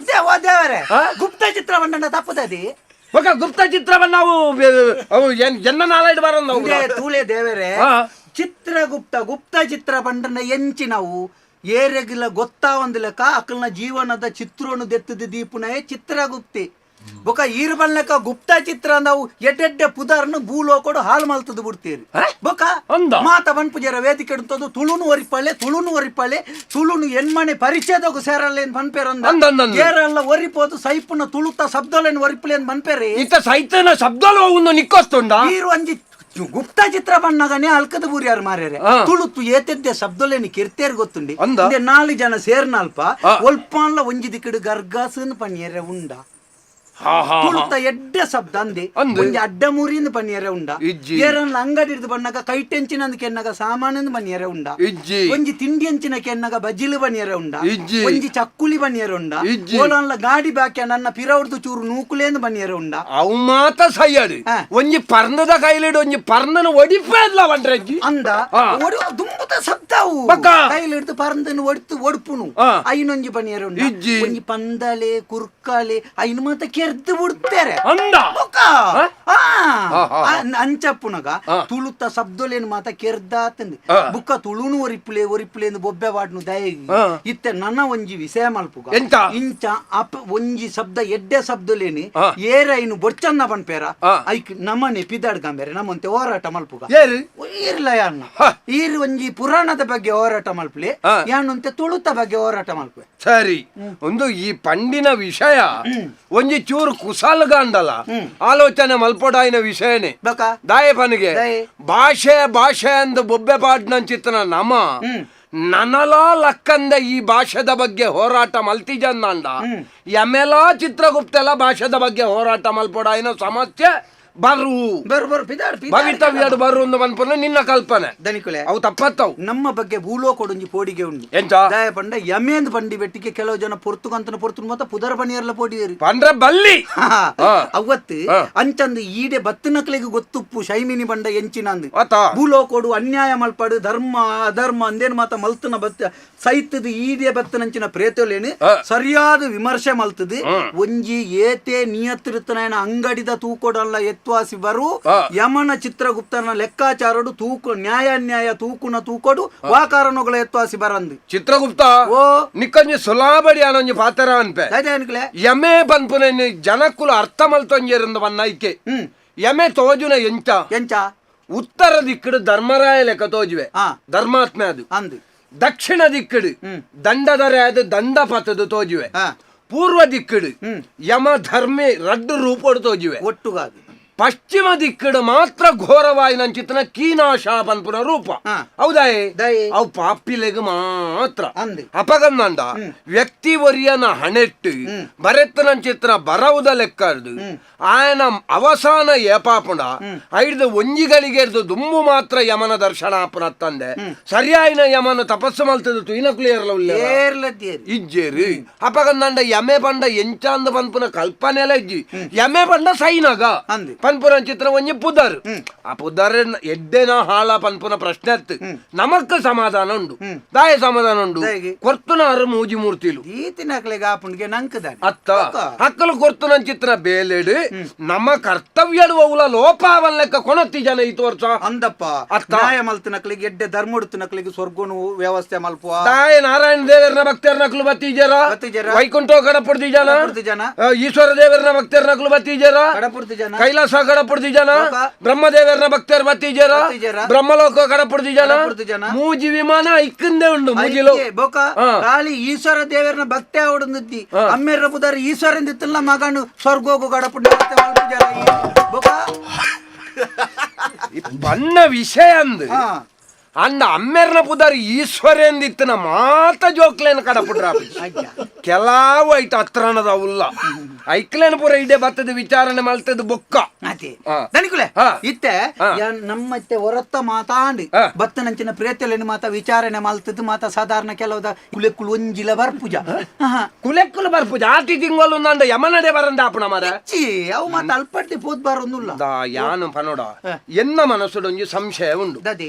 ದೇವ ದೇವರೇ
ಆ?
ಗುಪ್ತ ಚಿತ್ರ ಬಂಡ ತಪ್ಪುದದಿ
ఒక ಗುಪ್ತ ಚಿತ್ರವನ್ನ ನಾವು ಅವು ಏನ್ ಜನ ನಾಲೈಡ್ ಬರೋದು ನಾವು
ಉಂಡೆ ತೂಲೆ ದೇವರೇ
ಆ.
ಚಿತ್ರಗುಪ್ತ ಗುಪ್ತ ಚಿತ್ರ ಬಂಡನ ಎಂಚಿ ನಾವು ಏರೆಗಿಲ ಗೊತ್ತಾ ಒಂದು ಲೆಕ್ಕ ಅಕಲ್ನ ಜೀವನದ ಚಿತ್ರವನ್ನು ದೆತ್ತದ ದೀಪುನಯೇ ಚಿತ್ರಗುಪ್ತಿ ಬೊಕ ಈರ್ ಬಲ್ಲೆಕ ಗುಪ್ತ ಚಿತ್ರ ನಾವು ಎಡ್ಡೆಡ್ಡೆ ಪುದಾರ್ನು ಭೂಲೋಕೊಡು ಹಾಲು ಮಲ್ತದ ಬಿಡ್ತೀರಿ ಬೊಕ
ಅಂದ?
ಮಾತ ಪನ್ಪುಜರ ವೇದಿಕೆ ಉಂಟದು ತುಳುನು ಒರಿಪಾಳೆ ತುಳುನು ಒರಿಪಾಳೆ ತುಳುನು ಎನ್ಮನೆ ಪರಿಚಯದಾಗ ಸೇರಲ್ಲ ಏನ್ ಪನ್ಪೇರಂದ
ಅಂದ, ಅಂದ, ಅಂದ.
ಏರಲ್ಲ ಒರಿಪೋದು ಸೈಪುನ ತುಳುತ ಶಬ್ದಲೇನ್ ಒರಿಪಲೆ ಪನ್ಪೇರಿ
ಇತ್ತ ಸೈತನ ಶಬ್ದಲು ಒಂದು ನಿಕ್ಕೊಸ್ತುಂಡ
ಈರು ಒಂಜಿ ಗುಪ್ತ ಚಿತ್ರ ಬಣ್ಣಗನೆ ಅಲ್ಕದ ಬೂರಿಯಾರು ಮಾರ್ಯಾರೆ
ಆ.
ತುಳುತು ಏತೆದ್ದೆ ಶಬ್ದಲೇನಿ ಕಿರ್ತೇರ್ ಗೊತ್ತುಂಡಿ
ಅಂದ?
ಇಂದೆ ನಾಲು ಜನ ಸೇರ್ನಲ್ಪ
ಆ.
ಒಲ್ಪಾನ್ಲ ಒಂಜಿ ದಿಕ್ಕಡು ಗರ್ಗಾಸನ್ ಪನ್ನಿಯರೆ ಉಂಡ ತುಳುತ ಎಡ್ಡೆ ಶಬ್ದ ಅಂದೆ
ಅಂದೆ.
ಒಂಜಿ ಅಡ್ಡ ಮುರಿಯಿಂದ ಪನ್ನಿಯರೆ ಉಂಡ
ಇಜ್ಜಿ.
ಏರನ್ಲ ಅಂಗಡಿ ಹಿಡ್ದು ಬಣ್ಣಗ ಕೈ ಟೆಂಚಿನ ಕೆನ್ನಗ ಸಾಮಾನಿಂದ ಬನ್ನಿಯರೆ ಉಂಡ
ಇಜ್ಜಿ.
ಒಂಜಿ ತಿಂಡಿ ಅಂಚಿನ ಕೆನ್ನಗ ಬಜಿಲು ಬನ್ನಿಯರೆ ಉಂಡ
ಇಜ್ಜಿ.
ಒಂಜಿ ಚಕ್ಕುಲಿ ಬನ್ನಿಯರೆ ಉಂಡ
ಇಜ್ಜಿ.
ಓಲನ್ಲ ಗಾಡಿ ಬಾಕ್ಯ ನನ್ನ ಪಿರವ್ರದ್ದು ಚೂರು ನೂಕುಲೇಂದು ಬನ್ನಿಯರೆ ಉಂಡ
ಅವು ಮಾತ ಸೈಯಡು
ಆ.
ಒಂಜಿ ಪರ್ಣದ ಕೈಲಿಡು ಒಂಜಿ ಪರ್ಣನ ಒಡಿಪೇದ್ಲ వండ్రಜ್ಜಿ
ಅಂದ
ಆ.
ಒಡು ದುಂಬುತ ಶಬ್ದವು
ಬಕ್ಕ.
ಕೈಲಿ ಹಿಡ್ದು ಪರಂದನು ಒಡ್ತು ಒಡ್ಪುನು
ಆ.
ಐನೊಂಜಿ ಪನಿಯರ ಉಂಡ.
ಇಜ್ಜಿ.
ಒಂಜಿ ಪಂದಲೆ ಕುರ್ಕಾಲೆ ಐನು ಮಾತ ಕೆರ್ದು ಬಿಡ್ತಾರೆ
ಅಂದ
ಬೊಕ್ಕ.
ಆ?
ಆ.
ಆ, ಆ.
ಆ, ಅಂಚಪ್ಪುನಗ
ಆ.
ತುಳುತ ಶಬ್ದಲೇನು ಮಾತ ಕೆರ್ದಾತಂದು
ಆ.
ಬುಕ್ಕ ತುಳುನು ಒರಿಪುಲೆ ಒರಿಪುಲೆ ಎಂದು ಬೊಬ್ಬೆ ವಾಡ್ನು ದಯಗಿ
ಆ.
ಇತ್ತೆ ನನ್ನ ಒಂಜಿ ವಿಷಯ ಮಲ್ಪುಗ
ಎಂತ?
ಇಂಚ ಅಪ್ ಒಂಜಿ ಶಬ್ದ ಎಡ್ಡೆ ಶಬ್ದಲೇನಿ
ಆ.
ಏರ ಐನು ಬೊರ್ಚನ್ನ ಪನ್ಪೇರ
ಆ.
ಐಕ್ ನಮನೆ ಪಿದಾಡ್ಗಂಬೇರೆ ನಮ್ಮಂತೆ ಹೋರಾಟ ಮಲ್ಪುಗ
ಏರು
ಇರ್ಲ ಯಾನ್ನ
ಹ.
ಈರ್ ಒಂಜಿ ಪುರಾಣದ ಬಗ್ಗೆ ಹೋರಾಟ ಮಲ್ಪಲೆ
ಆ.
ಯಾನಂತೆ ತುಳುತ ಬಗ್ಗೆ ಹೋರಾಟ ಮಲ್ಪೆ
ಸರಿ ಒಂದು ಈ ಪಂಡಿನ ವಿಷಯ ಒಂಜಿ ಚೂರು ಕುಸಾಲ್ಗಾಂಡಲ ಆಲೋಚನೆ ಮಲ್ಪೊಡಾಯಿನ ವಿಷಯನೇ
ಬಕ
ದಾಯ ಪನಿಗೆ
ದಾಯೆ.
ಭಾಷೆ ಭಾಷೆ ಅಂದು ಬೊಬ್ಬೆ ಪಾಡ್ನಂಚಿತ್ತನ ನಮ ನನಲಾ ಲಕ್ಕಂದ ಈ ಭಾಷೆದ ಬಗ್ಗೆ ಹೋರಾಟ ಮಲ್ತಿಜಂದಾಂಡ ಎಮೆಲಾ ಚಿತ್ರಗುಪ್ತೆಲ ಭಾಷೆದ ಬಗ್ಗೆ ಹೋರಾಟ ಮಲ್ಪೊಡಾಯಿನ ಸಮಸ್ಯೆ ಬರು
ಬರು ಬರು ಪಿದಾಡ್ ಪಿದಾಡ್
ಭವಿತವ್ಯಡು ಬರು ಒಂದು ಮನ್ಪುನ ನಿನ್ನ ಕಲ್ಪನೆ
ದನಿಕುಲೆ
ಅವು ತಪ್ಪತ್ತವು
ನಮ್ಮ ಬಗ್ಗೆ ಭೂಲೋಕೊಡೊಂಜಿ ಪೋಡಿಗೆ ಉಂಡು
ಎಂಚ?
ದಾಯ ಪಂಡ ಯಮೇಂದ್ ಪಂಡಿ ಬೆಟ್ಟಿಗೆ ಕೆಲವು ಜನ ಪೊರ್ತುಗಂತನ ಪೊರ್ತು ಮತ್ತ ಪುದರ್ ಪಣಿಯರ್ಲ ಪೋಡಿಯರು
ಪಂಡ್ರೆ ಬಲ್ಲಿ ಆ.
ಅವತ್ತು
ಆ.
ಅಂಚಂದು ಈಡೆ ಬತ್ತಿನಕ್ಲೆಗ್ ಗೊತ್ತುಪ್ಪು ಶೈಮಿನಿ ಬಂಡ ಎಂಚಿನಂದು
ಆತ.
ಭೂಲೋಕೋಡು ಅನ್ಯಾಯ ಮಲ್ಪಾಡು ಧರ್ಮ ಅಧರ್ಮ ಅಂದೇನು ಮಾತ ಮಲ್ತನ ಬತ್ತ ಸೈತದ ಈಡೆ ಬತ್ತನಂಚಿನ ಪ್ರೇತಲೇನು
ಆ.
ಸರಿಯಾದ ವಿಮರ್ಶೆ ಮಲ್ತದು ಒಂಜಿ ಏತೆ ನಿಯತ್ತಿರುತ್ತನ ಅಂಗಡಿದ ತೂಕೊಡಲ್ಲ ಎತ್ವಾಸಿ ಬರು
ಆ.
ಯಮನ ಚಿತ್ರಗುಪ್ತನ ಲೆಕ್ಕಾಚಾರಡು ತೂಕು ನ್ಯಾಯಾನ್ಯಾಯ ತೂಕುನ ತೂಕೊಡು ವಾಕಾರನುಗಳ ಎತ್ವಾಸಿ ಬರಂದು
ಚಿತ್ರಗುಪ್ತ
ಓ.
ನಿಕ್ಕೊಂಜಿ ಸುಲಾಬಡಿ ಅನೊಂಜಿ ಪಾತ್ರ ಅನ್ಪೆ
ಅನ್ಕಲೆ
ಯಮೆ ಪನ್ಪುನ ಜನಕ್ಕುಲು ಅರ್ಥ ಮಲ್ತೊಂಜೇರಿಂದ ಬನ್ನ ಐಕೆ ಯಮೆ ತೋಜುನ ಎಂಚ
ಎಂಚ
ಉತ್ತರ ದಿಕ್ಕಡು ಧರ್ಮರಾಯ ಲೆಕ್ಕ ತೋಜುವೆ
ಆ.
ಧರ್ಮಾತ್ಮೆ ಅದು
ಅಂದು
ದಕ್ಷಿಣ ದಿಕ್ಕಡು ದಂಡದರ ಅದು ದಂಡ ಪತದು ತೋಜುವೆ
ಆ.
ಪೂರ್ವ ದಿಕ್ಕಡು ಯಮ ಧರ್ಮಿ ರಡ್ಡು ರೂಪಡು ತೋಜುವೆ
ಒಟ್ಟುಗಾದು
ಪಶ್ಚಿಮ ದಿಕ್ಕಡು ಮಾತ್ರ ಘೋರವಾಯಿನಂಚಿತನ ಕೀನಾಶ ಪನ್ಪುನ ರೂಪ. ಹೌದಾಯೇ? ಅವು ಪಾಪಿಲೆಗ್ ಮಾತ್ರ. ಅಪಗಂದಂಡ ವ್ಯಕ್ತಿ ಒರಿಯನ ಹಣೆಟ್ಟು ಬರೆತ್ತನಂಚಿತ್ರ ಬರವುದ ಲೆಕ್ಕರ್ದು ಆಯನ ಅವಸಾನ ಏಪಾಪುಣ ಐಡ್ದು ಒಂಜಿಗಳಿಗೆ ದುಂಬು ಮಾತ್ರ ಯಮನ ದರ್ಶನ ಆಪುನ ತಂದೆ ಸರಿಯಾಯಿನ ಯಮನ ತಪಸ್ಸು ಮಲ್ತದ ತುಯಿನಕುಲು ಏರ್ಲ ಇಜ್ಜೇರು. ಅಪಗಂದಂಡ ಯಮೆ ಪಂಡ ಎಂಚಾಂದ ಪನ್ಪುನ ಕಲ್ಪನೆಲ ಇಜ್ಜಿ. ಯಮೆ ಪಂಡ ಸೈನಗ ಪನ್ಪುನ ಚಿತ್ರ ಒಂಜಿ ಪುದರ್. ಆ ಪುದರ್ ಎಡ್ಡೆನ ಹಾಳ ಪನ್ಪುನ ಪ್ರಶ್ನೆ ಅತ್ತು. ನಮಕ್ ಸಮಾಧಾನ ಉಂಡು. ದಾಯ ಸಮಾಧಾನ ಉಂಡು. ಕೊರ್ತುನಾರು ಮೂಜಿ ಮೂರ್ತಿಲು ಅತ್ತ ಅಕ್ಕಲು ಕೊರ್ತುನ ಚಿತ್ರ ಬೇಲೆಡು ನಮ್ಮ ಕರ್ತವ್ಯಡು ಅವುಲ ಲೋಪಾವನ್ ಲೆಕ್ಕ ಕೊಣತಿ ಜನ ಇತ್ತು ವರ್ಷ
ಅಂದಪ್ಪ. ಅತ್ತ ಮಲ್ತನಕ್ಲಿಗೆ ಎಡ್ಡೆ ಧರ್ಮಡುತ್ತನಕ್ಲಿಗೆ ಸ್ವರ್ಗನು ವ್ಯವಸ್ಥೆ ಮಲ್ಪುವ
ತಾಯ ನಾರಾಯಣ ದೇವರನ ಭಕ್ತರ ನಕಲು ಬತ್ತೀಜರ ವೈಕುಂಠ ಕಡಪುಡ್ದಿ ಜನ, ಈಶ್ವರ ದೇವರನ ಭಕ್ತರ ನಕಲು ಬತ್ತೀಜರ
ಕಡಪುಡ್ತಿ ಜನ,
ಕೈಲಾಸ ಕಡಪುಡ್ದಿ ಜನ, ಬ್ರಹ್ಮದೇವರನ ಭಕ್ತರು ಬತ್ತೀಜರ ಬ್ರಹ್ಮಲೋಕ ಕಡಪುಡ್ದಿ ಜನ, ಮೂಜಿ ವಿಮಾನ ಇಕ್ಕಂದೆ ಉಂಡು ಮೂಜಿಲೋ
ಖಾಲಿ ಈಶ್ವರ ದೇವರನ ಭಕ್ತಿ ಅವಡುಂದಿ ಅಮ್ಮೇರ ಪುದಾರ ಈಶ್ವರಂದಿತ್ತಲ್ಲ ಮಗನು ಸ್ವರ್ಗೋಗು ಕಡಪುಡ್ಡಿ
ಬಣ್ಣ ವಿಷಯ ಅಂದು ಅಂದ ಅಮ್ಮೆರ್ನ ಪುದಾರ್ ಈಶ್ವರೇಂದಿತ್ತನ ಮಾತ ಜೋಕ್ಲೇನ ಕಡಪುಡ್ರ ಕೆಲವು ಐತ ಹತ್ರನದ ಉಲ್ಲ ಐಕ್ಲೇನ ಪೂರ ಇಡೆ ಬತ್ತದ ವಿಚಾರಣೆ ಮಲ್ತದ ಬೊಕ್ಕ
ಇತ್ತೆ ನಮ್ಮತ್ತೆ ಹೊರತ್ತ ಮಾತಾಂಡಿ ಬತ್ತನಂಚಿನ ಪ್ರೇತಲೇನು ಮಾತ ವಿಚಾರಣೆ ಮಲ್ತದ ಮಾತ ಸಾಧಾರಣ ಕೆಲವದ ಕುಲೆಕ್ಕುಲು ಒಂಜಿಲ ಬರ್ಪುಜ
ಕುಲೆಕ್ಕುಲು ಬರ್ಪುಜ ಆಟಿ ತಿಂಗಳು ನಂದ ಯಮನಡೆ ಬರಂದ ಆಪುಣ ಮರ
ಅವು ಮಾತ ಅಲ್ಪಟ್ಟಿ ಪೋದ್ ಬರೊಂದುಲ್ಲ
ಯಾನು ಪನೋಡ ಎನ್ನ ಮನಸ್ಸುಡೊಂಜಿ ಸಂಶಯ ಉಂಡು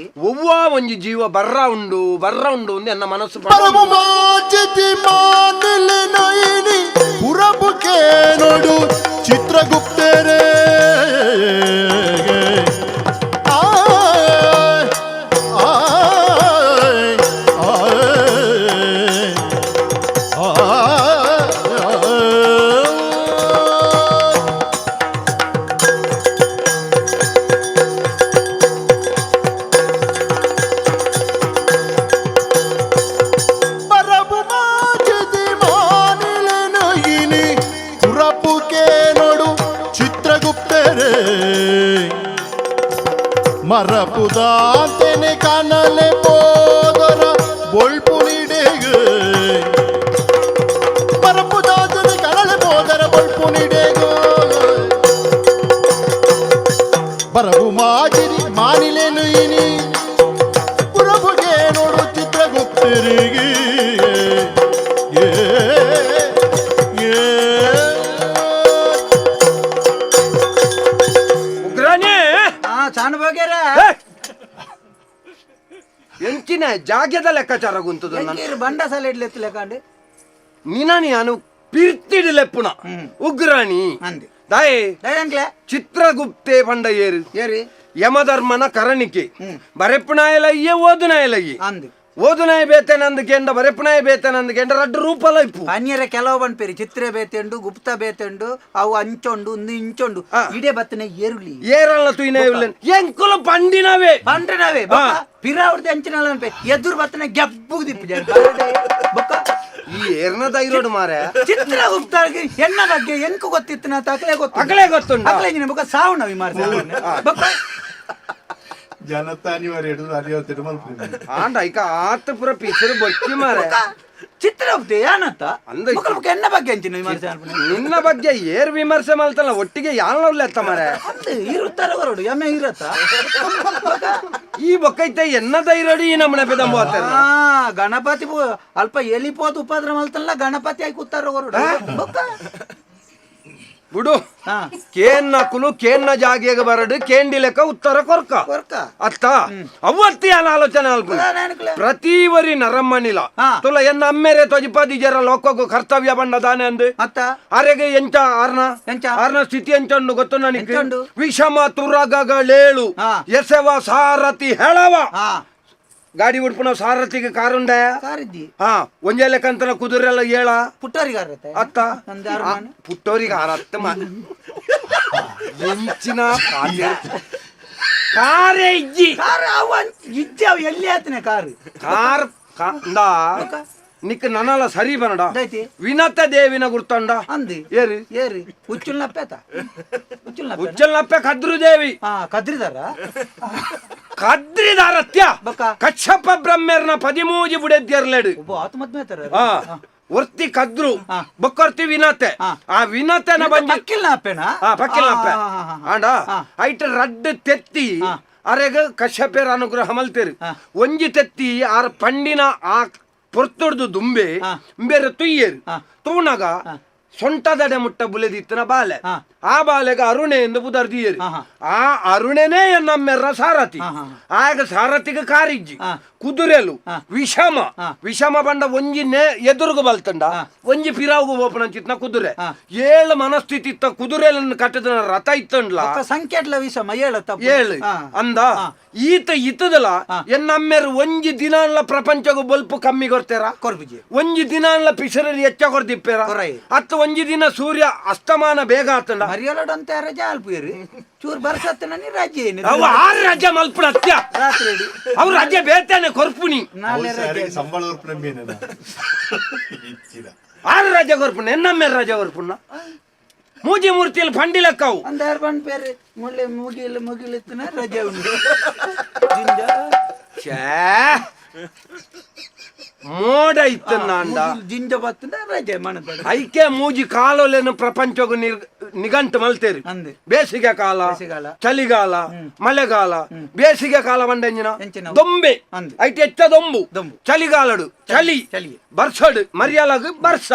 ಒವ್ವಾ ಒಂಜಿ ಜೀವ ಬರ್ರ ಉಂಡು ಬರ್ರ ಉಂಡು ಎನ್ನ ಮನಸ್ಸು
ನೋಡು ಚಿತ್ರಗುಪ್ತರೇ ಮರಪುದಾಂತೆನೆ ಕನಲೆ ಪೋದರ ಬೊಳ್ಪುನಿಡೆಗೆ ಮರಪುದಾಂತೆನೆ ಕನಲೆ ಪೋದರ ಬೊಳ್ಪುನಿಡೆಗೆ ಬರಬು ಮಾಜಿರಿ ಮಾನಿಲೇನು ಇನಿ ಪುರಬುಗೆ ನೋಡು ಚಿತ್ರಗುಪ್ತರಿಗೆ
ಎಂಚಿನ ಜಾಗ್ಯದ ಲೆಕ್ಕಾಚಾರ ಗುಂತದ
ಬಂಡ ಸಾಲ ಇಡ್ಲೆತ್ತು ಲೆಕ್ಕಾಂಡು
ನಿನಾನಿ ಅನು ಪಿರ್ತಿಡು ಲೆಪ್ಪುನ ಉಗ್ರಾಣಿ ದಾಯೆ ಚಿತ್ರಗುಪ್ತೆ ಪಂಡ ಏರು ಏರಿ ಯಮಧರ್ಮನ ಕರಣಿಕೆ ಬರೆಪ್ಪುನಾಯಲಯ್ಯೆ ಓದುನಾಯಲಯ್ಯೆ
ಅಂದು
ಓದುನಾಯ ಬೇತೇನಂದು ಕೆಂಡ ಬರೆಪ್ಪುನಾಯ ಬೇತೇನಂದು ಕೆಂಡ ರಡ್ಡು ರೂಪಲ ಇಪ್ಪು
ಅನ್ಯರ ಕೆಲವು ಪನ್ಪೇರಿ ಚಿತ್ರ ಬೇತೆಂಡು ಗುಪ್ತ ಬೇತೆಂಡು ಅವು ಅಂಚೊಂಡು ಒಂದು ಇಂಚೊಂಡು ಇಡೇ ಬತ್ತನೆ ಏರುಲಿ
ಏರಲ್ಲ ತುಯ್ನೆ ಎಂಕುಲು ಪಂಡಿನವೇ
ಪಂಡಿನವೇ ಪಿರಾವರ್ದ ಅಂಚಿನಲ್ಲ ಅನ್ಪೆ ಎದುರು ಬತ್ತನೆ ಗೆಬ್ಬುಗ್ ದಿಪ್ಪು ಬೊಕ್ಕ
ಈ ಏರ್ನ ಧೈರ್ಯಡು ಮಾರೆ
ಚಿತ್ರಗುಪ್ತ ಎನ್ನ ಬಗ್ಗೆ ಎಂಕು ಗೊತ್ತಿತ್ತು ನಾ ತಕಲೆ ಗೊತ್ತು
ಅಕಲೆ ಗೊತ್ತುಂಡು
ಅಕಲೆ ಇಂಜಿನ ಬೊಕ್ಕ ಸಾವು ನವಿ ಮಾರ್ಸ ಬೊಕ್ಕ
ಜನತಾ ಅನಿವಾರ್ಯ ಹಿಡಿದು ಅನಿವಾರ್ಯ ಮಲ್ಪುನಿ
ಆಂಡ ಐಕ ಆತ ಪುರ ಪಿಸರು ಬೊಚ್ಚಿ ಮಾರೆ
ಚಿತ್ರಗುಪ್ತೆ ಏನಂತ
ಅಂದ
ಬೊಕ್ಕ ಎನ್ನ ಬಗ್ಗೆ ಅಂಚಿನ ವಿಮರ್ಶೆ
ನಿನ್ನ ಬಗ್ಗೆ ಏರ್ ವಿಮರ್ಶೆ ಮಲ್ತಲ್ಲ ಒಟ್ಟಿಗೆ ಯಾನ್ ಎತ್ತ ಮಾರೆ
ಇರುತ್ತಾರೆ ಹೊರಡು ಎಮ್ಮೆ ಇರತ್ತ
ಈ ಬೊಕ್ಕೈತೆ ಎನ್ನ ಧೈರ್ಯಡು ಈ ನಮ್ಮನೆ ಪೆದಂಬು
ಗಣಪತಿ ಅಲ್ಪ ಎಲಿಪೋದು ಉಪದ್ರ ಮಲ್ತಲ್ಲ ಗಣಪತಿ ಆಗಿ ಕೂತಾರ ಹೊರಡು ಬೊಕ್ಕ
ಬಿಡು ಕೇನ್ನ ಕುಲು ಕೇನ್ನ ಜಾಗೆಗೆ ಬರಡು ಕೇಂಡಿ ಲೆಕ್ಕ ಉತ್ತರ ಕೊರ್ಕ
ಕೊರ್ಕ
ಅತ್ತ ಅವತ್ತಿ ಆಲೋಚನೆ ಅಲ್ಪ ಪ್ರತಿ ವರಿ ನರಮ್ಮನಿಲ ತುಲ ಎನ್ನ ಅಮ್ಮೇರೆ ತೊಜಿಪಾದಿ ಜರ ಲೋಕಕ್ಕೂ ಕರ್ತವ್ಯ ಬಂಡ ದಾನೆ ಅಂದು
ಅತ್ತ
ಅರೆಗೆ ಎಂಚ ಆರ್ನ
ಎಂಚ
ಆರ್ನ ಸ್ಥಿತಿ ಎಂಚ ಉಂಡು ಗೊತ್ತು ನನಗೆ ವಿಷಮ ತುರಗಗಳೇಳು ಎಸೆವ ಸಾರಥಿ ಹೇಳವ ಗಾಡಿ ಉಡ್ಪುನ ಸಾರಥಿಗೆ ಕಾರುಂಡ
ಕಾರಿದ್ದಿ
ಹಾ ಒಂಜೆ ಲೆಕ್ಕಂತನ ಕುದುರೆಲ್ಲ ಏಳ
ಪುಟ್ಟೋರಿಗೆ ಆರತ್ತೆ
ಅತ್ತ ಪುಟ್ಟೋರಿಗೆ ಆರತ್ತ ಎಂಚಿನ ಕಾರೇ ಇಜ್ಜಿ
ಕಾರ್ ಅವ ಇಜ್ಜಿ ಅವ ಎಲ್ಲಿ ಆತನೆ ಕಾರ್
ಕಾರ್ ಇಂದಾ Nick ನನಲ ಸರಿ ಬನಡ
ದೈತಿ.
ವಿನತ ದೇವಿನ ಗುರ್ತಂಡ
ಅಂದಿ
ಏರು
ಏರಿ ಉಚ್ಚುಲ್ನಪ್ಪೇತ ಉಚ್ಚುಲ್ನಪ್ಪೆ
ಉಚ್ಚಲ್ನಪ್ಪೆ ಕದ್ರು ದೇವಿ
ಹಾ ಕದ್ರಿದಾರ
ಕದ್ರಿದಾರತ್ಯ
ಬೊಕ್ಕ.
ಕಶ್ಯಪ ಬ್ರಹ್ಮೇರ್ನ ಪದಿಮೂಜಿ ಬುಡೆದ್ಯರ್ಲೆಡು
ಒಬ್ಬ ಆತ್ಮದ್ಮೇತರ
ಆ ಒರ್ತಿ ಕದ್ರು ಬೊಕ್ಕೊರ್ತಿ ವಿನತೆ ಆ ವಿನತೆನ ಬಂಜಿ
ಪಕ್ಕಿಲ್ನ ಅಪ್ಪೇನಾ
ಆ ಪಕ್ಕಿಲ್ನಪ್ಪೆ ಆಂಡ ಐಟ್ ರಡ್ಡ್ ತೆತ್ತಿ ಅರೆಗ ಕಶ್ಯಪೇರ ಅನುಗ್ರಹ ಮಲ್ತೇರು ಒಂಜಿ ತೆತ್ತಿ ಆರ್ ಪಂಡಿನ ಆ ಪೊರ್ತುಡ್ದು ದುಂಬೆ ಬೇರೆ ತುಯ್ಯೇರು ತೂನಗ ಸೊಂಟದಡೆ ಮುಟ್ಟ ಬುಲೆದಿತ್ತನ ಬಾಲೆ ಆ ಬಾಲೆಗ ಅರುಣೆ ಎಂದು ಪುದರ್ದಿಯೇರು ಆ ಅರುಣೆನೇ ನಮ್ಮೆರ್ರ ಸಾರಥಿ ಆಗ ಸಾರಥಿಗೆ ಕಾರಿಜ್ಜಿ ಕುದುರೆಲು ವಿಷಮ ವಿಷಮ ಬಂಡ ಒಂಜಿ ನೇ ಎದುರುಗು ಬಲ್ತಂಡ ಒಂಜಿ ಪಿರಾವುಗು ಓಪನ ಕುದುರೆ ಏಳು ಮನಸ್ಥಿತಿ ಇತ್ತ ಕುದುರೆಲನ್ನು ಕಟ್ಟದ ರಥ ಇತ್ತಂಡ್ಲ
ಸಂಖ್ಯೆಟ್ಲ ವಿಷಮ ಏಳು ತಪ್ಪು
ಏಳು ಅಂದ ಈತ ಇತ್ತದಲ ಎನ್ನಮ್ಮೆರ್ ಒಂಜಿ ದಿನಾನ್ಲ ಪ್ರಪಂಚಗೂ ಬಲ್ಪು ಕಮ್ಮಿ ಕೊಡ್ತೇರ
ಕೊರ್ಬುಜಿ
ಒಂಜಿ ದಿನಾನ್ಲ ಪಿಸರಲ್ಲಿ ಹೆಚ್ಚ ಕೊರ್ದಿಪ್ಪೇರ
ಕೊರೈ.
ಅತ್ತ ಒಂಜಿ ದಿನ ಸೂರ್ಯ ಅಸ್ತಮಾನ ಬೇಗ ಆತಂಡ
ಮರಿಯಲಡಂತ ರಜೆ ಅಲ್ಪೇರಿ ಚೂರು ಬರ್ಸತ್ತ ನೀ ರಜೆ ಏನು
ಅವು ಆರು ರಜೆ ಮಲ್ಪುಣ ಅತ್ಯ
ರಾತ್ರಿ ಇಡೀ.
ಅವ್ರ ರಜೆ ಬೇತಾನೆ ಕೊರ್ಪುನಿ
ನಾಳೆ ರಜೆ
ಸಂಬಳ ಪ್ರೇಮಿಯೇನ ಇಚ್ಚಿದ
ಆರು ರಜೆ ಕೊರ್ಪುಣ ಎನ್ನಮ್ಮೆರ್ ರಜೆ ಕೊರ್ಪುಣ ಮೂಜಿ ಮೂರ್ತಿಯಲ್ಲಿ ಫಂಡಿಲಕ್ಕವು
ಅಂದಾರ್ ಬಂದ್ ಪೇರೆ ಮುಳ್ಳೆ ಮುಗಿಲು ಮುಗಿಲತ್ತನ ರಜೆ ಉಂಟು ಜಿಂಜ
ಛೇ ಮೋಡ ಇತ್ತನ್ನ ಅಂಡ
ಮುಗಿಲು ಜಿಂಜ ಬತ್ತನ ರಜೆ ಮನದ
ಐಕೆ ಮೂಜಿ ಕಾಲೋಲೇನು ಪ್ರಪಂಚಗೂ ನಿಗಂಟು ಮಲ್ತೇರಿ
ಅಂದೆ.
ಬೇಸಿಗೆ ಕಾಲ
ಬೇಸಿಗೆಗಾಲ.
ಚಳಿಗಾಲ ಮಳೆಗಾಲ ಬೇಸಿಗೆ ಕಾಲ ಬಂಡೆಂಜಿನ
ಎಂಚಿನವು?
ದೊಂಬೆ
ಅಂದೆ.
ಐತೆ ಹೆಚ್ಚ ದೊಂಬು
ದೊಂಬು.
ಚಳಿಗಾಲಡು ಚಳಿ
ಚಳಿ.
ಬರ್ಸಡು ಮರ್ಯಾಲಗು ಬರ್ಸ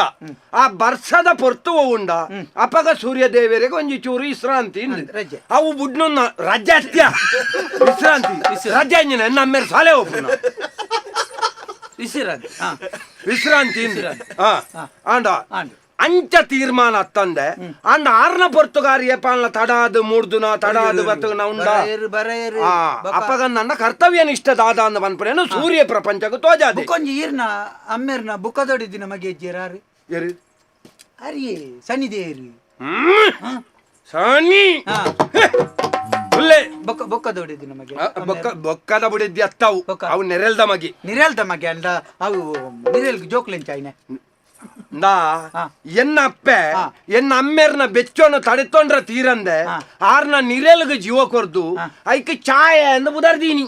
ಆ ಬರ್ಸದ ಪೊರ್ತು ಉಂಡ ಅಪಗ ಸೂರ್ಯ ದೇವರಿಗೆ ಒಂಜಿ ಚೂರು ವಿಶ್ರಾಂತಿ ಇಂದು.
ಅಂದೆ, ರಜೆ.
ಅವು ಬುಡ್ನೊನ್ನ ರಜೆ ಅತ್ಯ ವಿಶ್ರಾಂತಿ ರಜೆ ಅಂಜಿನ ನಮ್ಮೇರ್ ಸಾಲೆ ಹೋಗ್ಪುನ
ವಿಸಿರಾಂತಿ ಹಾ
ವಿಶ್ರಾಂತಿ ಇಂದು. ಆ, ಆಂಡ
ಆಂಡ.
ಅಂಚ ತೀರ್ಮಾನ ಅತ್ತಂದೆ ಅಂಡ ಆರ್ನ ಪೊರ್ತುಗಾರಿ ಏಪಾನ್ಲ ತಡಾದು ಮೂರ್ದುನ ತಡಾದು ಬತ್ತುನ ಉಂಡ
ಬರಯರು ಬರಯರು
ಆ ಅಪಗ ನನ್ನ ಕರ್ತವ್ಯ ನಿಷ್ಠ ದಾದ ಅಂದ ಪನ್ಪುನೇನು ಸೂರ್ಯ ಪ್ರಪಂಚಕ್ಕೆ ತೋಜಾದೆ
ಬುಕ್ಕೊಂಜಿ ಈರ್ನ ಅಮ್ಮೇರ್ನ ಬುಕ್ಕದೊಡಿದ್ದಿ ನಮಗೆ ಹೆಜ್ಜೆರಾರು
ಎರು
ಅರಿಯೇ ಸನ್ನಿದೇರಿ
ಹ್ಮ್. ಸನಿ
ಹಾ
ಉಲ್ಲೆ
ಬೊಕ್ಕ ಬೊಕ್ಕದೊಡಿದ್ದಿ ನಮಗೆ
ಆ, ಬೊಕ್ಕ ಬೊಕ್ಕದ ಬುಡಿದ್ದಿ ಅತ್ತವು
ಬೊಕ್ಕ.
ಅವು ನೆರೆಲ್ದ ಮಗಿ
ನಿರೇಲ್ದ ಮಗೆ ಅಂಡ ಅವು ನಿರೇಲ್ ಜೋಕ್ಲೆಂಚಾಯ್ನೆ
ನಾ
ಹಾ.
ಎನ್ನ ಅಪ್ಪೆ
ಹಾ.
ಎನ್ನ ಅಮ್ಮೇರ್ನ ಬೆಚ್ಚೋನ ತಡೆತೊಂಡ್ರ ತೀರಂದೆ
ಹಾ.
ಆರ್ನ ನಿರೇಲ್ಗ ಜೀವ ಕೊರ್ದು ಐಕ್ ಛಾಯೆ ಅಂದ ಬುದರ್ದೀನಿ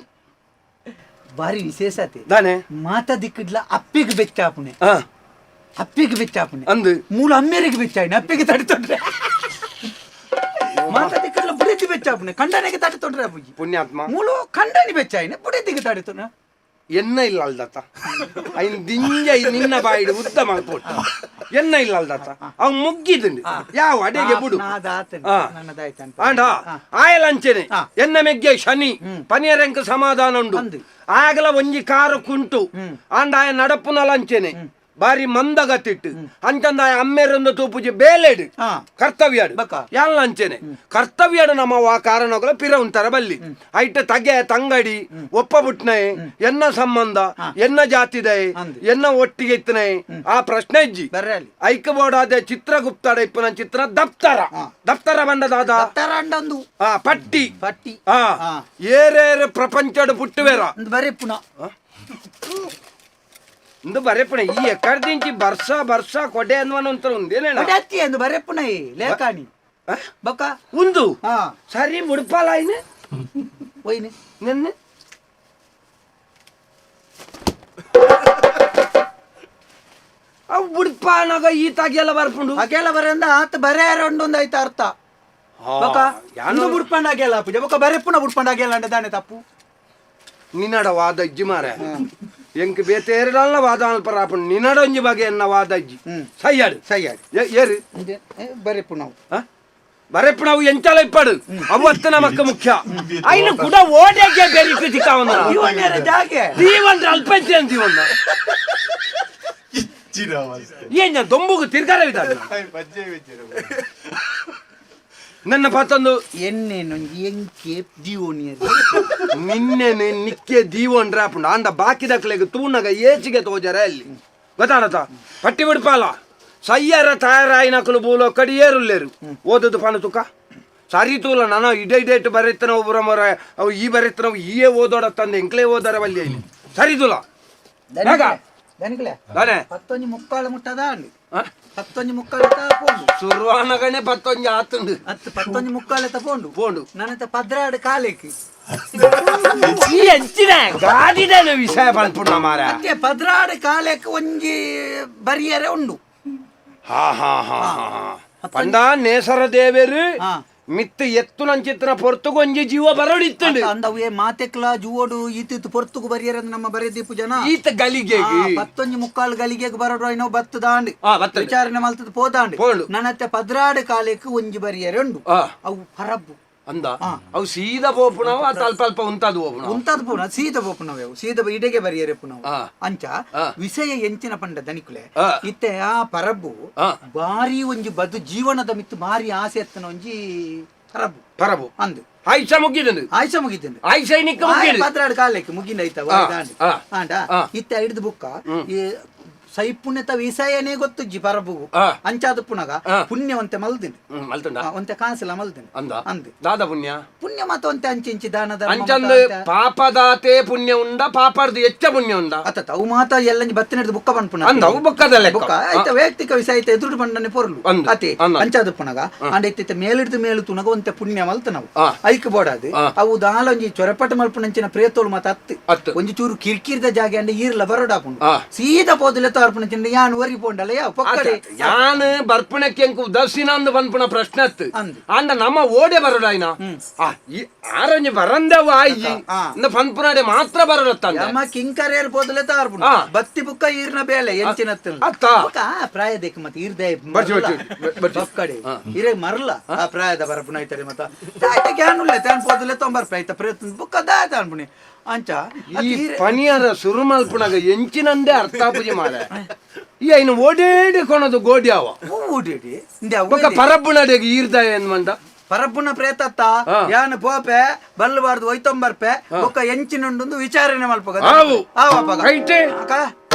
ಬಾರಿ ವಿಶೇಷತೆ
ದಾನೆ
ಮಾತ ದಿಕ್ಕಿಡ್ಲ ಅಪ್ಪಿಗೆ ಬೆಚ್ಚಾಪುಣೆ
ಹಾ
ಅಪ್ಪಿಗೆ ಬೆಚ್ಚಾಪುಣೆ
ಅಂದು
ಮೂಲ ಅಮ್ಮೇರಿಗೆ ಬೆಚ್ಚಾಯ್ನೆ ಅಪ್ಪಿಗೆ ತಡೆತೊಂಡ್ರೆ ಮಾತ ದಿಕ್ಕಿಡ್ಲ ಬುಡಿತಿ ಬೆಚ್ಚಾಪುಣೆ ಕಂಡನಿಗೆ ತಡೆತೊಂಡ್ರೆ ಅಪ್ಪುಜಿ
ಪುಣ್ಯಾತ್ಮ
ಮೂಲ ಕಂಡನಿ ಬೆಚ್ಚಾಯ್ನೆ ಬುಡಿತಿಗೆ ತಡೆತೊಂಡ್ರೆ
ಎನ್ನ ಇಲ್ಲ ಅಲ್ದತ್ತ ಐನ್ ದಿಂಜ ಈ ನಿನ್ನ ಬಾಯಿಡು ಉದ್ದ ಮಲ್ಪೊಟ್ಟು ಎನ್ನ ಇಲ್ಲ ಅಲ್ದತ್ತ ಅವ್ ಮುಗ್ಗಿದುಂಡು ಯಾವ ಅಡೆಗೆ ಬುಡು ಆ. ಆಂಡ ಆಯಲಂಚನೆ ಎನ್ನ ಮೆಗ್ಗೆ ಶನಿ ಪನಿಯರೆಂಕ ಸಮಾಧಾನ ಉಂಡು
ಅಂದು.
ಆಗಲ ಒಂಜಿ ಕಾರು ಕುಂಟು ಆಂಡ ಆಯ ನಡಪುನ ಲಂಚನೆ ಬಾರಿ ಮಂದಗತಿಟ್ಟು ಅಂಚಂದ ಆಯ ಅಮ್ಮೇರೊಂದು ತೂಪುಜಿ ಬೇಲೆಡು
ಹಾ.
ಕರ್ತವ್ಯಡು
ಬಕ.
ಯಾನ್ ಲಂಚನೆ ಕರ್ತವ್ಯಡು ನಮ್ಮ ವಾ ಕಾರಣಗಳ ಪಿರ ಉಂತರ ಬಲ್ಲಿ ಐಟ ತಗೆ ತಂಗಡಿ ಒಪ್ಪ ಬುಟ್ನೈ ಎನ್ನ ಸಂಬಂಧ ಎನ್ನ ಜಾತಿದೈ
ಅಂದು.
ಎನ್ನ ಒಟ್ಟಿಗೆ ಇತ್ತನೈ ಆ ಪ್ರಶ್ನೆ ಇಜ್ಜಿ
ಬರ್ರಾಲಿ
ಐಕಬೋಡಾದ ಚಿತ್ರಗುಪ್ತಡ ಇಪ್ಪನ ಚಿತ್ರ ದಪ್ತರ ದಪ್ತರ ಬಂಡದಾದ
ಅಂಡಂದು
ಆ ಪಟ್ಟಿ
ಪಟ್ಟಿ
ಆ
ಆ.
ಏರೇರು ಪ್ರಪಂಚಡು ಪುಟ್ಟುವೆರ
ಒಂದು ಬರೀ ಪುನಃ
ಇಂದು ಬರೆಪುಣ ಈ ಎಕ್ಕಡ್ದಿಂಚಿ ಬರ್ಸ ಬರ್ಸ ಕೊಡೆ ಅನ್ನುವನಂತರ ಉಂದೇನೇಣ
ಅತ್ತಿ ಎಂದು ಬರೆ ಪುನಃ ಲೇಖಾನಿ ಬೊಕ್ಕ
ಉಂದು
ಹಾ
ಸರಿ ಮುಡ್ಪಾಲ ಆಯ್ನೆ
ಒಯ್ನೆ
ನಿನ್ನೆ ಅವು ಬುಡ್ಪಾನಾಗ ಈ ತಾಗೆಲ್ಲ ಬರ್ಪುಂಡು
ಅಗೆಲ ಬರೆಂದ ಆತ ಬರೆ ಒಂದು ಆಯ್ತು ಅರ್ಥ ಬೊಕ್ಕ
ಯಾನು
ಇಂದು ಬುಡ್ಪಂಡ ಅಗೆಲ ಪೂಜೆ ಬೊಕ್ಕ ಬರೆ ಪುನಃ ಬುಡ್ಪಂಡ ಅಗೆಲ ಅಂಡ ದಾನೆ ತಪ್ಪು
ನಿನ್ನಡ ವಾದ ಇಜ್ಜಿ ಮಾರೆ ಎಂಕ್ ಬೇತೇರಡಲ್ಲ ವಾದ ಅನ್ಪರಾಪುಂಡು ನಿನ್ನಡ ಒಂಜಿ ಬಗೆ ಎನ್ನ ವಾದ ಇಜ್ಜಿ ಸಯ್ಯಾಡು
ಸಯ್ಯಾಡು.
ಏರು
ಬರೆ ಪುನಃ
ಬರೆಪ್ಪು ಎಂಚಲ ಇಪ್ಪಡು ಅವತ್ತು ನಮಕ್ಕ ಮುಖ್ಯ ಐನು ಕೂಡ ಓಡೆಗೆ ಬೆರಿಕು ತಿಕ್ಕಾವನ
ಇವನ್ಯಾರ ಜಾಗೆ
ದೀವನ್ರ ಅಲ್ಪಂಚಿ ಅಂತೀವನ್ನ
ಇಚ್ಚಿದ ಅವಸ್ಥೆ
ಏನ್ ದೊಂಬುಗು ತಿರ್ಗಾರ ವಿಧಾನ
ಬಜ್ಜೆ ಬೆಚ್ಚಿರ
ನನ್ನ ಪತ್ತೊಂದು
ಎನ್ನೇನೊಂಜಿ ಎಂಕೆ ಜೀವೋನಿಯರ್
ನಿನ್ನೆ ನಿಕ್ಕೆ ದೀವನ್ರ ಅಪ್ಪುಂಡು ಅಂಡ ಬಾಕಿದಕ್ಲೆಗ್ ತೂನಗ ಏಚಿಗೆ ತೋಜರ ಅಲ್ಲಿ ಗೊತ್ತಾಡತ ಪಟ್ಟಿ ಬಿಡ್ಪಾಲ ಸಯ್ಯರ ತಯಾರಾಯಿನಕಲು ಬೂಲೋ ಕಡಿ ಏರುಲ್ಲೇರು ಓದದು ಪಣ ತುಕ ಸರಿ ತೂಲ ನಾನು ಇಡೇ ಇಡೇಟು ಬರೆತ್ತನ ಒಬ್ಬರ ಮರ ಅವು ಈ ಬರೆತ್ತನ ಈಯೇ ಓದೋಡ ತಂದೆ ಎಂಕ್ಲೇ ಓದರ ವಲ್ಲಿ ಐನಿ ಸರಿ ತೂಲ ಬೇಗ.
ದನಿಕಲೆ
ದಾನೆ
10:45 ಮುಟ್ಟದ ಅಂಡಿ 10:45 ಪೋಂಡು
ಸುರುವಾನಗನೆ 10 ಆತುಂಡು
ಅತ್ತು 10:45 ಪೋಂಡು
ಪೋಂಡು
ನನತ 12 ಕಾಲೇಕಿ
ಈ ಎಂಚಿನ ಗಾದಿದ ವಿಷಯ ಪನ್ಪುಂಡ ಮಾರ
ಅತ್ತೆ 12 ಕಾಲೇಕ್ ಒಂಜಿ ಬರಿಯರೆ ಉಂಡು
ಹಾ ಹಾ ಹಾ ಹಾ ಪಂಡ ನೇಸರ ದೇವರು ಮಿತ್ತು ಎತ್ತು ನಂಚಿತ್ತಿನ ಪೊರ್ತುಗು ಒಂಜಿ ಜೀವ ಬರಡಿತ್ತುಂಡು
ಅಂದವು ಏ ಮಾತೆಕ್ಲ ಜುವೋಡು ಈತಿತ್ತು ಪೊರ್ತುಗು ಬರಿಯರೆ ನಮ್ಮ ಬರೆದೀಪು ಜನ
ಈತ ಗಲಿಗೆ
10:45 ಗಲಿಗೆಗೆ ಬರಡು ಏನೋ ಬತ್ತು ದಾಂಡು ವಿಚಾರಣೆ ಮಲ್ತದ ಪೋದಾಂಡು ನನತ್ತೆ 12 ಕಾಲೇಕ್ ಒಂಜಿ ಬರಿಯರೆ ಉಂಡು ಅವು ಪರಬ್ಬು
ಅಂದ ಅವು ಸೀದಾ ಪೋಪುನವು ಅಲ್ಪ ಅಲ್ಪ ಉಂತಾದು ಪೋಪುನವು
ಉಂತಾದು ಪೋಪುನ ಸೀದಾ ಪೋಪುನವು ಸೀದಾ ಇಡೆಗೆ ಬರಿಯರೆ ಪುನವು ಅಂಚ ವಿಷಯ ಎಂಚಿನ ಪಂಡ ದನಿಕುಲೆ ಇತ್ತೆ ಆ ಪರಬ್ಬು ಬಾರಿ ಒಂಜಿ ಬದು ಜೀವನದ ಮಿತ್ತು ಬಾರಿ ಆಸೆ ಎತ್ತನ ಒಂಜಿ ಪರಬ್ಬು
ಪರಬು
ಅಂದು
ಆಯ್ಷ ಮುಗಿದಂದು
ಆಯ್ಷ ಮುಗಿದಂದು
ಆಯ್ಷ ನಿಕ್ಕ ಮುಗಿದು
12 ಕಾಲಕ್ಕೆ ಮುಗಿಂದ ಐತ ಆಂಡ ಇತ್ತೆ ಹಿಡಿದು ಬುಕ್ಕ ಈ ಸೈಪುಣ್ಯತ ವಿಷಯನೇ ಗೊತ್ತುಜ್ಜಿ ಪರಬುಗು ಅಂಚಾದ ಪುನಗ ಪುಣ್ಯವಂತೆ ಮಲ್ದಿನ
ಮಲ್ತುಂಡ
ಒಂತೆ ಕಾಸಿಲ ಮಲ್ದಿನ
ಅಂದ
ಅಂದು
ದಾದ ಪುಣ್ಯ
ಪುಣ್ಯ ಮಾತ ಒಂತೆ ಅಂಚಿಂಚಿ ದಾನ
ಅಂಚಂದು ಪಾಪದಾತೆ ಪುಣ್ಯ ಉಂಡ ಪಾಪರ್ದು ಹೆಚ್ಚ ಪುಣ್ಯ ಉಂಡ
ಅತ್ತ ಅವು ಮಾತ ಎಲ್ಲ ಬತ್ತಿನಡ್ದು ಬುಕ್ಕ ಪನ್ಪುನ
ಅಂದ ಅವು ಬುಕ್ಕದಲ್ಲ
ಬುಕ್ಕ ಆಯ್ತ ವೈಯಕ್ತಿಕ ವಿಷಯ ಐತೆ ಎದುರು ಬಂಡನೆ ಪೊರ್ಲು ಅತೆ ಅಂಚಾದ ಪುನಗ ಅಂಡ ಇತ್ತೆ ಮೇಲಿಡ್ದು ಮೇಲು ತುನಗ ಒಂತೆ ಪುಣ್ಯ ಮಲ್ತ ನಾವು ಐಕ್ ಬೋಡಾದು ಅವು ದಾಲೊಂಜಿ ಚೊರಪಟ ಮಲ್ಪುನಂಚಿನ ಪ್ರೇತೋಳು ಮಾತ ಅತ್ತು ಒಂಜಿ ಚೂರು ಕಿರ್ಕಿರ್ದ ಜಾಗೆ ಅಂಡ ಈರ್ಲ ಬರೋಡಾಪುಂಡು ಸೀದಾ ಪೋದಿಲ್ಲ ಯಾನ್ ಒರಿ ಪೋಂಡಲ್ಲ ಯಾವ ಪೊಕ್ಕಡೆ
ಯಾನ್ ಬರ್ಪುಣಕ್ಕೆ ಎಂಕು ಉದಾಸೀನ ಅಂದು ಪನ್ಪುಣ ಪ್ರಶ್ನೆ ಅತ್ತು ಅಂಡ ನಮ್ಮ ಓಡೆ ಬರೋಡಾಯ್ನ ಆರೊಂಜಿ ಬರಂದೆವು ಆಯ್ಜಿ ಪನ್ಪುನಾಡೆ ಮಾತ್ರ ಬರೋಡತ್ತ
ಯಮ ಕಿಂಕರೇರ್ ಪೋದಲೆ ತಾರ್ಪುಣ ಬತ್ತಿ ಬುಕ್ಕ ಈರ್ನ ಬೇಲೆ ಎಂಚಿನ
ಅತ್ತ
ಪ್ರಾಯದೇಕ ಮತ್ತೆ ಈರ್ದೆ ಪೊಕ್ಕಡೆ ಇರೇ ಮರಲ ಆ ಪ್ರಾಯದ ಬರಪುಣ ಐತರೆ ಮತ್ತ ಆಯ್ತ ಗ್ಯಾನುಲ್ಲ ತಾನ್ ಪೋದಲೆ ತೊಂಬರ್ಪ ಐತ ಪ್ರಯತ್ನ ಬುಕ್ಕ ದಾಯ ತಾನ್ಪುಣಿ ಅಂಚ
ಈ ಪನಿಯರ ಸುರುಮಲ್ಪುಣಗ ಎಂಚಿನಂದೇ ಅರ್ಥ ಪೂಜೆ ಮಾಡ ಈ ಐನು ಓಡೇಡಿ ಕೊಣದು ಗೋಡಿ ಅವ
ಓಡೇಡಿ
ಬೊಕ್ಕ ಪರಬ್ಬುನಡೆಗೆ ಈರ್ದ ಏನ್ ಮಂದ
ಪರಬ್ಬುನ ಪ್ರೇತತ್ತ ಯಾನ್ ಪೋಪೆ ಬಲ್ಲಬಾರ್ದು ಒಯ್ತೊಂಬರ್ಪೆ ಬೊಕ್ಕ ಎಂಚಿನುಂಡು ವಿಚಾರಣೆ ಮಲ್ಪಗ
ಐಟೆ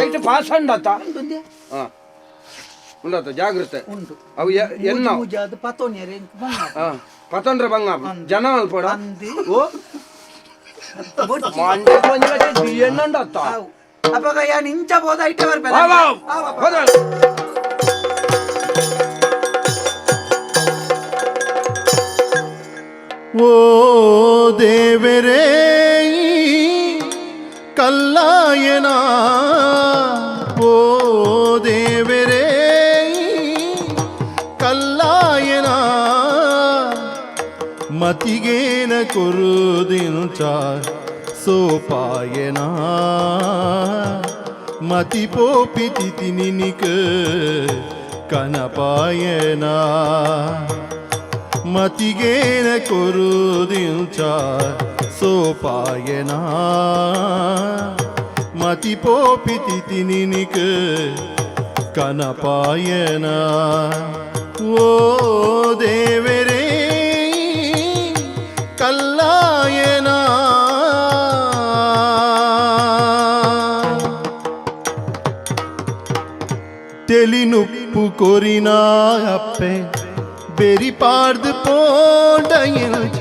ಐಟೆ ಪಾಸ್ ಅಂಡತ್ತ ಉಂಡತ್ತ ಜಾಗ್ರತೆ
ಉಂಟು
ಅವು ಎನ್ನ
ಪತೋನಿಯರೆ
ಪತೊಂಡ್ರೆ ಬಂಗ ಜನ ಮಲ್ಪಡ ಓ
ಅಪಗ ಯಾನ್ ಇಂಚ ಬೋದ ಐಟೆ ಬರ್ಪೆ
ಓ ದೇವರೇ ಕಲ್ಲಾಯನ ಓ ದೇವರೇ ಕಲ್ಲಾಯನ ಮತಿಗೇನ ಕುರುದಿಂಚ ಸೋಪಾಯನ ಮತಿ ಪೋಪಿ ತಿನಿನಿಕ ಕನಪಾಯನ ಮತಿಗೇನ ಕುರುದಿಂಚ ಸೋಪಾಯನ ಮತಿ ಪೋಪಿ ತಿನಿನಿಕ ಕನಪಾಯನ ಓ ದೇವರೇ ಕಲ್ಲಾಯನ ತೆಲಿನುಪ್ಪು ಕೊರಿನ ಅಪ್ಪೆ ಬೆರಿಪಾರ್ದು ಪೋಂಡಯಿಲ್ಚ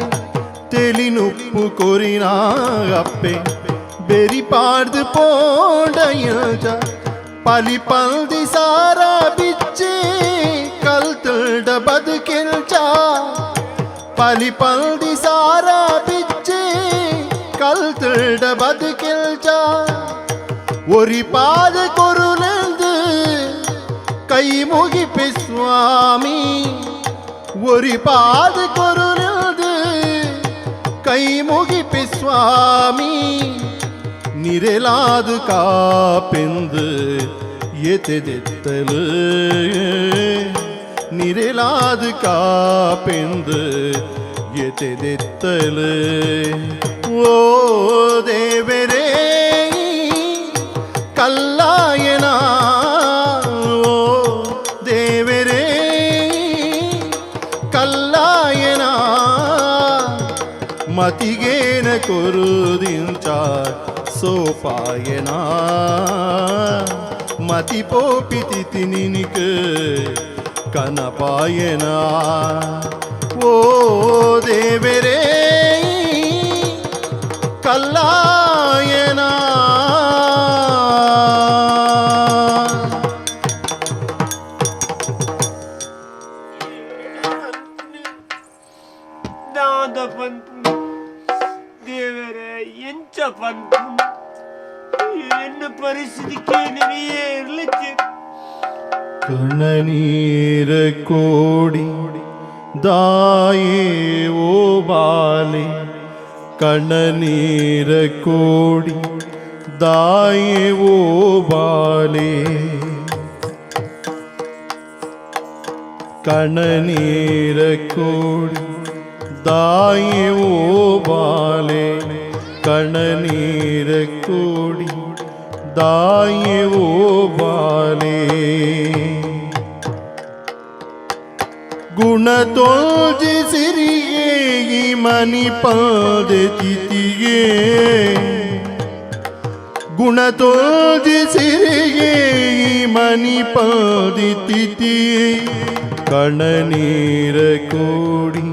ತೆಲಿನುಪ್ಪು ಕೊರಿನ ಅಪ್ಪೆ ಬೆರಿಪಾರ್ದು ಪೋಂಡಯಿಲ್ಚ ಪಲಿ ಪಲ್ದಿ ಸಾರ ಬಿಚ್ಚಿ ಕಲ್ತುಲ್ಡ ಬದುಕಿಲ್ಚ ಪಲಿ ಪಲ್ದಿ ಸಾರ ಬಿಚ್ಚಿ ಕಲ್ತುಲ್ಡ ಬದುಕಿಲ್ಚ ಒರಿ ಪಾದ ಕೊರುಲೆಂದು ಕೈ ಮುಗಿಪೆ ಸ್ವಾಮಿ ಒರಿ ಪಾದ ಕೊರುಲೆಂದು ಕೈ ಮುಗಿಪೆ ಸ್ವಾಮಿ ನಿರೆಲಾದು ಕಾಪೆಂದು ಎತೆದೆತ್ತಲು ನಿರೆಲಾದು ಕಾಪೆಂದು ಎತೆದೆತ್ತಲು ಓ ದೇವರೇ ಕಲ್ಲಾಯನ ಓ ದೇವರೇ ಕಲ್ಲಾಯನ ಮತಿಗೇನ ಕುರುದಿಂಚ ಸೋಪಾಯನ ಮತಿ ಪೋಪಿ ತಿನಿನಿಕ ಕನಪಾಯನ ಓ ದೇವರೇ ಕಲ್ಲಾಯನ.
ದಾದ ಪನ್ಪುನು ದೇವರೇ ಎಂಚ ಪನ್ಪುನು ಎನ್ನ ಪರಿಸ್ಥಿತಿ ಕೇಳಿರಿ ಏರ್ಲಚ್ಚೆ
ಕಣ್ಣನೀರ ಕೋಡಿ ದಾಯೇ ಓ ಬಾಲೆ ಕಣ್ಣನೀರ ಕೋಡಿ ದಾಯೇ ಓ ಬಾಲೆ ಕಣ್ಣನೀರ ಕೋಡಿ ದಾಯೇ ಓ ಬಾಲೆ ಕಣ್ಣನೀರ ಕೋಡಿ ದಾಯೇ ಓ ಬಾಲೆ ಗುಣ ತೋಜಿ ಸಿರಿಯೇ ಈ ಮನಿ ಪಲ್ದೆ ತಿಥಿಯೇ ಗುಣ ತೋಜಿ ಸಿರಿಯೇ ಈ ಮನಿ ಪಲ್ದಿ ತಿಥಿಯೇ ಕಣನೀರ ಕೋಡಿ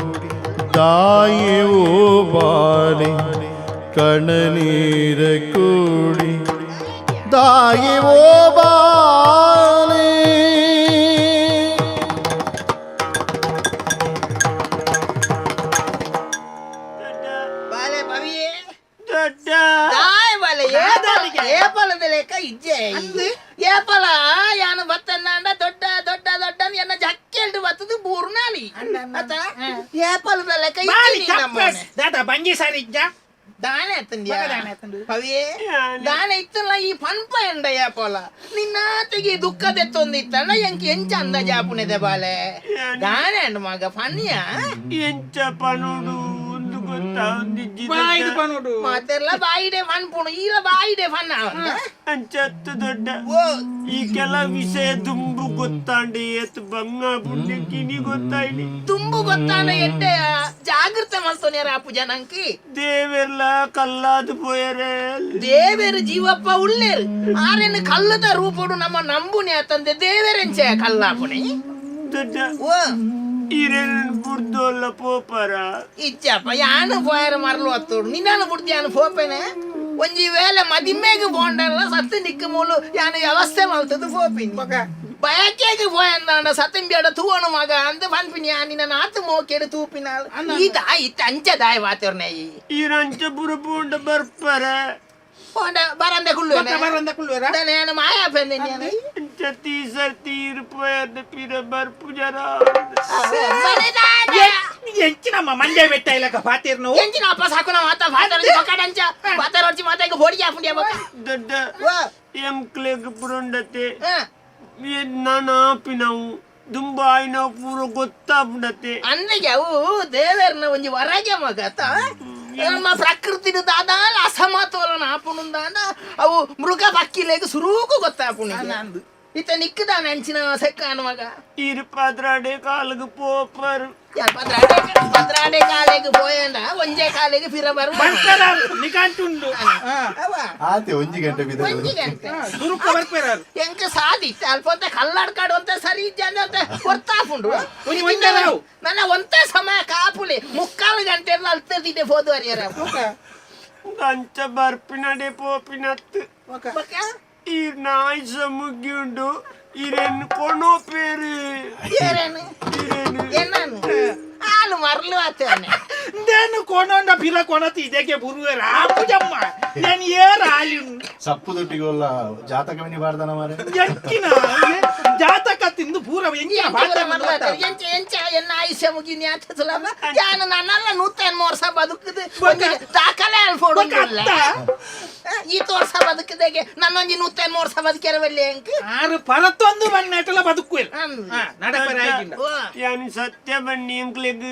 ದಾಯೇ ಓ ಬಾಲೆ ಕಣನೀರ ಕೋಡಿ ದಾಯೇ ಓ ಬಾಲೆ.
ಬಾಲೆ ಪವಿಯೇ
ದೊಡ್ಡ
ದಾಯ್ ಬಾಲೆ ಏಪಲದ ಲೆಕ್ಕ ಇಜ್ಜೆ ಏಪಲ ಯಾನು ಬತ್ತಂದಾಂಡ ದೊಡ್ಡ ದೊಡ್ಡ ದೊಡ್ಡ ಎನ್ನ ಜಕ್ಕೆಲ್ಡು ಬತ್ತದು ಬೂರ್ನಾಲಿ ಅತ ಏಪಲದ ಲೆಕ್ಕ
ಬಾರಿ
ಇಜ್ಜೆ ನಿನ್ನ ಮೋನೆ.
ದಾದ ಬಂಜಿ ಸಾರಿ ಇಜ್ಜ
ದಾನೆ ಅತ್ತಂದ್ಯಾ
ಬಗ ದಾನೆ ಅತ್ತಂದು.
ಪವಿಯೇ ದಾನೆ ಇತ್ತಲ್ಲ ಈ ಪನ್ಪ ಎಂಡ ಏಪಲ ನಿನ್ನಾತೆಗೆ ದುಃಖದೆತ್ತೊಂದಿತ್ತಣ್ಣ ಎಂಕ್ ಎಂಚ ಅಂದಾಜಾಪುನೆದೆ ಬಾಲೆ ದಾನೆ ಅಂಡ್ ಮಗ ಫನ್ಯ
ಎಂಚ ಪನುಡು ಒಂದು ಗೊತ್ತಾವಂದಿಜ್ಜಿ
ಬಾಯ್ದು ಪನುಡು
ಮಾತೆಲ್ಲ ಬಾಯಿಡೆ ಫನ್ಪುಣು ಈಲ ಬಾಯಿಡೆ ಫನ್ನ
ಅಂಚತ್ತು ದೊಡ್ಡ
ಓ
ಈ ಕೆಲ ವಿಷಯ ದುಂಬು ಗೊತ್ತಾಂಡಿ ಏತ್ ಬಂಗ ಪುಣ್ಯ ಕಿನಿ ಗೊತ್ತಾಯ್ನಿ
ತುಂಬು ಗೊತ್ತಾನ ಎಡ್ಡೆ ಜಾಗೃತೆ ಮಲ್ತೋನೇರ ಅಪ್ಪು ಜನಂಕಿ
ದೇವೆರ್ಲ ಕಲ್ಲಾದು ಪೋಯರೆ
ದೇವೇರು ಜೀವಪ್ಪ ಉಳ್ಳೇರು ಆರೇನು ಕಲ್ಲದ ರೂಪಡು ನಮ್ಮ ನಂಬುನೆ ತಂದೆ ದೇವೇರೆಂಚೆ ಕಲ್ಲಾಪುಣಿ
ದೊಡ್ಡ
ಓ
ಈರೇನು ಬುಡ್ದೋಲ್ಲ ಪೋಪರ
ಇಚ್ಚಪ್ಪ ಯಾನು ಪೋಯರ ಮರಲು ಹತ್ತೋಡು ನಿನ್ನಾನು ಬುಡ್ದು ಯಾನು ಪೋಪೆನೆ ಒಂಜಿ ವೇಳೆ ಮದಿಮ್ಮೆಗ್ ಬೋಂಡಲ್ಲ ಸತ್ತು ನಿಕ್ಕ ಮೂಲು ಯಾನು ವ್ಯವಸ್ಥೆ ಮಲ್ತದ್ದು ಪೋಪಿನಿ ಬಯಕೆಗೆ ಪೋಯಂದಾಂಡ ಸತಿಂಬ್ಯಾಡ ತೂವಣು ಮಗ ಅಂದ ಪನ್ಪಿನಿ ಯಾ ನಿನ್ನ ನಾತು ಮೋಕೆಡು ತೂಪಿನಾಳು ಈ ದಾಯಿ ಇತ್ತ ಅಂಚ ದಾಯಿ ವಾತವ್ರನೆ ಈ
ಈರಂಚ ಪುರ ಪೋಂಡ ಬರ್ಪರ
ಪೋಂಡ ಬರಂದೆ ಕುಳ್ಳು
ಬರಂದೆ ಕುಳ್ಳುವೆರಾ?
ನಾನು ಮಾಯಾ ಪೆಂದೆ
ಅಂಚ ತೀಸರ್ತಿ ಈರು ಪೋಯರ್ದ ಪಿರ ಬರ್ಪು ಜರ
ಎಂಚಿನಮ್ಮ ಮಂಡೆ ಬೆಟ್ಟ ಇಲ್ಲಕ ಪಾತೀರ್ ನೋವು
ಎಂಚಿನ ಅಪ್ಪ ಸಾಕು ನಾವು ಆತ ಫಾದರ್ ಬಕ್ಕಡಂಚ ಫಾದರ್ వచ్చి ಮಾತಾಗ ಬೋಡಿ ಹಾಪುಂಡಿಯ ಬಕ್ಕ
ದೊಡ್ಡ
ಓ
ಎಂಕ್ಲೆಗ್ ಪುರಂಡತೆ
ಹಾ.
ನಾನು ಆಪಿನವು ದುಂಬ ಆಯ್ನವು ಪೂರ ಗೊತ್ತಾಪುಂಡತೆ
ಅಂದಗೆ ಅವು ದೇವರ್ನ ಒಂಜಿ ವರಗೆ ಮಗತ ನಮ್ಮ ಪ್ರಕೃತಿ ದಾದಾಲ ಅಸಮತೋಲನ ಆಪುಣುಂದಾನ ಅವು ಮೃಗ ಪಕ್ಕಿಲೆಗ್ ಸುರೂಕು ಗೊತ್ತಾಪುಣಿ ಇತ್ತ ನಿಕ್ಕದಾನ ಅಂಚಿನ ಸೆಕ್ಕಾನ ಮಗ
ಈರು ಪದ್ರಾಡೆ ಕಾಲಗ್ ಪೋಪರ್
ಯಾರ್ ಪದ್ರಾಡೆ ಪದ್ರಾಡೆ ಕಾಲೆಗ್ ಪೋಯಂಡ ಒಂಜೆ ಕಾಲೆಗ್ ಫಿರ ಬರುವ
ಬರ್ಪೆರಾರು ನಿಗಂಟುಂಡು
ಅವ
ಆತೆ ಒಂಜಿ ಗಂಟೆ ಬಿದ್ದ
ಒಂಜಿ ಗಂಟೆ
ಸುರುಕ ಬರ್ಪೆರಾರು
ಎಂಕ ಸಾದಿ ಅಲ್ಪ ಅಂತ ಕಲ್ಲಾಡ್ಕಾಡು ಅಂತ ಸರಿ ಇಜ್ಜೆ ಅಂತ ಗೊತ್ತಾಪುಂಡು
ಒಂಜಿ ಒಂಜೆ ರಾವು.
ನನ್ನ ಒಂತ ಸಮಯ ಕಾಪುಲಿ ಮುಕ್ಕಾಲು ಗಂಟೆ ಅಲ್ತದಿದೆ ಹೋದು ಅರಿಯರ
ಅಂಚ ಬರ್ಪಿನಡೆ ಪೋಪಿನತ್ತು
ಬಕ್ಕ
ಈರ್ ನಾಯಿ ಮುಗ್ಗಿ ಉಂಡು ಈರೇನು ಕೊಣೋ ಪೇರು
ಏರೇನು
ಈರೇನು
ಏನಾನು ಹಾಲು ಮರಲು ಆತೇನೆ
నేను కొనండ పిల్ల కొనతి ఇదేకే బురువేరా ఆపుజమ్మ నేను ఏ రాలి
ಸಪ್ಪು ದೊಟ್ಟಿಗೊಲ್ಲ ಜಾತಕವಿನಿ ಬಾರ್ದನ ಮಾರೆ
ಎಕ್ಕಿನ ಜಾತಕ ತಿಂದು ಪೂರ ಎಂಚಿನ
ಎಂಚ ಮರಲು ಆತೇನೆ ಎಂಚ ಎಂಚ ಎನ್ನ ಆಯುಷ್ಯ ಮುಗಿನಿ ಆತ ಸುಲಭ ಯಾನು ನನ್ನಲ್ಲ ನೂತೇನ್ ವರ್ಷ ಬದುಕುದು ಒಂಜಿ ದಾಖಲೆ ಅಲ್ಫೋಡು ಈ ವರ್ಷ ಬದುಕುದಾಗೆ ನನ್ನೊಂಜಿ ನೂತೇನ್ ವರ್ಷ ಬದುಕಿರವಲ್ಲಿ ಎಂಕ್
ಆರು ಪರತ್ತೊಂದು ಬಣ್ಣಟಲ ಬದುಕುವೆರ್
ಅಂದು.
ನಡಪರ ಆಗಿಲ್ಲ
ಓ
ಯಾನು ಸತ್ಯ ಬನ್ನಿ ಎಂಕ್ಲೆಗ್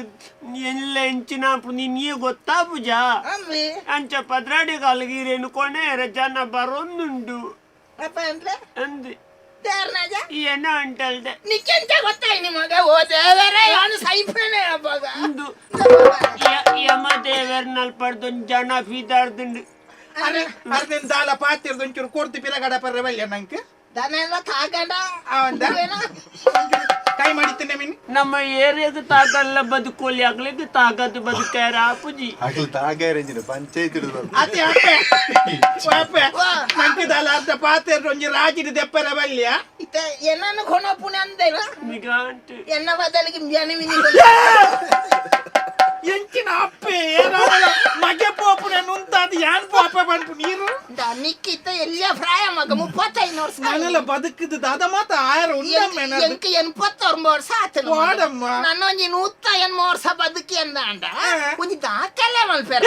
ಎಲ್ಲ ಎಂಚಿನ ನೀ ಗೊತ್ತಾಪುಜಾ
ಅಂದು
ಅಂಚ ಪದ್ರಾಡೆ ಕಾಲಗ್ ಈರೇನು ಕೊಣೆಯರ ಜನ ಬರೋಂದುಂಡು
ಅಪ್ಪ ಅಂದ್ರೆ
ಅಂದು
ದೇರ್ನಾಜ
ಏನ ಅಂಟಲ್ದೆ
ನಿಕ್ಕೆಂತ ಗೊತ್ತಾಯ್ ನಿಮಗ ಓ ದೇವರೇ ಯಾನು ಸೈಪೇನೆ ಅಬ್ಬಗ
ಅಂದು ಯಮ ದೇವರ್ನಲ್ ಪಡ್ದೊಂದು ಜನ ಫೀದಾರ್ದುಂಡು
ಅರೆ ಅರ್ಧನ್ ದಾಲ ಪಾತಿರ್ದು ಒಂಚೂರು ಕೊಡ್ತು ಪಿರಗಡ ಪರ್ರೆ ಬಲ್ಯ ನಂಗೆ
ದನ ಎಲ್ಲ ತಾಗಂಡ
ಅವಂದ? ಕೈ ಮಾಡಿತ್ತೇನೆ ಮೀನು
ನಮ್ಮ ಏರಿಯಾಗ ತಾಗಲ್ಲ ಬದುಕೋಲಿ ಆಗ್ಲಿಕ್ಕೆ ತಾಗದು ಬದುಕಾರ ಅಪ್ಪುಜಿ
ಅಕ್ಲು ತಾಗಾರೆಂಜಿನ ಪಂಚಾಯತ್ ಹಿಡಿದು
ಅದೇ ಅಪ್ಪೆ ಅಪ್ಪೆ ನಂಗೆ ದಾಲ ಅರ್ಧ ಪಾತಿರ್ದು ಒಂಜಿ ರಾಜಿಡ್ ದೆಪ್ಪರ ಬಲ್ಯ
ಇತ್ತ ಏನನ್ನು ಕೊನಪುನೆ ಅಂದೇನ
ನಿಗಾಂಟು
ಎನ್ನ ಬದಲಿಗೆ ಮಿನಿ ಮಿನಿ
ಎಂಚಿನ ಅಪ್ಪೆ ಏನಾಗಲ್ಲ ಮಗೆ ಪೋಪುನೆ ಉಂತಾದ ಯಾನ್ ಪೋಪ ಪನ್ಪು ನೀರು.
ನಿಕ್ಕಿತ್ತ ಎಲ್ಲ ಪ್ರಾಯ ಮಗ 35 ವರ್ಷ.
ನಾನೆಲ್ಲ ಬದುಕಿದ್ದು ದಾದ ಮಾತ ಆಯರ ಉಂಡಮ್ಮ.
ಎಂಕ್ 89 ವರ್ಷ ಆತನ.
ವಾಡಮ್ಮ.
ನನ್ನೊಂಜಿ 180 ವರ್ಷ ಬದುಕಿ ಅಂದಾಂಡ ಒಂಜಿ ದಾಖಲೆ ಮಲ್ಪೆರ.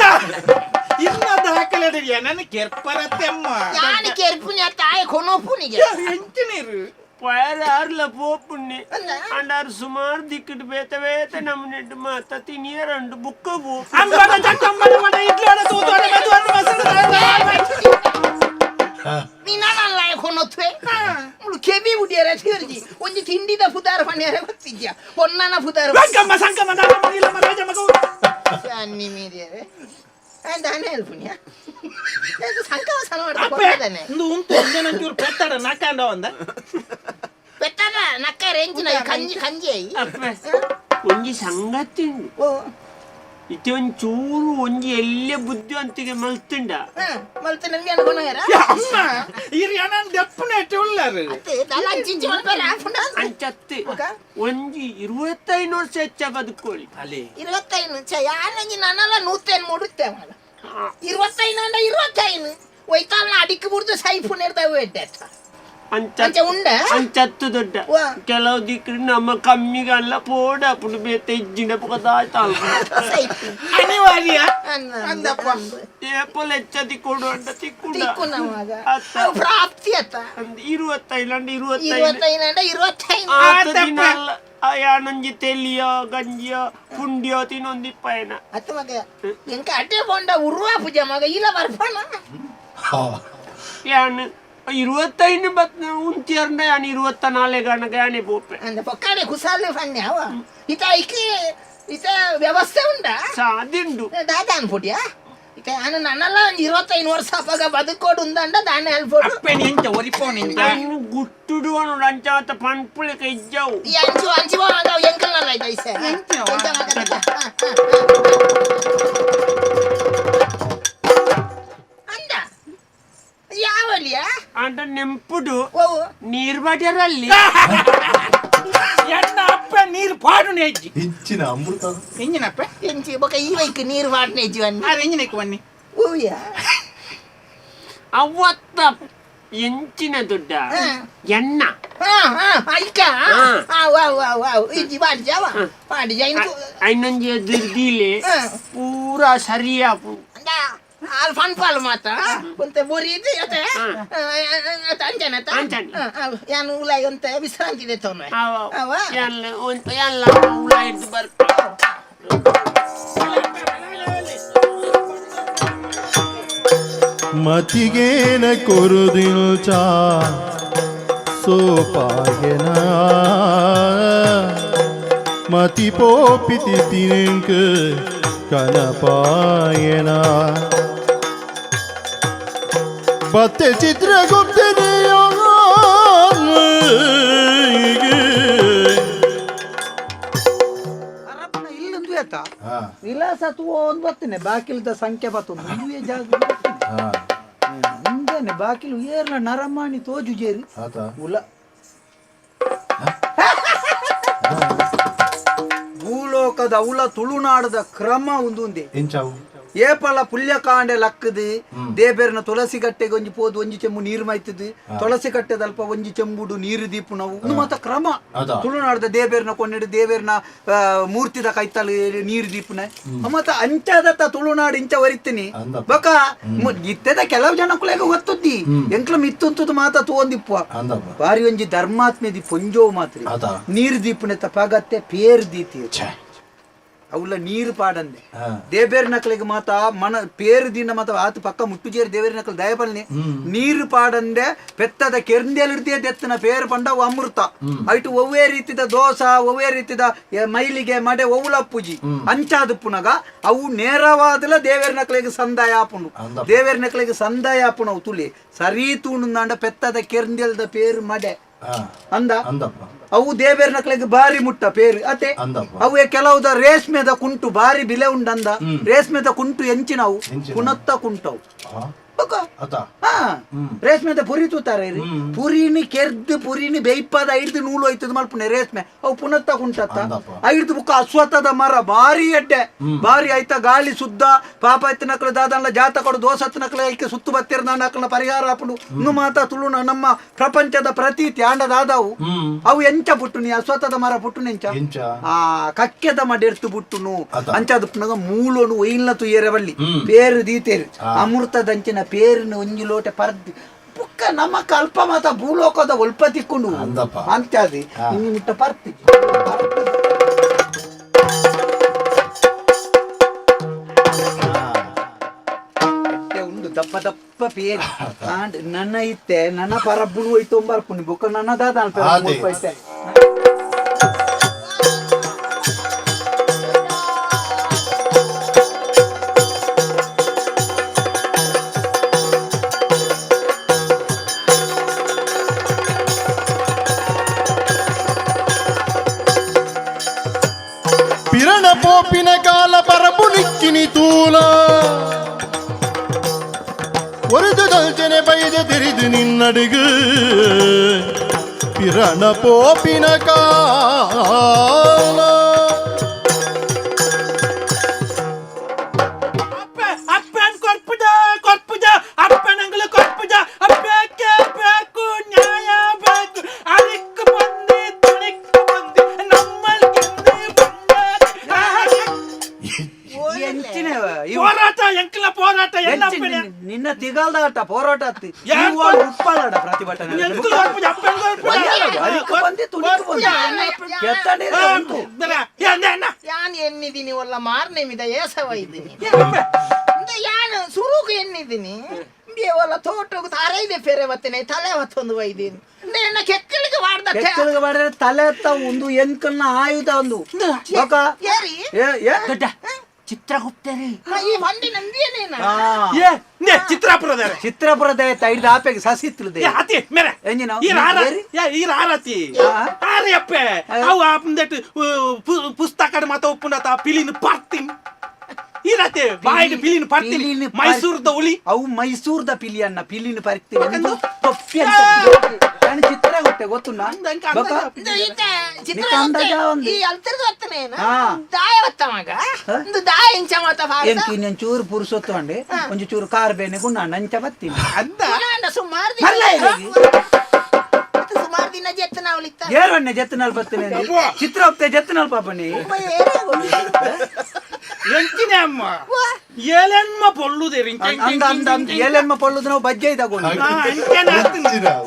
ಇನ್ನ ದಾಖಲೆ ನನ್ನ ಕೆರ್ಪರತ್ತೆಮ್ಮ.
ಯಾನ್ ಕೆರ್ಪುನಿ ತಾಯಿ ಕೊನೋಪುನಿಗೆ.
ಎಂಚಿನೀರು
ಪಯರ ಅರ್ಲ ಪೋಪುಣ್ಣೆ ಅಂಡಾರು ಸುಮಾರು ದಿಕ್ಕಿಟ್ಟು ಬೇತ ಬೇತ ನಮ್ಮನೆಡ್ಡು ಮಾತ ತಿನಿಯರಂಡು ಬುಕ್ಕ ಪೋ
ಅಂಬಡ ಚಟ್ಟಂಬಡ ವಡ ಇಡ್ಲೋಡ ತೂತೋಡ ಮೆದುವನ್ನ ಮಸರು.
ನಿನ್ನಲ್ಲ ಕೊನೋತ್ವೆ ಮುಳು ಕೆಬಿ ಉಡಿಯರ ತೀರ್ಜಿ ಒಂಜಿ ತಿಂಡಿದ ಪುದಾರ ಪಣಿಯರ ಗೊತ್ತಿದ್ಯಾ ಪೊನ್ನನ ಪುದಾರ.
ರಂಗಮ್ಮ ಸಂಗಮ್ಮ ನಾಗಮ್ಮ ನೀಲಮ್ಮ ರಾಜಮ್ಮ ಗೌ
ಅನ್ನಿ ಮೀರಿಯರೆ ದಾನೆ ಹೇಳ್ಪುಣ್ಯ ಸಂಕವ ಸನ.
ಅಪ್ಪೆ ಇಂದು ಉಂತು ಒಂದೇನಂಚೂರು ಪೆತ್ತಡ ನಕ್ಕಂಡ ಒಂದ.
ಪೆತ್ತದ ನಕ್ಕ ರೇಂಜಿನ ಕಂಜಿ ಕಂಜಿ.
ಅಪ್ಪೆ ಒಂಜಿ ಸಂಗತಿ
ಓ.
ಇತ್ತೆ ಒಂಜಿ ಚೂರು ಒಂಜಿ ಎಲ್ಲೆ ಬುದ್ಧಿವಂತಿಗೆ ಮಲ್ತುಂಡ.
ಮಲ್ತ ನನ್ಗೆ ಅನ್ಕೊನಾರ.
ಅಮ್ಮ ಇರ್ ನಾನು ದೆಪ್ಪನೆಟ್ಟು ಉಳ್ಳಾರು.
ದಲ ಅಂಚಿಂಚಿ ಮಲ್ಪೆರ ಆಪುಂಡ.
ಅಂಚತ್ತೆ ಒಂಜಿ 25 ವರ್ಷ ಹೆಚ್ಚ ಬದುಕೋಳಿ.
ಅಲ್ಲಿ
25 ಚ ಯಾನಂಜಿ ನನ್ನಲ್ಲ ನೂತೇನು ಮುಡುತ್ತೆ ಮಗ 25 ಅಂಡ 25 ಒಯ್ತಾಲ್ನ ಅಡಿಕ್ ಬುಡ್ದು ಸೈಫು ನೆಡ್ತಾವೆ ಎಡ್ಡೆ ಅಂಚ ಉಂಡ?
ಅಂಚತ್ತು ದೊಡ್ಡ
ವಾ.
ಕೆಲವು ದಿಕ್ಕು ನಮ್ಮ ಕಮ್ಮಿಗಲ್ಲ ಪೋಡ ಅಪ್ಪುಡು ಬೇತೆ ಇಜ್ಜಿನ ಪೊಕದಾಯ್ತಾಲ್.
ಸೈಫು
ಅನಿವಾರ್ಯ.
ಅಂದಪ್ಪ.
ಏಪಲ್ ಹೆಚ್ಚ ತಿಕ್ಕೊಡು ಅಂಡ ತಿಕ್ಕುಂಡ.
ತಿಕ್ಕುನ ಮಗ.
ಅತ್ತ.
ಅವು ಪ್ರಾಪ್ತಿ ಅತ್ತ.
ಅಂದ್ 25 ಅಂಡ 25.
25 ಅಂಡ 25.
ಆತ ದಿನ ಅಲ್ಲ ಯಾನೊಂಜಿ ತೆಲಿಯೋ ಗಂಜಿಯೋ ಪುಂಡಿಯೋ ತಿನ್ನೊಂದಿಪ್ಪಯನ.
ಅತ್ತ ಮಗ ಎಂಕ ಅಡ್ಡೆ ಪೋಂಡ ಉರ್ವಾ ಪೂಜೆ ಮಗ ಇಲ್ಲ ಬರ್ಪಣ.
ಯಾನ್ 25 ಬತ್ ಉಂತಿಯರ್ಂಡ ಯಾನ್ 24 ಗಣಗ ಯಾನೆ ಪೋಪೆ.
ಅಂದ ಪೊಕ್ಕಾಡೆ ಕುಸಾಲೆ ಫನ್ನೆ ಅವ ಇತ ಐಕೆ ಇತ ವ್ಯವಸ್ಥೆ ಉಂಡ.
ಸಾದಿಂಡು.
ದಾದ ಅನ್ಪುಟ್ಯಾ ಇತ ನಾನು ನನ್ನಲ್ಲ ಒಂಜಿ 25 ವರ್ಷ ಅಪ್ಪಗ ಬದುಕೋಡು ಉಂದಂಡ ದಾನೆ ಅಲ್ಪೋಡು.
ಅಪ್ಪೆ ಎಂಚ ಒರಿಪೋನಿಂದ.
ಅನ್ನು ಗುಟ್ಟುಡು ಅನು ಅಂಚಾತ ಪನ್ಪುಳಿಕ ಇಜ್ಜವು.
ಈ ಅಂಚು ಅಂಚು ಎಂಕಲ್ನಲ್ಲ ಐತ ಐಸೆ.
ಎಂಚವ?
ಎಂಚ ಮಗ? ಅಂದ ಯಾವಲಿಯ?
ಅಂಡ ನೆಂಪುಡು.
ಓ.
ನೀರ್ ಬಾಟ್ಯರಲ್ಲಿ.
ಎನ್ನ ಅಪ್ಪೆ ನೀರು ಪಾಡು ನೇಜಿ.
ಇಂಚಿನ ಅಮೃತ.
ಎಂಜಿನಪ್ಪೆ.
ಎಂಚಿ ಬೊಕ ಈ ವೈಕ್ ನೀರು ವಾಡ್ನೆ ಜೀವನ್.
ಆರ್ ಎಂಜಿನಕ್ಕೆ ಬನ್ನಿ.
ಓಯ್ಯ.
ಅವ್ವತ್ತ ಎಂಚಿನ ದುಡ್ಡ ಎಣ್ಣ.
ಹಾ ಹಾ ಐಕ. ಹಾ wow wow wow ಇಜ್ಜಿ ಬಾಡಿ ಜಾವ ಬಾಡಿ ಜಾ ಇನ್ಕು.
ಐನೊಂಜಿ ಎದುರ್ದೀಲೆ. ಪೂರಾ ಸರಿಯಾಪು.
ಅಂದ ಆಲ್ ಫನ್ ಪಾಲ್ ಮಾತ ಒಂತೆ ಬೊರಿದು ಅತೆ ಅತ ಅಂಚನೆ ಅತ.
ಅಂಚನೆ.
ಯಾನು ಉಲಾಯಿ ಒಂತೆ ವಿಶ್ರಾಂತಿ ದೆತ್ತೊನ್ವೆ ಅವ.
ಎಲ್ಲ ಎಲ್ಲ ಉಲಾಯಿದ್ದು ಬರ್ಪ.
ಮತಿಗೇನ ಕೊರುದಿಲ್ಚ ಸೋಪಾಯನ ಮತಿ ಪೋಪಿತಿ ತಿಂಕ ಕನಪಾಯನ ಬತ್ತೆ ಚಿತ್ರಗುಪ್ತನೆಯ.
ಅರಪ್ಪನ ಇಲ್ಲೊಂದು ಆತ ವಿಲಾಸ ತೂ ಒಂದು ಬರ್ತೇನೆ ಬಾಕಿಲ್ದ ಸಂಖ್ಯೆ ಬತ್ತೊಂದು ಒಂದುವೇ ಜಾಗ. ಇಂದಾನೆ ಬಾಕಿಲು ಏರ್ಲ ನರಮಾಣಿ ತೋಜು ಜೇರಿ.
ಆತ.
ಉಲ ಭೂಲೋಕದ ಉಲ ತುಳುನಾಡದ ಕ್ರಮ ಒಂದೊಂದೇ.
ಎಂಚಾವು?
ಏಪಲ ಪುಲ್ಯಕಾಂಡೆ ಲಕ್ಕದು ದೇಬೇರ್ನ ತುಳಸಿ ಕಟ್ಟೆಗೆ ಒಂಜಿ ಪೋದು ಒಂಜಿ ಚೆಂಬು ನೀರು ಮೈತದು ತುಳಸಿ ಕಟ್ಟೆದಲ್ಪ ಒಂಜಿ ಚೆಂಬುಡು ನೀರು ದೀಪು ನಾವು ಒಂದು ಮಾತ ಕ್ರಮ.
ಅದ.
ತುಳುನಾಡದ ದೇಬೇರ್ನ ಕೊನ್ನೆಡು ದೇಬೇರ್ನ ಮೂರ್ತಿದ ಕೈತಲ್ ನೀರು ದೀಪುನ ಮತ್ತ ಅಂಚಾದತ್ತ ತುಳುನಾಡು ಇಂಚ ಒರಿತೀನಿ.
ಅಂದಪ್ಪ.
ಬಕ ಇತ್ತೆದ ಕೆಲವು ಜನಕ್ಕುಲೆಗ ಗೊತ್ತುದ್ದಿ ಎಂಕ್ಲ ಮಿತ್ತುಂತುದು ಮಾತ ತೋಂದಿಪ್ಪ.
ಅಂದಪ್ಪ.
ಬಾರಿ ಒಂಜಿ ಧರ್ಮಾತ್ಮೆದಿ ಪೊಂಜೋವು ಮಾತ್ರಿ.
ಅದ.
ನೀರು ದೀಪುನೆತ್ತ ಪಗತ್ತೆ ಪೇರ್ ದೀತಿ
ಛೆ.
ಅವುಲ ನೀರು ಪಾಡಂದೆ ದೇಬೇರ್ ನಕಲಿಗೆ ಮಾತ ಮನ ಪೇರು ದಿನ ಮಾತ ಆತ ಪಕ್ಕ ಮುಟ್ಟುಜೇರಿ ದೇವೇರ್ ನಕಲು ದಯಪಲ್ನಿ ನೀರು ಪಾಡಂದೆ ಪೆತ್ತದ ಕೆರಂದೆಲಿಡ್ದೇ ದೆತ್ತನ ಪೇರು ಪಂಡ ಅವು ಅಮೃತ ಐಟು ಒವ್ವೇ ರೀತಿದ ದೋಸ ಒವ್ವೇ ರೀತಿದ ಮೈಲಿಗೆ ಮಡೆ ಒವ್ವುಲಪ್ಪುಜಿ ಅಂಚಾದ ಪುನಗ ಅವು ನೇರವಾದಲ ದೇವೇರ್ ನಕಲಿಗೆ ಸಂದಾಯ ಆಪುಂಡು.
ಅಂದಪ್ಪ.
ದೇವೇರ್ ನಕಲಿಗೆ ಸಂದಾಯ ಆಪುಣ ಅವು ತುಳಿ ಸರಿ ತೂಣುಂದಾಂಡ ಪೆತ್ತದ ಕೆರಂದೆಲ್ದ ಪೇರು ಮಡೆ ಅಂದ.
ಅಂದಪ್ಪ.
ಅವು ದೇವೇರ್ ನಕಲಿಗೆ ಬಾರಿ ಮುಟ್ಟ ಪೇರು ಅತೆ.
ಅಂದಪ್ಪ.
ಅವು ಕೆಲವುದ ರೇಷ್ಮೆದ ಕುಂಟು ಬಾರಿ ಬಿಲೆ ಉಂಡಂದ ರೇಷ್ಮೆದ ಕುಂಟು ಎಂಚಿನವು?
ಎಂಚಿನವು?
ಪುನತ್ತ ಕುಂಟವು. ಬೊಕ
ಅತ
ಹಾ ರೇಷ್ಮೆದ ಪುರಿ ತೂತಾರೆ ಪುರಿನಿ ಕೆರ್ದು ಪುರಿನಿ ಬೇಯ್ಪಾದ ಐಡ್ದು ನೂಲು ಹೋಯ್ತದ ಮಲ್ಪುನೆ ರೇಷ್ಮೆ ಅವು ಪುನತ್ತ ಕುಂಟತ್ತ
ಅಂದಪ್ಪ.
ಐಡ್ದು ಬುಕ್ಕ ಅಶ್ವತ್ಥದ ಮರ ಭಾರಿ ಎಡ್ಡೆ ಭಾರಿ ಆಯ್ತ ಗಾಳಿ ಶುದ್ಧ ಪಾಪ ಎತ್ತಿನಕ್ಳು ದಾದನ್ಲ ಜಾತ ಕೊಡು ದೋಸತ್ತಿನಕ್ಳು ಐಕೆ ಸುತ್ತು ಬತ್ತಿರ ನಕ್ಳನ ಪರಿಹಾರ ಆಪುಂಡು ಇನ್ನು ಮಾತಾ ತುಳುನ ನಮ್ಮ ಪ್ರಪಂಚದ ಪ್ರತೀತಿ ಆಂಡ ದಾದಾವು ಅವು ಎಂಚ ಪುಟ್ಟು ನೀ ಅಶ್ವತ್ಥದ ಮರ ಪುಟ್ಟು ನೆಂಚ
ಎಂಚ?
ಆ ಕಕ್ಕೆದ ಮಡೆರ್ತು ಬುಟ್ಟುನು
ಅದ.
ಅಂಚಾದ ಪುನಗ ಮೂಲೋನು ಒಯ್ಲ್ನ ತುಯ್ಯರೆ ಬಳ್ಳಿ ಪೇರು ದೀತೇರು ಅಮೃತದಂಚಿನ ಪೇರಿನ ಒಂಜಿ ಲೋಟೆ ಪರ್ದು ಬುಕ್ಕ ನಮ್ಮ ಕಲ್ಪ ಮಾತ ಭೂಲೋಕದ ಒಲ್ಪ ತಿಕ್ಕೊಂಡು
ಅಂದಪ್ಪ.
ಅಂಚಾದಿ ಇನ್ನು ಮುಟ್ಟ ಪರ್ತಿ ಉಂಡು ದಪ್ಪ ದಪ್ಪ ಪೇರು ಆಂಡ್ ನನ್ನ ಇತ್ತೆ ನನ್ನ ಪರಬ್ಬುನು ಹೋಯ್ತು ಬರ್ಪುನಿ ಬುಕ್ಕ ನನ್ನ ದಾದ
ಅದೇ.
ಐತೆ.
ಪಿರಣ ಪೋಪಿನ ಕಾಲ ಪರಬುನಿಕ್ಕಿನಿ ತೂಲ ಒರೆದು ದಲ್ಚನೆ ಬೈದ ತಿರಿದು ನಿನ್ನಡಿಗು ಪಿರಣ ಪೋಪಿನ ಕಾಲ.
ಅಪ್ಪೆ ಅಪ್ಪನ್ ಕೊರ್ಪುಜ ಕೊರ್ಪುಜ ಅಪ್ಪನಂಗಳು ಕೊರ್ಪುಜ ಬೇಕೇ ಬೇಕು ನ್ಯಾಯ ಬೇಕು ಅರಿಕ್ ಬಂದಿ ತುಣಿಕ್ ಬಂದಿ ನಮ್ಮಲ್ಕಿಂದಿ ಬಂದಾರಿ.
ಎಂಚಿನವ ಇವು?
ಹೋರಾಟ ಎಂಕಲ ಹೋರಾಟ ಎಲ್ಲ
ಎಂಚಿನ
ಅಪ್ಪನೆ
ನಿನ್ನ ತಿಗಲ್ದಾಟ ಹೋರಾಟ ಅತ್ತಿ
ಯಾಕ್
ನೀವು ಉಪ್ಪಾಲಾಡ ಪ್ರತಿಭಟನೆ
ಎಂಕುಲು ಕೊರ್ಪುಜ ಅಪ್ಪನ್
ಅರಿಕ್ ಬಂದಿ ತುಣಿಕ್ ಬಂದಿ ಕೆತ್ತನೆ ಉಂಟು.
ಯಾನ್ ಎನ್ನಿದ್ದೀನಿ ಒಲ್ಲ ಮಾರ್ನೇಮಿದ ಏಸವ ಇದ್ದೀನಿ ಯಾನ್ ಸುರುಕು ಎನ್ನಿದ್ದೀನಿ ಒಲ್ಲ ತೋಟಕ್ಕೆ ತಾರೈದೆ ಫೆರೆ ಬತ್ತೇನೆ ತಲೆ ಹೊತ್ತೊಂದು ಒಯ್ದೀನಿ ಎನ್ನ ಕೆಕ್ಕಳಿಗೆ ವಾಡ್ದ
ಕೆಕ್ಕಲಿಗೆ ಮಾಡಿದ್ರೆ ತಲೆ ಹತ್ತ ಒಂದು ಎಂಕಲ್ನ ಆಯುಧ ಒಂದು ಬೊಕ?
ಏರಿ
ಏ ಏ?
ದೊಡ್ಡ ಚಿತ್ರಗುಪ್ತರೇ.
ಈ ಬಂಡಿ ನಂದೇನೇನ?
ಆ,
ಚಿತ್ರಾಪುರದ
ಚಿತ್ರಪುರದ ಐದು ಆಪೆಗೆ ಸಸಿ ಇತ್ತಲದೆ.
ಅತಿ ಮೇರೆ
ಎಂಜಿನ?
ಈ ರಾರ
ಏರಿ?
ಈ ರಾರತಿ
ಆ.
ಆರೆ ಅಪ್ಪೆ ಅವು ಆಪಂದೆಟ್ ಪುಸ್ತಕ ಮಾತ ಒಪ್ಪುಂಡತ ಪಿಲಿನ ಪರ್ತಿನ್ ಈ ರಾತೆ ಬಾಯಿಡ್ ಪಿಲಿನ ಪರ್ತಿನ್
ಪಿಲಿನ
ಮೈಸೂರದ ಉಳಿ.
ಅವು ಮೈಸೂರ್ದ ಪಿಲಿಯನ್ನ ಪಿಲಿನ ಪರಿತೀನಿ
ಯಾಕಂದು?
ತೊಪ್ಪಿ ಅಂತ ನಾನು ಚಿತ್ರ ಗೊತ್ತೆ ಗೊತ್ತುಂಡ
ಅಂದಂಕ
ಬೊಕ?
ಅಂದಂಕ.
ಇದು ಈತ ಚಿತ್ರ
ನಿಕ್ಕ ಅಂದಾಜ ಒಂದು.
ಈ ಅಲ್ತಿರ್ದು ವತ್ತನೇನ
ಹಾ.
ದಾಯ ವತ್ತ ಮಗ ಒಂದು ದಾಯ ಇಂಚ ಮಾತ ಫಾರ್ದ
ಎಂಕ್ ಇನ್ನೊಂದ್ ಚೂರು ಪುರುಸೊತ್ತು ಅಂಡೆ ಒಂಜಿ ಚೂರು ಕಾರ್ ಬೇನೆ ಗುಣ ನಂಚ ಬತ್ತೀನಿ
ಅಂದ
ಗುಣಾಂಡ ಸುಮಾರು ದಿನ
ಮರ್ಲ ಇಲ್ಲಿಗೆ.
ಸುಮಾರು ದಿನ ಜೆತ್ತು ನಾವ್ಲಿತ್ತ
ಏರೊನ್ನೆ ಜೆತ್ತನಲ್ಲಿ ಬತ್ತೀನಿ ಚಿತ್ರ ಹೋಗ್ತೆ ಜೆತ್ತನಲ್ಲಿ ಪಾಪನಿ.
ಎಂಚಿನ ಅಮ್ಮ ಏಲೆನ್ಮ ಪೊಳ್ಳುದೇರಿ
ಅಂದ ಅಂದ ಅಂದ ಏಲೆಮ್ಮ ಪೊಳ್ಳುದು ನಾವು ಬಜ್ಜೆ ಇದಾಗ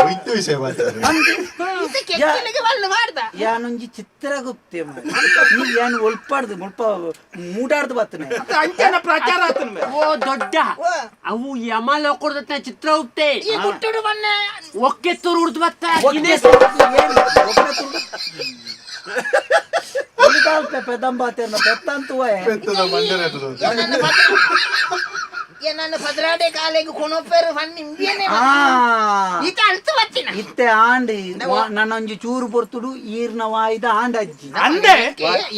ಒಯ್ತು ವಿಷಯ ಮಾತಾಡ.
ಕೆಕ್ಕಲಿಗೆ ಬಲ್ಲು ಮಾಡ್ದ.
ಯಾನೊಂಜಿ ಚಿತ್ರಗುಪ್ತೆ ನೀ ಯಾನು ಒಲ್ಪಾಡ್ದು ಮುಲ್ಪ ಮೂಡಾಡ್ದು ಬತ್ತನೆ.
ಅಂಚನ ಪ್ರಚಾರ ಆತನ ಮೇಲೆ.
ಓ ದೊಡ್ಡ, ಅವು ಯಮಲೋಕದ ಚಿತ್ರಗುಪ್ತೆ.
ಈ ಗುಟ್ಟುಡು ಬಣ್ಣ
ಒಕ್ಕೆತ್ತೂರು ಉಡ್ದು ಬತ್ತ.
ಪೆದಂಬಾತೇರ್ನ ಪೆತ್ತಂತುವ.
ಪೆತ್ತದ ಮಂಡನೆ.
ನನ್ನ ಪದ್ರಾಡೆ ಕಾಲೆಗೆ ಕೊನೊಪ್ಪೇರು ಫನ್ ಇಂಬಿಯನೆ.
ಆ
ಈತ ಅಲ್ತು ಬತ್ತಿನ.
ಇತ್ತೆ ಆಂಡಿ ನನ್ನೊಂಜಿ ಚೂರು ಪೊರ್ತುಡು ಈರ್ನ ವಾಯ್ದ ಆಂಡ ಅಜ್ಜಿ.
ಅಂದೆ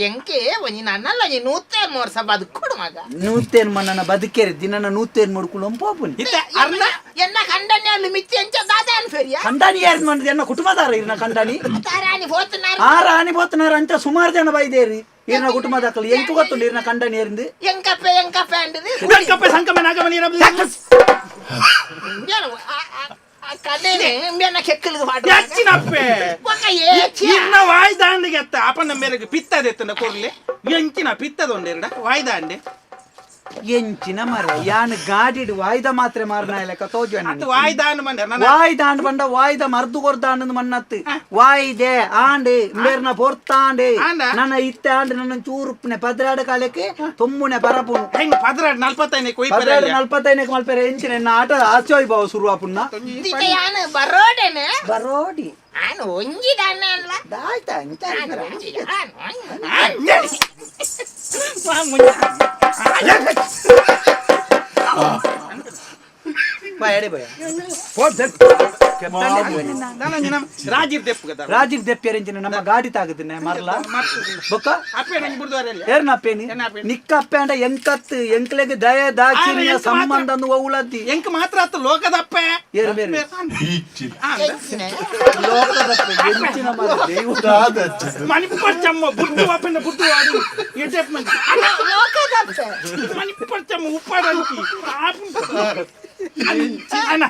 ಎಂಕೆ ಒಂಜಿ ನನ್ನಲ್ಲ ಒಂಜಿ ನೂತೇನ್ ಮೋರ್ಸ ಬದುಕೊಡು ಮಗ.
ನೂತೇನ್ ಮನ್ನನ ಬದುಕೇರಿ ದಿನನ ನೂತೇನ್ ಮುಡ್ಕೊಂಡು ಪೋಪುನಿ.
ಇತ್ತೆ ಅರ್ನ
ಎನ್ನ ಕಂಡನೆ ಅಲ್ಲಿ ಮಿಚ್ಚಿ ಎಂಚ ದಾದ ಅನ್ಫೆರಿಯ.
ಕಂಡಾನಿ ಯಾರು ಮಂದಿ ಎನ್ನ ಕುಟುಂಬದಾರ ಇರ್ನ ಕಂಡಾನಿ.
ತಾರಾಣಿ ಹೋತನಾರ.
ಆ ರಾಣಿ ಪೋತನಾರ ಅಂಚ ಸುಮಾರು ಜನ ಬೈದೇರಿ ಈರ್ನ ಕುಟುಂಬದಾಕಲು ಎಂಕು ಗೊತ್ತುಂಡು ಈರ್ನ ಕಂಡಾನಿ ಏರಿಂದು.
ಎಂಕಪ್ಪೆ ಎಂಕಪ್ಪೆ ಅಂಡದು.
ಕಪ್ಪೆ ಸಂಕಮ ನಾಗಮನಿ
ಕದೇನೆ ಇಂಬಿಯನ್ನ ಕೆಕ್ಕಲಿಗೆ ಪಾಡು.
ಹೆಚ್ಚಿನಪ್ಪೆ
ಒಕ್ಕ ಏಚಿ.
ಇನ್ನ ವಾಯ್ದಾಂಡಿಗೆ ಅತ್ತ ಅಪ್ಪನ ಮೇರೆಗೆ ಪಿತ್ತದೆತ್ತನ ಕೊರ್ಲೆ ಎಂಚಿನ ಪಿತ್ತದೊಂಡೆರಡ ವಾಯ್ದಾಂಡೆ.
ಎಂಚಿನ ಮರ ಯಾನ್ ಗಾಡಿಡ್ ವಾಯ್ದ ಮಾತ್ರೆ ಮಾರನ ಲೆಕ್ಕ ತೋಜು.
ಅದು ವಾಯ್ದಾಂಡ್ ಮಂಡೆ ನನ್ನ
ವಾಯ್ದ ಆಂಡ್ ಬಂಡ ವಾಯ್ದ ಮರ್ದು ಕೊರ್ದ ಆಂಡ್ ಮನ್ನತ್ತು ವಾಯ್ದೆ ಆಂಡ್ ಮೇರ್ನ ಪೊರ್ತಾಂಡ್.
ಆಂಡ?
ನನ್ನ ಇತ್ತೆ ಆಂಡ್ ನನ್ನ ಚೂರುಪ್ಪನೆ ಪದ್ರಾಡು ಕಾಲಕ್ಕೆ ತೊಮ್ಮುನೆ ಪರಪುನು.
ಹೆಂಗ್ ಪದ್ರಾಡ್ ನಲ್ಪತ್ತೈದಕ್ಕೆ
ಪದ್ರಾಡು
ಕೊಯ್ಪರೆ.
ನಲ್ಪತ್ತೈದಕ್ಕೆ ಮಲ್ಪೆರೆ ಎಂಚಿನ ಎನ್ನ ಆಟ ಆಚೋಯ್ ಬಾವು ಶುರು ಆಪುನ್ನ.
ಇತ್ತೆ ಯಾನು ಬರೋಡೆನೆ.
ಬರೋಡಿ.
ನಾನು ಒಂಜಿ ದಾನ ಅಲ್ಲ.
ದಾಯ್ತ ಅಂಚ.
ನಾನು ಒಂಜಿ ನಾನು ಒಂಜಿ.
ಬಾ ಎಡೆ ಬಯ.
Rajiv ದೆಪ್ಪು ಗದ
ರಾಜೀವ್ ದೆಪ್ಪೇರಿಂಚಿನ ನಮ್ಮ ಗಾಡಿ ತಾಗುದಿನ ಮರ್ಲ ಬೊಕ್ಕ
ಅಪ್ಪೆ ನಂಗೆ ಬುಡ್ದವರೆಲ್ಲ
ಏರ್ನ ಅಪ್ಪೇನಿ ನಿಕ್ಕ ಅಪ್ಪೆ ಅಂಡ ಎಂಕತ್ ಎಂಕ್ಲೆಗ್ ದಯ ದಾಕ್ಷಿಣ್ಯ ಸಂಬಂಧ ಉಳದ್ದಿ
ಎಂಕ್ ಮಾತ್ರ ಆತು ಲೋಕದಪ್ಪೆ
ಏರು ಬೇರೆ ಲೋಕದಪ್ಪೆ ಎಂಚಿನ ಮಾರ್ರೆ ದೈವ
ಮಣಿಪರ್ಚಮ್ಮ ಬುಡ್ಡು ಅಪ್ಪನ ಬುಡ್ಡು ಆಡು ಎಟೆಪ್ ಮಂದಿ
ಲೋಕದಪ್ಪೆ
ಮಣಿಪರ್ಚಮ್ಮ ಉಪ್ಪಾಡಂತಿ ಅಣ್ಣ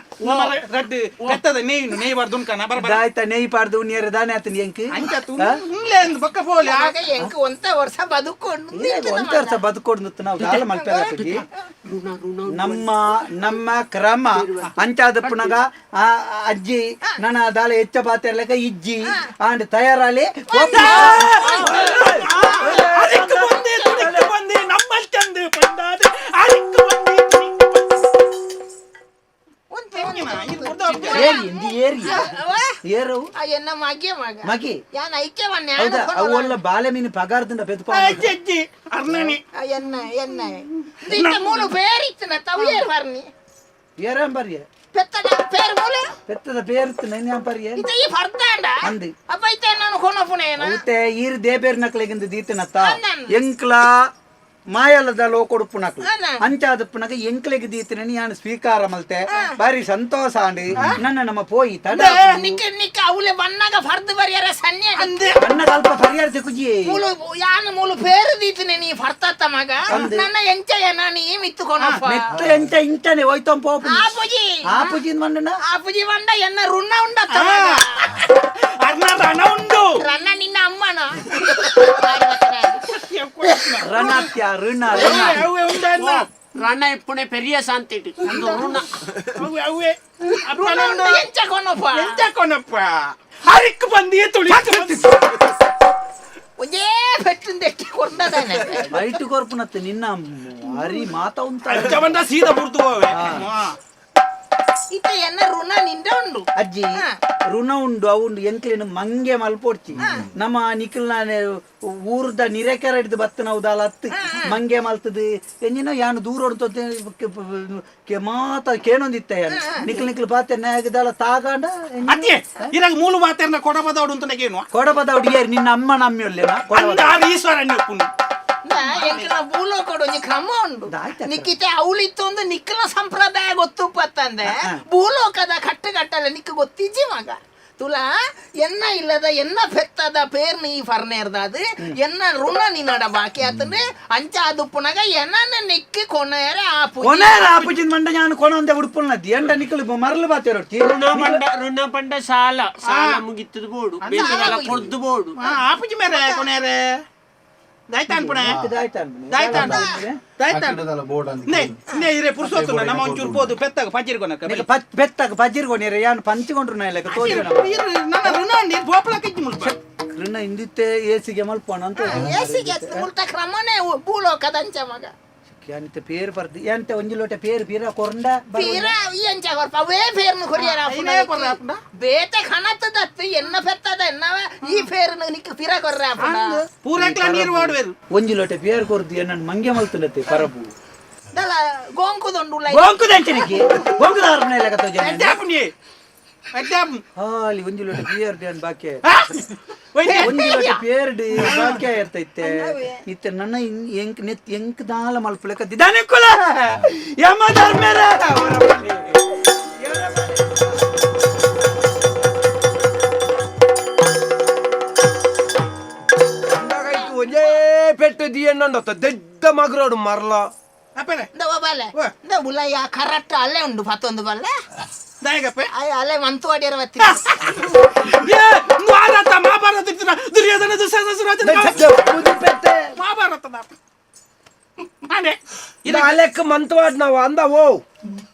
ರಡ್ಡು ಬೆತ್ತದ ನೇಯ್ನು ನೇಯ್ ಬಾರ್ದು ಉನ್ಕನ ಬರ ಬರ
ಆಯ್ತಾ ನೇಯ್ ಪಾಡ್ದು ಉಣ್ಣಿಯರ ದಾನೆ ಆತನ ಎಂಕ್
ಅಂಚಾತು ಉಂಗ್ಲೆ ಅಂದ್ ಬೊಕ್ಕ ಪೋಲಿ
ಮಗ ಎಂಕ್ ಒಂತ ವರ್ಷ ಬದುಕೊಂಡು
ಒಂತ ವರ್ಷ ಬದುಕೊಂಡು ನಾವು ದಾಲ ಮಲ್ಪೆ ನಮ್ಮ ನಮ್ಮ ಕ್ರಮ ಅಂಚಾದಪ್ಪನಗ ಆ ಅಜ್ಜಿ ನನ್ನ ದಾಲ ಹೆಚ್ಚ ಪಾತೆರ್ಲೆಕ ಇಜ್ಜಿ ಆಂಡ್ ತಯಾರಾಲಿ
ಅದಕ್ಕೆ ಬಂದೆ ತುಡಿಕ್ಕೆ ಬಂದೆ ನಮ್ಮಲ್ ಚಂದ ಪಂಡಾದ ಅದಕ್ಕೆ ಬಂದೆ ತುಡಿಕ್ಕೆ ಬಂದೆ.
ಏರಿ ಇಂದು ಏರಿ ಏರವು
ಎನ್ನ ಮಗೆ ಮಗ
ಮಗಿ
ಯಾನ್ ಐಕ್ಯ ಬನ್ನಿ
ಹೌದಾ ಅವು ಒಳ್ಳೆ ಬಾಳೆ ಮೀನು ಪಗಾರದಿಂದ ಬೆದ್ಕೊ
ಅಜ್ಜಿ ಅಜ್ಜಿ ಅರ್ಣನಿ
ಎನ್ನ ಎನ್ನ ಇತ್ತ ಮೂಲು ಬೇರಿತ್ತನ ತಾವು ಏರ್ ಬರ್ನಿ
ಏರಂ ಬರ್ಯ
ಪೆತ್ತದ ಪೇರು ಮೂಲು
ಪೆತ್ತದ ಬೇರ್ತು ನೈನ್ ಬರ್ಯ
ಇತ್ತ ಈ ಫರ್ದಾಂಡ
ಅಂದು.
ಅಪ್ಪ ಇತ್ತ ನಾನು ಕೊನಪುನೇನ
ಔತೆ ಈರ್ ದೇಬೇರ್ ನಕ್ಲೆಗಿಂದ ದೀತನತ್ತ
ಅಣ್ಣನ್.
ಎಂಕ್ಲ ಮಾಯಲದ ಲೋಕೊಡುಪ್ಪು ನಕ್ಲು
ಅಣ್ಣ.
ಅಂಚಾದಪ್ಪನಗ ಎಂಕ್ಲೆಗ್ ದೀತನನಿ ಯಾನ್ ಸ್ವೀಕಾರ ಮಲ್ತೆ ಬಾರಿ ಸಂತೋಷ ಆಂಡ್ ನನ್ನ ನಮ್ಮ ಪೋಯಿ ತಡ
ನಿಕ್ಕ ನಿಕ್ಕ ಅವಲೆ ಬಣ್ಣಗ ಫರ್ದು ಬರಿಯರ ಸನ್ನೆ
ಅಂದೆ
ಅನ್ನ ಅಲ್ಪ ಪರಿಹಾರ ಕುಜಿ
ಮೂಲು ಯಾನ್ ಮೂಲು ಪೇರು ದೀತನೆ ನೀ ಫರ್ತತ್ತ ಮಗ ನನ್ನ ಎಂಚಯ ನಾನು ಈ ಮಿತ್ತು ಕೊನಪ್ಪ
ಮೆತ್ತ ಎಂಚ ಇಂಚನೆ ಹೋಯ್ತಂ ಪೋಪು
ಆಪುಜಿ
ಆ ಪುಜಿನ್ ಮಣ್ಣನ
ಆಪುಜಿ ಬಂಡ ಎನ್ನ ಋಣ ಉಂಡತ್ತ ಮಗ
ಅರ್ಣ ರಣ ಉಂಡು
ರನ್ನ ನಿನ್ನ ಅಮ್ಮನ
ರಣತ್ಯ ಋಣ ಋಣ
ಅವೇ ಉಂಡ ಅಣ್ಣ
ರಣ ಇಪ್ಪುಣೆ ಪೆರಿಯ ಶಾಂತಿ ಒಂದು ಋಣ
ಅವೇ ಅವೇ
ಋಣ ಉಂಡು ಎಂಚ ಕೊನಪ್ಪ
ಎಂಚ ಕೊನಪ್ಪ ಹರಿಕ್ ಬಂದಿ ತುಳಿಕ್ ಬಂದಿ
ಒಂದೇ ಪೆಟ್ಟಿಂದೆಟ್ಟಿ ಕೊಡ್ತದಾನೆ
ಬೈಟು ಕೊರ್ಪುನತ್ತೆ ನಿನ್ನ ಹರಿ ಮಾತ ಉಂಟ
ಅಂಚ ಬಂದ ಸೀದಾ ಬುಡ್ದು ಹೋವೆ
ಇತ್ತ ಎನ್ನ ಋಣ ನಿಂದ ಉಂಡು
ಅಜ್ಜಿ ಋಣ ಉಂಡು ಅವುಂಡು ಎಂಕ್ಲೇನು ಮಂಗೆ ಮಲ್ಪೊಡ್ಚಿ ನಮ್ಮ ನಿಖಿಲ್ನ ಊರ್ದ ನಿರೆಕೆರೆ ಹಿಡ್ದು ಬತ್ತ ನಾವು ದಾಲ ಹತ್ತು ಮಂಗೆ ಮಲ್ತದು ಎಂಜಿನ ಯಾನು ದೂರ ಹೊಡ್ತೊತ್ತೆ ಮಾತ ಕೇನೊಂದಿತ್ತ ಯಾನು ನಿಖಿಲ್ ನಿಖಿಲ್ ಬಾತೆ ನಾಯಕದಾಲ ತಾಗಾಂಡ
ಅತ್ತೆ ಇರಾಗ ಮೂಲು ಮಾತೇರ್ನ ಕೊಡಬದವಡು ಅಂತ ಏನು
ಕೊಡಬದ ಹುಡುಗಿಯರು ನಿನ್ನ ಅಮ್ಮ ನಮ್ಮಿಯೊಲ್ಲೇನ
ಅಂದ ಆರು ಈಶ್ವರಣ್ಯ ಉಪ್ಪುನು
ಎಂಕ್ಲ ಭೂಲೋಕಡು ಒಂಜಿ ಕ್ರಮ ಉಂಡು
ಆಯ್ತಾ
ನಿಕ್ಕಿತೆ ಅವಳಿತ್ತು ಒಂದು ನಿಕ್ಕಲ ಸಂಪ್ರದಾಯ ಗೊತ್ತುಪತ್ತಂದೆ ಭೂಲೋಕದ ಕಟ್ಟುಕಟ್ಟಲೆ ನಿಕ್ಕ ಗೊತ್ತಿಜ್ಜಿ ಮಗ ತುಲಾ ಎನ್ನ ಇಲ್ಲದ ಎನ್ನ ಪೆತ್ತದ ಪೇರ್ನ ಈ ಫರ್ನೇರ್ದಾದು ಎನ್ನ ಋಣ ನಿನ್ನಡ ಬಾಕಿ ಆತಂದ್ರೆ ಅಂಚ ಅದು ಪುನಗ ಎನ್ನ ನಿಕ್ಕಿ ಕೊನೆಯರ ಆಪು
ಕೊನೆ ಆಪುಜಿನ ಮಂಡ ನಾನು ಕೊನ ಒಂದೇ ಉಡುಪುಲ್ನದ್ದಿ ಎಂಡ ನಿಖಿಲ್ ಮರಲು ಬಾತೆ ರೊಟ್ಟಿ
ಋಣ ಪಂಡ ಋಣ ಪಂಡ ಸಾಲ ಸಾಲ ಮುಗಿತ್ತದ ಬೋಡು ಬೇಸಗಾಲ ಕೊಡ್ದು ಬೋಡು
ಆಪುಜಿ ಮೇರೆ ಕೊನೆಯರೆ ದಾಯ್ತಾನ್ ಪುಣೆ ದಾಯ್ತಾನ್ ದಾಯ್ತಾನ್ ನೇ ನೇ ಇರೆ ಪುರ್ಸೊತ್ತು ನಮ್ಮ ಒಂಚೂರು ಪೋದು ಪೆತ್ತಾಗ ಪಜ್ಜಿರ್ ಕೊನಕ
ಬೆತ್ತಾಗ ಪಜ್ಜಿರ್ಕೊನಿರ ಯಾನು ಪಂಚಿಕೊಂಡ್ರು ನಾ ಇಲ್ಲಕ ತೋಜಿ
ನನ್ನ ಋಣ ನೀರು ಬೋಪ್ಲಕ್ಕೆ ಇಜ್ಜಿ ಮುಲ್ಪ
ಋಣ ಇಂದಿತ್ತೆ ಏಸಿಗೆ ಮಲ್ಪೋಣ ಅಂತ
ಏಸಿಗೆ ಮುಲ್ತ ಕ್ರಮನೇ ಭೂಲೋಕದ ಅಂಚ ಮಗ
ಎಂತ ಪೇರು ಬರ್ದು ಎಂತ ಒಂಜಿ ಲೋಟ ಪೇರು ಪೀರ ಕೊರಂಡ
ಪೀರ ಈ ಅಂಚ ಕೊರ್ಪ ಅವೇ ಪೇರ್ನು ಕೊರಿಯರ
ಐನೇ ಕೊರ್ರ ಆಪುಂಡ?
ಬೇತೆ ಖನತದತ್ತು ಎನ್ನ ಪೆತ್ತದ ಎನ್ನವ ಈ ಪೇರ್ನು ನಿಕ್ಕ ಪಿರ ಕೊರ್ರ ಆಪುಂಡ
ಪೂರಕ್ಲ ನೀರು ವಾಡುವೆರು
ಒಂಜಿ ಲೋಟ ಪೇರು ಕೊರ್ದು ನನ್ನ ಮಂಗೆ ಮಲ್ತುಂಡತ್ತೆ ಪರಬು
ದಲ ಗೋಂಕುದೊಂಡು
ಗೋಂಕುದಂಚನಿಗೆ ಗೋಂಕುದ ಅರ್ಪಣೆ ಇಲ್ಲ ತೋಜ
ಅಡ್ಡಾಪುನಿ ಅಡ್ಡಾಪು
ಹಾಲಿ ಒಂಜಿ ಲೋಟ ಪೇರು ಡ್ಯಾನ್ ಬಾಕಿ
ಒಯ್ದೆ
ಒಂಜಿ ಲೋಟ ಪೇರ್ಡ್ ಬಾಕಿ ಇರ್ತೈತೆ ಇತ್ತೆ ನನ್ನ ಎಂಕ್ ನೆತ್ ಎಂಕ್ ದಾಲ ಮಲ್ಪುಲೆಕ ದಿದಾನೆ ಕುಲ ಯಮ ಧರ್ಮೇರ
ಒಂದೇ ಪೆಟ್ಟು ದಿಯಣ್ಣಂಡತ್ತ ದೆಡ್ಡ ಮಗರೋಡು ಮರ್ಲ
ಅಪ್ಪನೆ
ಇಂದ ಬಲ್ಲೆ ಇಂದ ಉಲಯ ಕರೆಕ್ಟ್ ಅಲ್ಲೇ ಉಂಡು ಪತ್ತೊಂದು ಬಲ್ಲೆ
ದಾಯಗಪ್ಪೆ
ಅಯ್ಯ ಅಲ್ಲೇ ಮಂತು ಅಡಿಯರ ಬತ್ತಿ
ಏ ಭಾರತ ಮಹಾಭಾರತ ಇತ್ತಿನ ದುರ್ಯೋಧನ ದುಶ್ಯಾಸನ ಮಹಾಭಾರತದ ಅನೆ
ಇದು ಅಲೆಕ್ಕ ಮಂತವಾಡ್ ನಾವು ಅಂದ ಓ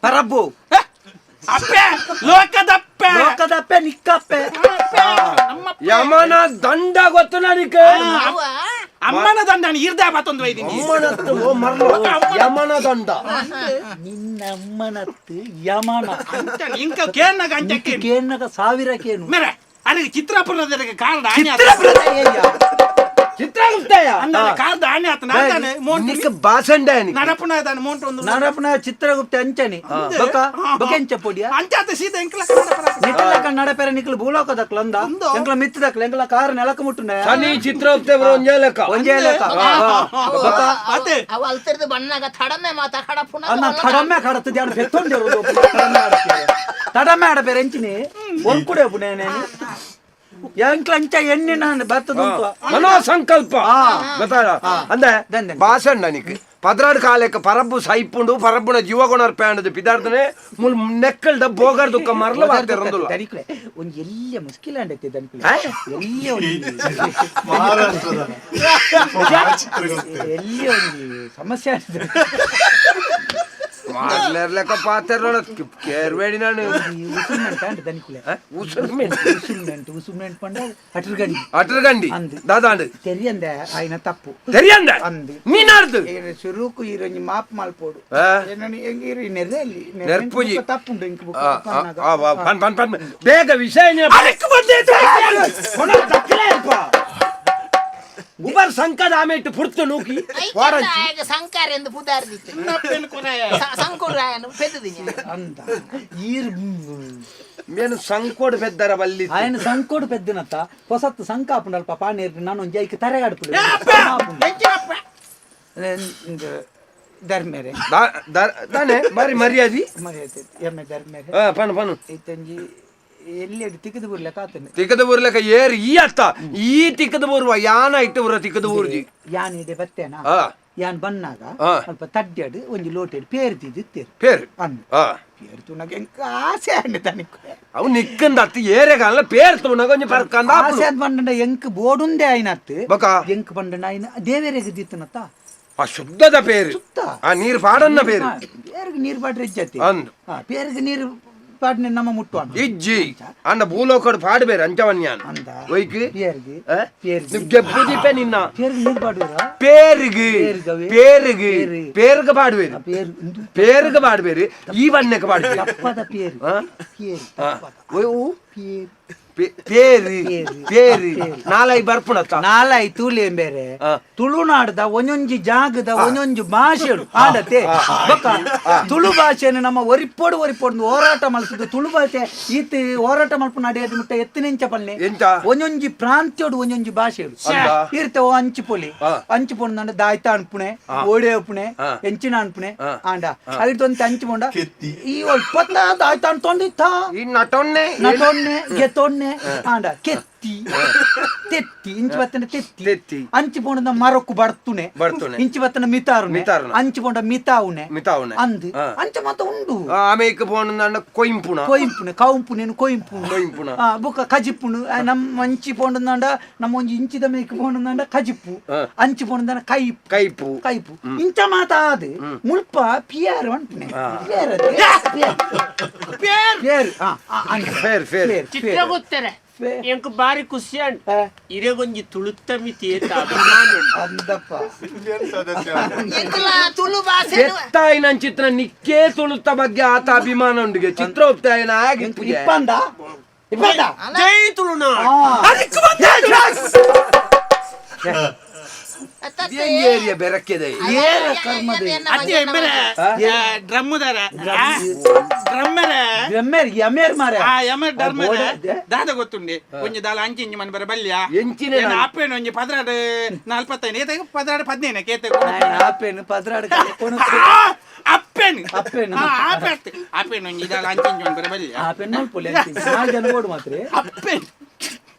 ಪರಬ್ಬು
ಅಪ್ಪೆ ಲೋಕದಪ್ಪೆ
ಲೋಕದಪ್ಪೆ ನಿಕ್ಕಪ್ಪೆ
ನಮ್ಮ
ಯಮನ ದಂಡ ಗೊತ್ತು ನನಗೆ
ಅಮ್ಮನ ದಂಡ ಇರ್ದ ಮತ್ತೊಂದು ವೈದಿನಿ
ಅಮ್ಮನತ್ತು ಓ ಮರ್ಲು ಯಮನ ದಂಡ
ನಿನ್ನ ಅಮ್ಮನತ್ತು ಯಮನ
ಇಂಕ ಕೇನ್ನಗ ಅಂಚಕ್ಕೆ
ಕೇನ್ನಗ ಸಾವಿರ ಕೇನು
ಮೇರೆ ಅಲ್ಲಿಗೆ ಚಿತ್ರಾಪುರದ ಕಾರಣ
ಚಿತ್ರಪುರದ ಏಯ್ಯ.
ಚಿತ್ರಗುಪ್ತಯ್ಯ
ಅಂದಾನೆ ಕಾರ್ದ ಆಣೆ ಆತ ನಾದಾನೆ ಮೋಂಟು
ನಿಕ್ ಬಾಸಂಡೆ
ನಡಪುನ ದಾನೆ ಮೋಂಟು ಒಂದು
ನಡಪನ ಚಿತ್ರಗುಪ್ತ ಅಂಚನಿ ಬೊಕ ಬೊಕೆಂಚ ಪೊಡಿಯ
ಅಂಚಾತ ಸೀದಾ ಎಂಕ್ಲ
ನಿಕಲ ನಡಪೆರ ನಿಕಲ್ ಭೂಲೋಕ ದಕ್ಲ ಅಂದ ಎಂಕ್ಲ ಮಿತ್ತು ದಕ್ಲ ಎಂಕ್ಲ ಕಾರ್ ನೆಲಕ ಮುಟ್ಟುಂಡ
ಸನಿ ಚಿತ್ರಗುಪ್ತೆ ಬರೋ ಒಂಜೇ ಲೆಕ್ಕ
ಒಂಜೇ ಲೆಕ್ಕ ಬೊಕ
ಅದೇ
ಅವ ಅಲ್ತಿರ್ದು ಬಣ್ಣಾಗ ತಡಮೆ ಮಾತ ಕಡಪುನ
ಅನ್ನ ತಡಮೆ ಕಡತದೆ ಅಣ್ಣ ಬೆತ್ತೊಂದಿರು ತಡಮೆ ಆಡಬೇರೆ ಎಂಚಿನಿ ಒರ್ಕುಡೆ ಪುಣೆ ಎಂಕ್ಲ ಅಂಚ ಎಣ್ಣೆ ನಾನು ಬರ್ತದ
ಮನೋ ಸಂಕಲ್ಪ ಗೊತ್ತಾಡ ಅಂದೆ
ದಂದೆ.
ಬಾಸಣ್ಣ ನಿಕ್ ಪದ್ರಾಡ್ ಕಾಲಕ್ಕೆ ಪರಬ್ಬು ಸೈಪುಂಡು ಪರಬ್ಬುನ ಜೀವಗುಣರ್ ಪ್ಯಾಂಡದು ಪಿದಾರ್ದನೆ ಮುಲ್ ನೆಕ್ಕಲ್ದ ಬೋಗರ್ ದುಕ್ಕ ಮರಲ ವಾರ್ತೆರಂದುಲ್ಲ
ದನಿಕ್ಲೆ ಒಂಜಿ ಎಲ್ಲಿಯ ಮುಸ್ಕಿಲ ಅಂಡೈತೆ ದನಿಕ್ಲೆ
ಆ?
ಎಲ್ಲಿಯ ಒಂಜಿ
ಮಹಾರಾಷ್ಟ್ರದ ಚಿತ್ರಗುಪ್ತೆ
ಎಲ್ಲಿಯ ಒಂಜಿ ಸಮಸ್ಯೆ ಆಗಿದೆ
ಮಾಡ್ಲೇರ್ಲೆಕ್ಕ ಪಾತೆರ್ನೋಡ ಕೇರ್ಬೇಡಿ ನಾನು
ಈ ಉಸುರ್ಮೆಂಟ್ ಅಂಡ್ ದನಿಕುಲೆ
ಉಸುರ್ಮೆಂಟ್
ಉಸುರ್ಮೆಂಟ್ ಉಸುರ್ಮೆಂಟ್ ಪಂಡ ಅಟ್ರಗಂಡಿ
ಅಟ್ರಗಂಡಿ
ಅಂದು.
ದಾದಾಂಡು
ತೆರಿಯಂದೆ ಆಯ್ನ ತಪ್ಪು
ತೆರಿಯಂದ
ಅಂದು.
ನೀನಾರ್ದು
ಈರ್ ಸುರುಕು ಈರೊಂಜಿ ಮಾಪ್ ಮಲ್ಪೋಡು
ಆ?
ಏನನ್ನು ಹೆಂಗ್ ಈರು ನೆರೆಯಲ್ಲಿ
ನೆರ್ಪುಜಿ.
ತಪ್ಪುಂಡು ಇಂಕ್ ಬುಕ್ಕ
ಆ, ಆ,
ಪನ್ನಾಗ.
ಆ, ಆ, ಪನ್ ಪನ್ ಪನ್ ಬೇಗ ವಿಷಯ ಉಬರ್ ಸಂಕದ ಆಮೇಟ್ ಪುರ್ತು ನೂಕಿ ವಾರಂಚಿ
ಸಂಕಾರ ಎಂದು ಪುದಾರ್ದಿತ್ತು ಸಂಕುರಾಯನು ಪೆದ್ದಿನಿ
ಅಂದ ಈರ್
ಮೇನು ಸಂಕೋಡ್ ಪೆದ್ದರ ಬಲ್ಲಿ
ఆయన ಸಂಕೋಡು ಪೆದ್ದಿನತ್ತ ಹೊಸತ್ತು ಸಂಕ ಆಪುಂಡಲ್ಪ ಪಾನೀರ್ ನಾನು ಒಂಜಿ ಐಕ್ ತರೆಗಾಡ್ಪುಡು ಧರ್ಮೇರೆ
ದಾನೆ ಬಾರಿ ಮರ್ಯಾದಿ
ಮರ್ಯಾದೆ ಎಮ್ಮೆ ಧರ್ಮೇರೆ
ಆ, ಪನ್ ಪನ್
ಐತೊಂಜಿ ಎಲ್ಲಿ ತಿಕ್ಕದು ಬುರ್ಲೆಕ ಆತನೆ
ತಿಕ್ಕದ ಊರ್ಲೆಕ ಏರ್ ಈ ಅತ್ತ ಈ ತಿಕ್ಕದ ಊರ್ವ ಯಾನ ಇಟ್ಟು ಊರ ತಿಕ್ಕದ ಊರ್ಜಿ
ಯಾನ್ ಇದೆ ಬತ್ತೇನಾ
ಆ.
ಯಾನ್ ಬನ್ನಾಗ
ಆ.
ಅಲ್ಪ ತಡ್ಡಾಡು ಒಂಜಿ ಲೋಟೆಡ್ ಪೇರ್ ತಿದ್ದಿತ್ತೇರು
ಪೇರ್
ಅಂದು
ಆ
ಪೇರ್ ತುನಗ ಎಂಕ ಆಸೆ ಅಂಡ್ ತನಿಕ್
ಅವು ನಿಕ್ಕಂದ ಅತ್ತ ಏರೆಗಾಲ ಪೇರ್ ತುನಗ ಒಂಜಿ ಪರ್ಕಂದ
ಆಸೆ ಅಂದ್ ಬಂಡ ಎಂಕ್ ಬೋಡುಂದೆ ಆಯ್ನತ್ತು
ಬೊಕ?
ಎಂಕ್ ಬಂಡ ಆಯ್ನ ದೇವರೆಗೆ ದಿತ್ತನತ್ತ
ಆ ಶುದ್ಧದ ಪೇರು
ಶುದ್ಧ.
ಆ ನೀರ್ ಪಾಡನ್ನ ಪೇರು
ಪೇರ್ಗ್ ನೀರ್ ಪಾಡ್ರೆ ಇಜ್ಜತಿ
ಅಂದು.
ಆ, ಪೇರ್ಗ್ ನೀರ್ ಪಾಡ್ನೆ ನಮ್ಮ ಮುಟ್ಟುವ
ಇಜ್ಜಿ ಅಂಡ ಭೂಲೋಕಡ್ ಪಾಡ್ ಬೇರೆ ಅಂಚವನ್ಯಾನ್
ಅಂದ
ಒಯ್ಕ್
ಪೇರ್ಗ್
ಆ?
ಪೇರ್ಗ್
ಗೆಬ್ಬುದಿಪೆ ನಿನ್ನ
ಪೇರ್ಗ್ ನೀರ್ ಪಾಡುವರ
ಪೇರುಗು
ಪೇರ್ಗವೇ.
ಪೇರುಗು
ಪೇರು.
ಪೇರುಗ ಪಾಡುವೇರು
ಪೇರ್ ಇಂದು
ಪೇರುಗ ಪಾಡುವೇರು ಈ ಬಣ್ಣಕ್ಕೆ ಪಾಡುವೇರು
ತಪ್ಪದ ಪೇರು
ಆ?
ಪೇರು
ಆ.
ತಪ್ಪದ
ಒಯ್ ಊ?
ಪೇರು
ಪೇರು
ಪೇರು.
ಪೇರು
ಪೇರು.
ನಾಲೈ ಬರ್ಪುಣತ್ತ
ನಾಲೈ ತುಳಿ ಬೇರೆ
ಆ.
ತುಳುನಾಡದ ಒಂದೊಂಜಿ ಜಾಗದ ಒಂದೊಂಜಿ ಭಾಷೆಡು ಆಡತೆ ಬೊಕ್ಕ ತುಳು ಭಾಷೆಯನ್ನು ನಮ್ಮ ಒರಿಪೋಡು ಒರಿಪೋಡು ಹೋರಾಟ ಮಲ್ಸುದು ತುಳು ಭಾಷೆ ಈತ ಹೋರಾಟ ಮಲ್ಪು ನಡೆಯೋದು ಮುಟ್ಟ ಎತ್ತಿನೆಂಚ ಪಲ್ಲೆ
ಎಂಚ?
ಒಂದೊಂಜಿ ಪ್ರಾಂತ್ಯಡು ಒಂದೊಂಜಿ ಭಾಷೆಡು
ಅಂದ?
ಇರ್ತವ ಅಂಚಿಪೊಲಿ
ಆ.
ಅಂಚಿಪೊಂಡು ದಾಯ್ತ ಅನ್ಪುಣೆ ಓಡೆ ಅಪ್ಪುಣೆ
ಆ.
ಎಂಚಿನ ಅನ್ಪುಣೆ
ಆ.
ಆಂಡ ಐದೊಂದು ಅಂಚಿಪೊಂಡ
ಕೆತ್ತಿ.
ಈ ಒಲ್ಪತ್ತ ದಾಯ್ತ ಅನ್ತೊಂದಿತ್ತ
ಈ ನಟೊನ್ನೆ
ನಟೊನ್ನೆ ಗೆತೊನ್ನೆ ಆಂಡ ಕೆತ್ತಿ ತೆತ್ತಿ ಇಂಚಿ ಬತ್ತನ ತೆತ್ತಿ
ತೆತ್ತಿ.
ಅಂಚಿ ಪೋಂಡ ಮರಕ್ಕು ಬರ್ತುನೆ
ಬರ್ತುನೆ.
ಇಂಚಿ ಬತ್ತನ ಮಿತಾರುನೆ
ಮಿತಾರುನೆ.
ಅಂಚಿ ಪೋಂಡ ಮಿತಾವುನೆ
ಮಿತಾವುನೆ.
ಅಂದ್
ಆ.
ಅಂಚ ಮಾತ ಉಂಡು
ಆಮೇಕ್ ಪೋಣ ಕೊಯಿಂಪುಣ
ಕೊಯಿಂಪುನೆ ಕೌಂಪುನೆ ಕೊಯಿಂಪುನು
ಕೊಯಿಂಪುನ.
ಆ, ಬೊಕ್ಕ ಕಜಿಪುನು ಆ, ನಮ್ಮ ಅಂಚಿ ಪೋಂಡಂದಾಂಡ ನಮ್ಮ ಒಂಜಿ ಇಂಚಿದ ಮೇಕ್ ಪೋಂಡಂದಾಂಡ ಕಜಿಪ್ಪು
ಆ.
ಅಂಚಿ ಪೋಂಡಂದಾಂಡ ಕೈಪು
ಕೈಪು.
ಕೈಪು ಇಂಚ ಮಾತ ಆದ್ ಮುಲ್ಪ ಪಿಯರ್ ಅಂಟುನೆ ಪಿಯರ್ ಅದೇ, ಪಿಯರ್ ಪೇರ್ ಆ, ಆ, ಅಂಚ.
ಫೇರ್, ಫೇರ್.
ಫೇರ್.
ಚಿತ್ರಗುಪ್ತರೆ
ಫೇರ್.
ಎಂಕ್ ಬಾರಿ ಖುಷಿ ಅಂಡ್
ಆ.
ಇರೆಗೊಂಜಿ ತುಳುತ್ತ ಮಿತಿ ಏತ ಅಭಿಮಾನ ಉಂಡು.
ಅಂದಪ್ಪ
ಸದಸ್ಯ
ಎಂಕಲ ತುಳು ಭಾಷೆ
ಎತ್ತಾಯಿನ ಚಿತ್ರ ನಿಕ್ಕೇ ತುಳುತ್ತ ಬಗ್ಗೆ ಆತ ಅಭಿಮಾನ ಉಂಡುಗೆ ಚಿತ್ರೋಪ್ತಾಯನ ಆಗಿ
ಇಪ್ಪಂದ ಇಪ್ಪಂದ
ಜೈ ತುಳುನಾಡ್
ಏರಿಯ ಬೆರಕೆದೆ
ಏರ ಕರ್ಮದ
ಅದೇ ಬೇರೆ ಡ್ರಮ್ಮುದಾರ ಡ್ರಮ್ಮರ
ಎಮ್ಮೇರ್ ಎಮ್ಮೇರ್ ಮಾರೆ
ಆ ಯಮ ಡ್ರಮ್ಮರ
ಬೋರ್ಡ್
ದಾದ ಗೊತ್ತುಂಡಿ ಒಂಜಿ ದಾಲ ಅಂಚಿ ಇಂಚಿ ಮನ್ ಬರ ಬಲ್ಯ
ಎಂಚಿನ
ಏನ ಅಪ್ಪೇನು ಒಂಜಿ ಪದ್ರಾಡು ನಲ್ವತ್ತೈದು ಏತ ಪದ್ರಾಡು ಪದಿನೈದು ಕೇತೆ
ಆಪೇನು ಪದ್ರಾಡು ಕೊನು
ಅಪ್ಪೇನು
ಅಪ್ಪೇನು.
ಆ, ಆಪೆ ಅಪ್ಪೇನು ಒಂಜಿ ದಾಲ ಅಂಚಿ ಇಂಚಿ ಮನ್ ಬರ ಬಲ್ಯ
ಆಪೇನು ಮಲ್ಪೊಲಿ ಅಂಚಿ ನಾಲ್ ಜನ ಬೋಡು ಮಾತ್ರ
ಅಪ್ಪೇನು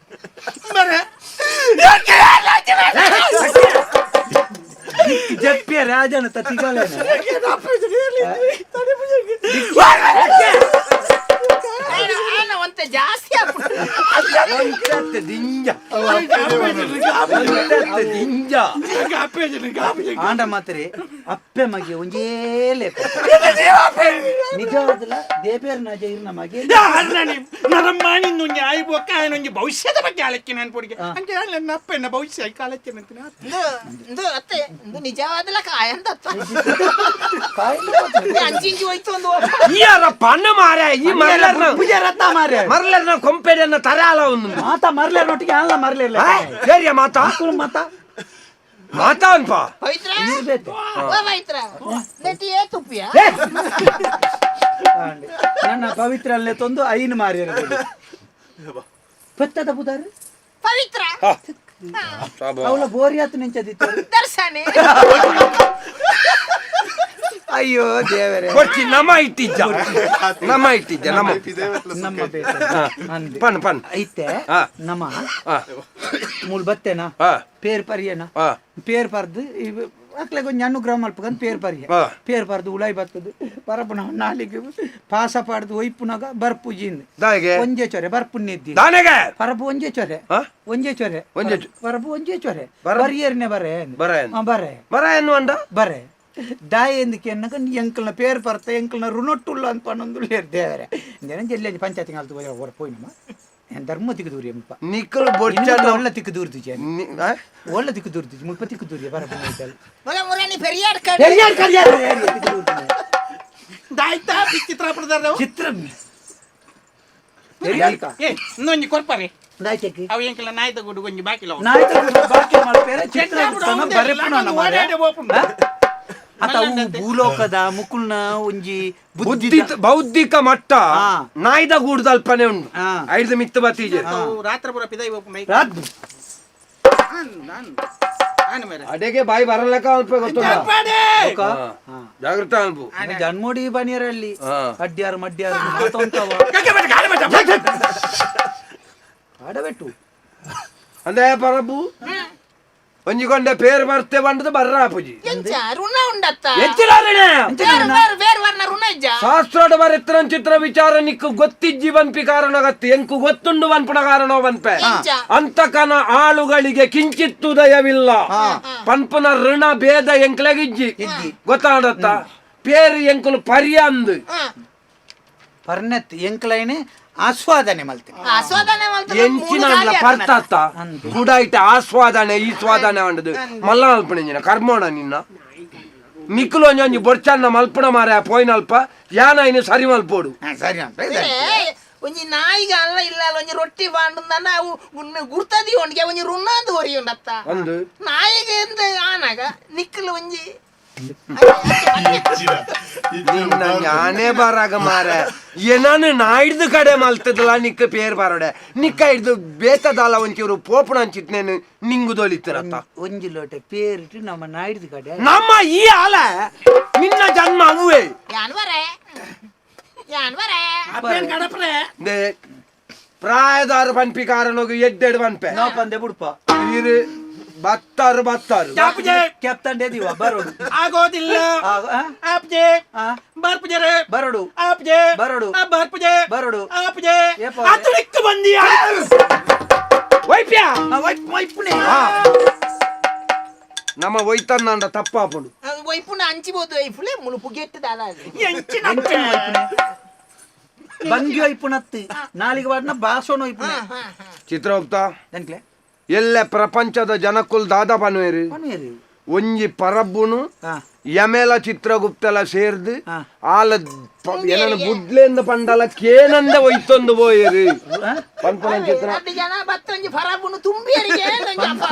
ಬರ
ಜಪ್ಪಿಯ ರಾಜನ ತತ್ತಿಗಾಲೇನ
ಒಂತೆ ಜಾಸ್ತಿ ಆಪುಂಡು.
ಒಂಚತ್ತೆ ದಿಂಜ ಒಂಚತ್ತೆ ದಿಂಜ
ಆಂಡ ಮಾತ್ರ ಅಪ್ಪೆ ಮಗೆ ಒಂಜೇ ಲೇಪ ನಿಜವಾದಲ ದೇಬೇರ್ ನಜ ಇರ್ನ ಮಗೆ
ನರಮಾಣಿಂದೊಂಜಿ ಆಯಿ ಬೊಕ್ಕ ಆಯನೊಂಜಿ ಭವಿಷ್ಯದ ಬಗ್ಗೆ ಆಲಕ್ಕೆ ನಾನು ಪೊಡಿಗೆ ಅಂಚೆ ನನ್ನ ಅಪ್ಪೆನ್ನ ಭವಿಷ್ಯ ಕಾಲಕ್ಕೆ ಅಂತೀನಿ
ಇಂದು ಇಂದು ಅತ್ತೆ ಇಂದು ನಿಜವಾದಲ ಕಾಯಂದತ್ತ
ಕಾಯಿ
ಅಂಚಿಂಚಿ ಹೋಯ್ತು ಒಂದು
ಈಯಾರ ಪಣ್ಣ ಮಾರ ಈ ಮರಲರ್ನ
ಪೂಜಾರತ್ತ ಮಾರೆ
ಮರಲರ್ನ ಕೊಂಪೆಡೆಯನ್ನ ತರಾಲ ಒಂದು
ಮಾತ ಮರ್ಲೇರ್ ಒಟ್ಟಿಗೆ ಅಲ್ಲ ಮರ್ಲೇರ್ಲ
ಸರಿಯ ಮಾತಾ
ಮಾತಾ
ಮಾತಾನ್ಪ
ಪವಿತ್ರ ಓ ಪವಿತ್ರ ನೆಟ್ಟಿ ಏ ತುಪ್ಪಿಯ
ನನ್ನ ಪವಿತ್ರ ಅಲ್ಲೇ ತಂದು ಐನು ಮಾರಿ ಪೆತ್ತದ ಬುದಾರು
ಪವಿತ್ರ
ಅವಳ ಬೋರಿಯಾತು ನಿಂಚದಿತ್ತು
ದರ್ಶನೆ
ಅಯ್ಯೋ ದೇವರೇ
ಕೊಡ್ಚಿ ನಮ ಇಟ್ಟಿಜ್ಜ ನಮ ಇಟ್ಟಿಜ್ಜ ನಮ
ನಮ್ಮ ಬೇಟ ಅಂದೆ
ಪನ್ ಪನ್
ಐತೆ
ಆ.
ನಮ್ಮ
ಆ.
ಮೂಲ್ ಬತ್ತೇನಾ
ಆ.
ಪೇರ್ ಪರಿಯನ
ಆ.
ಪೇರ್ ಪರ್ದು ಅಕ್ಲೆ ಕೊಂಚ ಅನುಗ್ರಹ ಮಲ್ಪಕಂದ್ ಪೇರ್ ಪರಿಯ
ಆ.
ಪೇರ್ ಪರ್ದು ಉಳಾಯಿ ಬರ್ತದೆ ಪರಪುನ ನಾಲಿಗೆ ಪಾಸ ಪಾಡ್ದು ಒಯ್ಪುನಾಗ ಬರ್ಪುಜಿನ್
ದಾಯೆಗೆ?
ಒಂಜೆ ಚೊರೆ ಬರ್ಪುನ್ನೆದ್ದಿ
ದಾನೆಗೆ
ಪರಪು ಒಂಜೆ ಚೊರೆ
ಆ?
ಒಂಜೆ ಚೊರೆ
ಒಂಜೆ
ಪರಪು ಒಂಜೆ ಚೊರೆ ಬರಿಯರ್ನೆ ಬರೆ
ಬರೆ.
ಬರೆ
ಬರ ಏನು ಅಂಡ
ಬರೆ ದಾಯ ಎಂದಕ್ಕೆ ಎನ್ನಕ ಎಂಕಲ್ನ ಪೇರ್ ಪರ್ತ ಎಂಕಲ್ನ ರುಣೊಟ್ಟುಳ್ಳ ಅಂತ ಪನ್ನೊಂದು ದೇವರೆ ಜನ ಜಲ್ಲಿ ಪಂಚಾಯತಿ ಕಾಲത്ത് ಹೋಗಿ ಪೋಯಿನಮ್ಮ ಧರ್ಮ ತಿಕ್ಕು ದೂರಿ ಎಂಪ
ನಿಕ್ಕಲು ಬೊಡ್ಚ
ಒಳ್ಳೆ ತಿಕ್ಕು ದೂರ್ದು ಜನ ಒಳ್ಳೆ ತಿಕ್ಕು ದೂರ್ದು ಮುಲ್ಪ ತಿಕ್ಕು ದೂರಿ ಬರ
ಮಗ ಮುರಾಣಿ ಪೆರಿಯಾರ್ ಕಡೆ
ದಾಯ್ತಾ ಚಿತ್ರ ಪ್ರದಾರ
ಚಿತ್ರ
ಏ ಇನ್ನೊಂಜಿ ಕೊರ್ಪರೆ ಅವು ಎಂಕಲ ನಾಯ್ದ ಗುಡು ಒಂಜಿ ಬಾಕಿ ಲೋ
ಬಾಕಿ ಮಲ್ಪೇರೆ ಚಿತ್ರ ಬರೆಪುನ ಅತ ಅವು ಭೂಲೋಕದ ಮುಕುಲ್ನ ಒಂಜಿ
ಬುದ್ಧಿ ಬೌದ್ಧಿಕ ಮಟ್ಟ
ಆ.
ನಾಯ್ದ ಗೂಡ್ದಲ್ಪನೆ ಉಂಡು
ಆ.
ಐದು ಮಿತ್ತು ಬತ್ತೀಜೆ
ರಾತ್ರಿ ಪೂರ ಪಿದೈ ಓಪುಂಡು
ರಾತ್
ಆನ್ ಮೇರೆ
ಅಡೆಗೆ ಬಾಯಿ ಬರಲಕ್ಕ ಅಲ್ಪ ಗೊತ್ತುಂಡ ಜಾಗೃತ ಅನ್ಪು
ಜನ್ಮೋಡಿ ಬನಿಯರಲ್ಲಿ
ಆ.
ಅಡ್ಡಿಯಾರು ಮಡ್ಡಿಯಾರು ಆಡಬೆಟ್ಟು
ಅಂದೇ ಪರಬು ಒಂಜಿಕೊಂಡೆ ಪೇರ್ ಬರ್ತೆ ಬಂಡದು ಬರ್ರ ಪೂಜಿ
ಎಂಚ ಋಣ ಉಂಡತ್ತ
ಎಚ್ಚಿರಾರಣೆ
ಬೇರೆ ಬೇರೆ ಬೇರೆ ವರ್ಣ ಋಣ ಇಜ್ಜ
ಶಾಸ್ತ್ರೋಡ ಬರೆತ್ರ ಚಿತ್ರ ವಿಚಾರ ನಿಕ್ಕು ಗೊತ್ತಿಜ್ಜಿ ಬನ್ಪಿ ಕಾರಣ ಗತ್ತು ಎಂಕು ಗೊತ್ತುಂಡು ಬನ್ಪುಣ ಕಾರಣ ಬನ್ಪೆ
ಎಂಚ?
ಅಂತಕನ ಆಳುಗಳಿಗೆ ಕಿಂಚಿತ್ತು ದಯವಿಲ್ಲ ಪನ್ಪುನ ಋಣ ಭೇದ ಎಂಕ್ಲೆಗಿಜ್ಜಿ ಗೊತ್ತಾಡತ್ತ ಪೇರು ಎಂಕುಲು ಪರ್ಯಾಂದು
ಪರ್ನೆತ್ ಎಂಕ್ಲೈನೆ ಆಸ್ವಾದನೆ ಮಲ್ತೆ
ಆಸ್ವಾದನೆ ಮಲ್ತನ ಮೂಲು
ಎಂಚಿನ
ಖಾಲಿ ಆತನ.
ಪರ್ತಾತ ಗುಡಾಯಿಟ ಆಸ್ವಾದನೆ ಈ ಸ್ವಾದನೆ ಅಂಡದು ಮಲ್ಲ ಅಲ್ಪಣ ಕರ್ಮೋಣ ನಿನ್ನ ನಿಕ್ಕುಲು ಒಂಜಿ ಬೊಡ್ಚನ್ನ ಮಲ್ಪುಣ ಮಾರ ಪೋಯಿನಲ್ಪ ಯಾನ ಇನ್ನು ಸರಿ ಮಲ್ಪೋಡು
ಸರಿ
ಏ, ಒಂಜಿ ನಾಯಿಗ ಅಲ್ಲ ಇಲ್ಲ ಅಲ್ಲ ಒಂಜಿ ರೊಟ್ಟಿ ಬಾಂಡುಂದನ ಅವು ಗುರ್ತದಿ ಒಂಡಿಗೆ ಒಂಜಿ ಋಣಂದು ಒರಿಯುಂಡತ್ತ
ಒಂದು
ನಾಯಿಗೆ ಎಂದ ಆನಾಗ ನಿಕ್ಕಲು ಒಂಜಿ
ನಿನ್ನ ഞാനേ ಬರಾಗ ಮಾರ ಏನಾನು ನಾಯ್ದು ಕಡೆ ಮಲ್ತದಲ್ಲ ನಿಕ್ಕ ಪೇರ್ ಬರೋಡೆ ನಿಕ್ಕ ಹಿಡ್ದು ಬೇತದಲ್ಲ ಒಂಚೂರು ಪೋಪುಣ ಅಂಚಿತ್ನೇನು ನಿಂಗು ದೊಲಿತಿರತ್ತ
ಒಂಜಿ ಲೋಟೆ ಪೇರಿಟ್ಟು ನಮ್ಮ ನಾಯ್ದು ಕಡೆ
ನಮ್ಮ ಈ ಆಲ ನಿನ್ನ ಜನ್ಮ ಅವುವೇ
ಯಾನ್ ಬರೆ ಯಾನ್ ಬರೆ
ಅಪ್ಪೇನ್ ಕಡಪ್ರೆ
they ಪ್ರಾಯದಾರು ಪನ್ಪಿ ಕಾರಣೋಗಿ ಎಡ್ಡೆಡ್ ಪನ್ಪೆ
ನಾವು ಪಂದೆ ಬುಡ್ಪ
ಇರು ಬತ್ತಾರು ಬತ್ತಾರು
ಚಾಪುಜೆ
ಕ್ಯಾಪ್ತಂಡೆ ದಿವ ಬರೋಡು
ಆಗೋದಿಲ್ಲ
ಆ, ಆ?
ಆಪ್ಜೆ
ಆ?
ಬರ್ಪುಜರೆ
ಬರೋಡು
ಆಪ್ಜೆ
ಬರೋಡು.
ಆ ಬರ್ಪುಜೆ
ಬರೋಡು.
ಆಪ್ಜೆ
ಏಪ.
ಅತಡಿಕ್ಕು ಬಂದಿಯ
ವೈಪ್ಯ
ಆ, ವೈಪ್ ವೈಪುನೆ
ನಮ್ಮ ಒಯ್ತನ್ನಂಡ ತಪ್ಪಾಪುಂಡು
ವೈಪುನ ಅಂಚಿಬೋದು ವೈಫುಲೆ ಮುಳುಪು ಗೆಟ್ಟು ದಾದ
ಎಂಚಿನ
ಎಂಚಿನ ವೈಪುನೆ ಬಂಗಿ ವೈಪುನತ್ತಿ ನಾಲಿಗೆ ವಾಡ್ನ ಬಾಸೋಣ ವೈಪುನೆ
ಚಿತ್ರಗುಪ್ತ
ದನ್ಕ್ಲೆ
ಎಲ್ಲ ಪ್ರಪಂಚದ ಜನಕ್ಕುಲ್ ದಾದ ಪನ್ವೇರು
ಪನ್ವೇರು
ಒಂಜಿ ಪರಬ್ಬುನು
ಆ.
ಯಮೇಲ ಚಿತ್ರಗುಪ್ತೆಲ ಸೇರ್ದು
ಆ.
ಆಲ ಏನನ ಬುಡ್ಲೇಂದ ಪಂಡಲ ಕೇನಂದ ಒಯ್ತೊಂದು ಪೋಯರು ಪನ್ಪುನ ಚಿತ್ರ
ರಡ್ಡು ಜನ ಬತ್ತೊಂಜಿ ಫರಬುನು ತುಂಬಿಯರಿಗೆ ಒಂಜಿ ಅಪ್ಪ.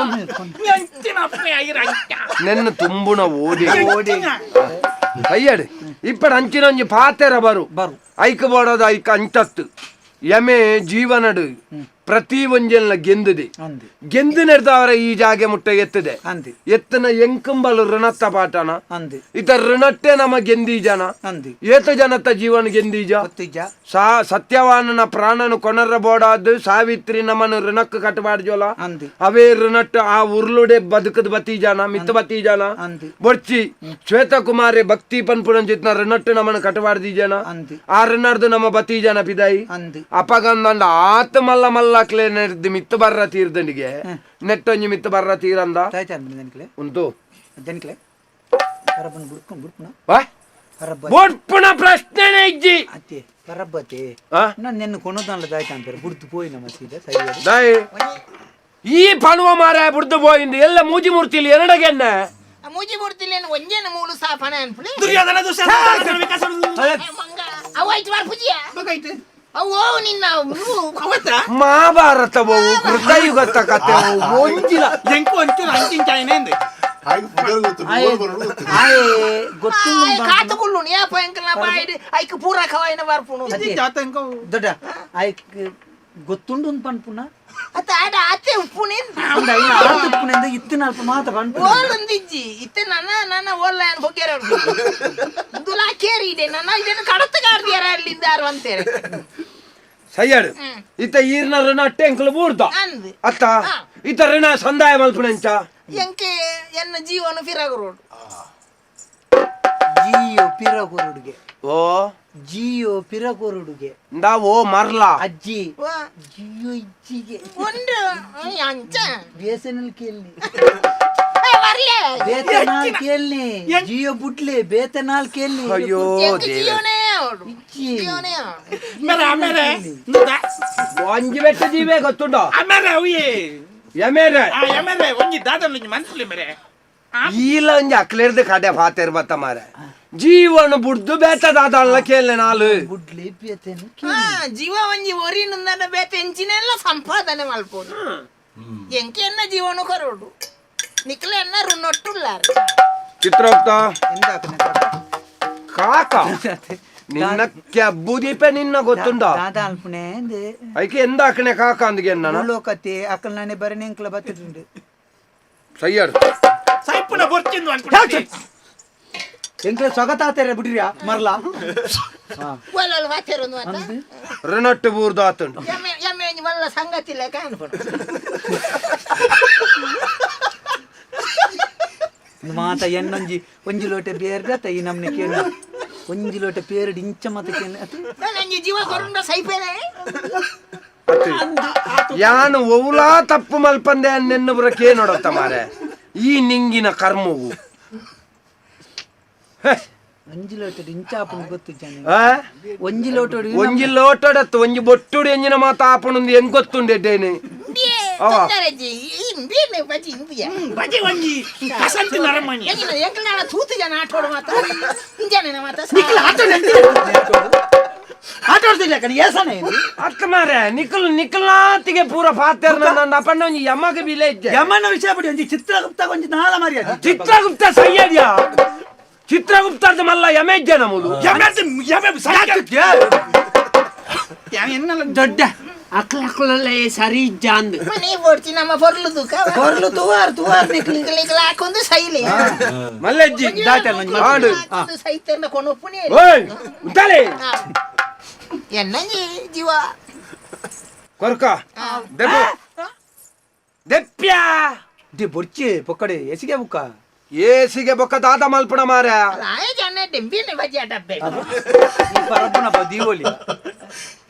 ಎಂಚಿನ ಅಪ್ಪೆ ಐರಂಚ
ನೆನ್ನ ತುಂಬುನ ಓದಿ
ಓಡಿ
ಅಯ್ಯಡು ಇಪ್ಪಡ ಅಂಚಿನ ಒಂಜಿ ಪಾತೆರ ಬರು
ಬರು.
ಐಕ್ ಬೋಡದ ಐಕ್ ಅಂಚತ್ತು ಯಮೆ ಜೀವನಡು ಪ್ರತಿ ಒಂಜೆಲ್ಲ ಗೆಂದುದೆ
ಅಂದು
ಗೆಂದು ನೆಡ್ದವರ ಈ ಜಾಗೆ ಮುಟ್ಟ ಎತ್ತದೆ
ಅಂದು
ಎತ್ತನ ಎಂಕುಂಬಲು ಋಣತ್ತ ಪಾಠನ
ಅಂದು
ಇತ ಋಣಟ್ಟೆ ನಮ್ಮ ಗೆಂದಿ ಜನ
ಅಂದು
ಏತ ಜನತ್ತ ಜೀವನ ಗೆಂದೀಜ
ಗೊತ್ತಿಜ್ಜ
ಸಾ ಸತ್ಯವಾನನ ಪ್ರಾಣನು ಕೊನರ ಬೋಡಾದ್ದು ಸಾವಿತ್ರಿ ನಮ್ಮನ್ನು ಋಣಕ್ಕೆ ಕಟ್ಟಬಾರ್ಜೋಲ
ಅಂದು.
ಅವೇ ಋಣಟ್ಟು ಆ ಉರ್ಲುಡೆ ಬದುಕದ ಬತ್ತಿ ಜನ ಮಿತ್ತ ಬತ್ತಿ ಜನ
ಅಂದು.
ಬೊಡ್ಚಿ ಶ್ವೇತಕುಮಾರಿ ಭಕ್ತಿ ಪನ್ಪುಣಂಚಿತ್ನ ಋಣಟ್ಟು ನಮ್ಮನ್ನು ಕಟ್ಟಬಾರ್ದಿ ಜನ
ಅಂದು.
ಆ ಋಣರ್ದು ನಮ್ಮ ಬತ್ತಿ ಜನ ಪಿದಾಯಿ
ಅಂದು.
ಅಪಗಂದಂಡ ಆತ ಮಲ್ಲ ಮಲ್ಲಕ್ಲೆ ನೆಡ್ದು ಮಿತ್ತು ಬರ್ರ ತೀರ್ದಂಡಿಗೆ ನೆಟ್ಟೊಂಜಿ ಮಿತ್ತು ಬರ್ರ ತೀರಂದ
ತಾಯ್ತ ಅಂದು ದನ್ಕ್ಲೆ
ಉಂಟು
ದನ್ಕ್ಲೆ ಪರಬ್ಬನ ಬುಡ್ಕೊಂಡು ಬುಡ್ಪುನ
ವಾ?
ಪರಬ್ಬ
ಬೊಡ್ಪುಣ ಪ್ರಶ್ನೆನೇ ಇಜ್ಜಿ
ಅತ್ತೆ ಪರಬ್ಬತೆ
ಆ?
ನಾನು ನಿನ್ನ ಕೊನೋದಲ್ಲ ದಾಯ್ತ ಅಂತಾರೆ ಬುಡ್ದು ಪೋಯಿ ನಮ್ಮ ಸೀದಾ ಸರಿ
ದಾಯ್ ಈ ಪಣುವ ಮಾರ ಬುಡ್ದು ಪೋಯಿಂದು ಎಲ್ಲ ಮೂಜಿ ಮೂರ್ತಿಲಿ ಎರಡಗೆನ್ನ
ಆ ಮೂಜಿ ಮೂರ್ತಿಲೇನು ಒಂಜೇನ ಮೂಲು ಸಾಫಾನೆ ಅನ್ಪುಲೆ
ದುರ್ಯೋಧನ ದುಶ್ಯಾಸನ ವಿಕಾಸ
ಮಂಗ ಅವು ಐತು ಬಾರ್ ಪೂಜಿಯ ಅವು ನಿನ್ನ
ಅವತ್ತ
ಮಹಾಭಾರತವು ಕೃತಯುಗದ ಕತೆ ಒಂಜಿಲ
ಎಂಕು ಒಂಚೂರು ಅಂಚಿನ ಚಾಯ್ನೆ ಅಂದೆ.
ಆಯೆ ಗೊತ್ತುಂಡು
ಕಾತು ಕುಳ್ಳುನು ಯಾಪ ಎಂಕಲ್ನ ಬಾಯಿಡ್ ಐಕ್ ಪೂರಕವಾಯಿನ ಬರ್ಪುನು
ದೊಡ್ಡ ಆಯ್ಕ್ ಗೊತ್ತುಂಡು ಪನ್ಪುನ
ಅತ್ತ ಆಡ ಆತೆ ಉಪ್ಪುನಿ
ಆತ ಉಪ್ಪುನೆಂದು ಇತ್ತಿನ ಅಲ್ಪ ಮಾತ ಪನ್ಪುನ
ಓಲೊಂದಿಜ್ಜಿ ಇತ್ತೆ ನನ್ನ ನನ್ನ ಓಲ್ಲ ಏನು ಬೊಗ್ಗೆರ ದುಲಾ ಕೇರಿ ಇದೆ ನನ್ನ ಇದನ್ನು ಕಡತ ಕಾಡ್ದಿಯಾರ ಅಲ್ಲಿಂದ ಯಾರು ಅಂತಾರೆ
ಸಯ್ಯಾಡು ಇತ್ತ ಈರ್ನ ಋಣ ಟೆಂಕ್ಲು ಬೂರ್ದ
ಅಂದ್
ಅತ್ತ ಇತ್ತ ಋಣ ಸಂದಾಯ ಮಲ್ಪುನೆಂಚ
ಎಂಕೆ ಎನ್ನ ಜೀವನ ಫಿರಾಗರೋಡು
ಜಿಯೋ ಪಿರಗೊರುಡುಗೆ
ಓ
ಜಿಯೋ ಪಿರಗೊರುಡುಗೆ
ಇಂದಾ ಓ ಮರ್ಲಾ
ಅಜ್ಜಿ ಜಿಯೋ ಇಜ್ಜಿಗೆ
ಒಂದು ಅಂಚ
ಬಿಎಸ್ಎನ್ಎಲ್ ಕೇಳಿ
ಬರ್ಲೆ
ಬೇತನಾಲ್ ಕೇಳಿ ಜಿಯೋ ಬುಡ್ಲೆ ಬೇತನಾಲ್ ಕೇಳಿ
ಅಯ್ಯೋ
ಎಂಕೆ
ದೇವ
ಜೀವನೇ ಅವಳು
ಇಜ್ಜಿ
ಜೀವನೇ ಅವಳು
ಮೇರೆ ಆಮೇಲೆ
ಒಂಜಿ ಬೆಟ್ಟ ಜೀವೆ ಗೊತ್ತುಂಡೋ
ಆಮೇಲೆ ಅವಿಯೇ
ಎಮೇರೆ
ಆ ಎಮೇರೆ ಒಂಜಿ ದಾದಲ್ ಒಂಜಿ ಮನ್ಸುಲಿ ಮೇರೆ
ಈಲ ಒಂಜಿ ಅಕ್ಲೇರ್ದು ಕಡೆ ಫಾತೇರ್ ಬತ್ತ ಮಾರೆ ಜೀವನ ಬುಡ್ದು ಬೇತ ದಾದಲ್ಲ ಕೇಳ ನಾಲು
ಬುಡ್ಲೆ ಬೇತೇನು
ಹಾ ಜೀವ ಒಂಜಿ ಒರಿನಿಂದ ಬೇತೆ ಎಂಚಿನೆಲ್ಲ ಸಂಪಾದನೆ ಮಲ್ಪೋಡು ಎಂಕೆ ಎನ್ನ ಜೀವನ ಕೊರೋಡು ನಿಕ್ಲೆ ಎನ್ನ ರುನ್ನೊಟ್ಟುಲ್ಲಾರ
ಚಿತ್ರಗುಪ್ತ
ಎಂದಾಕನೆ
ಕಾಕ ನಿನ್ನ ಕೆಬ್ಬು ದೀಪ ನಿನ್ನ ಗೊತ್ತುಂಡ
ದಾದ ಅಲ್ಪನೆ
ಐಕೆ ಎಂದಾಕಣೆ ಕಾಕ ಅಂದ್ಗೆ ನನ್ನ
ಲೋಕತೆ ಅಕಲ್ ನಾನೇ ಬರನೆ ಅಂಕಲ ಬತ್ತಿട്ടുണ്ട്
ಸಯ್ಯಾಡು
ಸೈಪುನ ಬೊರ್ಚಿಂದು ಅನ್ಕೊಂಡು
ಎಂಕ್ಲ ಸ್ವಾಗತ ಆತಾರೆ ಬಿಡ್ರಿಯಾ ಮರ್ಲಾ
ಒಲ್ಲ ವಾತೇರೊಂದು ಮಾತ
ಋಣಟ್ಟು ಬೂರ್ದು ಆತುಂಡು
ಎಮ್ಮೆ ಎಮ್ಮೆ ಒಂಜಿ ಮಲ್ಲ ಸಂಗತಿ ಲೆಕ್ಕ ಅನ್ಪುಂಡು
ಮಾತ ಎನ್ನೊಂಜಿ ಒಂಜಿ ಲೋಟೆ ಬೇರ್ದ ಈ ನಮ್ನೆ ಕೇಳಿ ಒಂಜಿ ಲೋಟೆ ಪೇರ್ಡ್ ಇಂಚ ಮಾತ ಕೇಳಿ
ಒಂಜಿ ಜೀವ ಕೊರುಂಡ ಸೈಪೇನೆ
ಯಾನು ಒವ್ಲಾ ತಪ್ಪು ಮಲ್ಪಂದೆ ಅನ್ನೆನ್ನು ಬರಕೇ ನೋಡತ್ತ ಮಾರೆ ಈ ನಿಂಗಿನ ಕರ್ಮವು
ಒಂಜಿ ಲೋಟೆ ಇಂಚ ಆಪುಂಡು ಗೊತ್ತು ಜನ
ಆ?
ಒಂಜಿ ಲೋಟೋಡು
ಒಂಜಿ ಲೋಟಡತ್ತು ಒಂಜಿ ಬೊಟ್ಟುಡು ಎಂಜಿನ ಮಾತ ಆಪಣೊಂದು ಹೆಂಗ್ ಗೊತ್ತುಂಡೆ ಡೇನೆ ಅವ.
ತೊಂದರೆಜ್ಜಿ ಇಂಬಿಯನೆ ಬಜಿ ಇಂಬಿಯ
ಬಜಿ ಒಂಜಿ ಕಸಂತಿ ನರಮಣಿ
ಎಂಗಿನ ಎಂಕಲ್ನಾಳ ತೂತು ಜನ ಆಟೋಡು ಮಾತ ಇಂಜಾನೆ ಮಾತ
ನಿಖಿಲ್ ಆಟೋ ಆಟ ಆಡ್ತಿಲ್ಲ ಕಣೆ ಏಸನೆ ಇದು
ಅತ್ತ ಮಾರೆ ನಿಖಲ್ ನಿಖಲ್ನಾತಿಗೆ ಪೂರ ಪಾತೇರ್ ನನ್ನ ಅಪ್ಪಣ್ಣ ಒಂಜಿ ಯಮಗ ಬಿಲೆ ಇಜ್ಜೆ
ಯಮನ ವಿಷಯ ಬಿಡಿ ಒಂಜಿ ಚಿತ್ರಗುಪ್ತ ಒಂಜಿ ನಾಲ ಮರ್ಯಾದೆ
ಚಿತ್ರಗುಪ್ತ ಸಯ್ಯಡ್ಯಾ ಚಿತ್ರಗುಪ್ತ ಮಲ್ಲ ಯಮೆಜ್ಜೆ ನಮ್ಮದು
ಯಮೆ ಯಮೆ ಸೈಕ ಎನ್ನಲ್ಲ
ದೊಡ್ಡ ಅಕ್ಲ ಅಕ್ಲಲ್ಲ ಸರಿ ಇಜ್ಜಾಂದ್
ಮನೆ ಬೋಡ್ಚಿ ನಮ್ಮ ಪೊರ್ಲು ತೂಕ
ಕೊರ್ಲು ತೂವಾರ್ ತೂವಾರ್ ನಿಖಿಲ್
ನಿಕ್ಲ ನಿಕ್ಲ ಹಾಕೊಂದು ಸೈಲಿ
ಮಲ್ಲಜ್ಜಿ ಆಡು
ಹಾಕೊಂದು ಸೈತನ್ನ ಕೊನೊಪ್ಪುನೇ
ಓಯ್ ಉಂತಾಲೆ
ಎನ್ನಂಜಿ ಜೀವ
ಕೊರ್ಕ ದೆಪ್ಪು ದೆಪ್ಪ್ಯಾ
ಡಿ ಬೊರ್ಚಿ ಪೊಕ್ಕಡೆ ಎಸಿಗೆ ಬುಕ್ಕ
ಏಸಿಗೆ ಬೊಕ್ಕ ದಾದ ಮಲ್ಪಣ ಮಾರ
ಆಯ ಜನ ಡೆಂಬಿನೆ ಬಜಿ ಡಬ್ಬೆ
ಈ ಪರಬ್ಬನ ದೀವೋಲಿ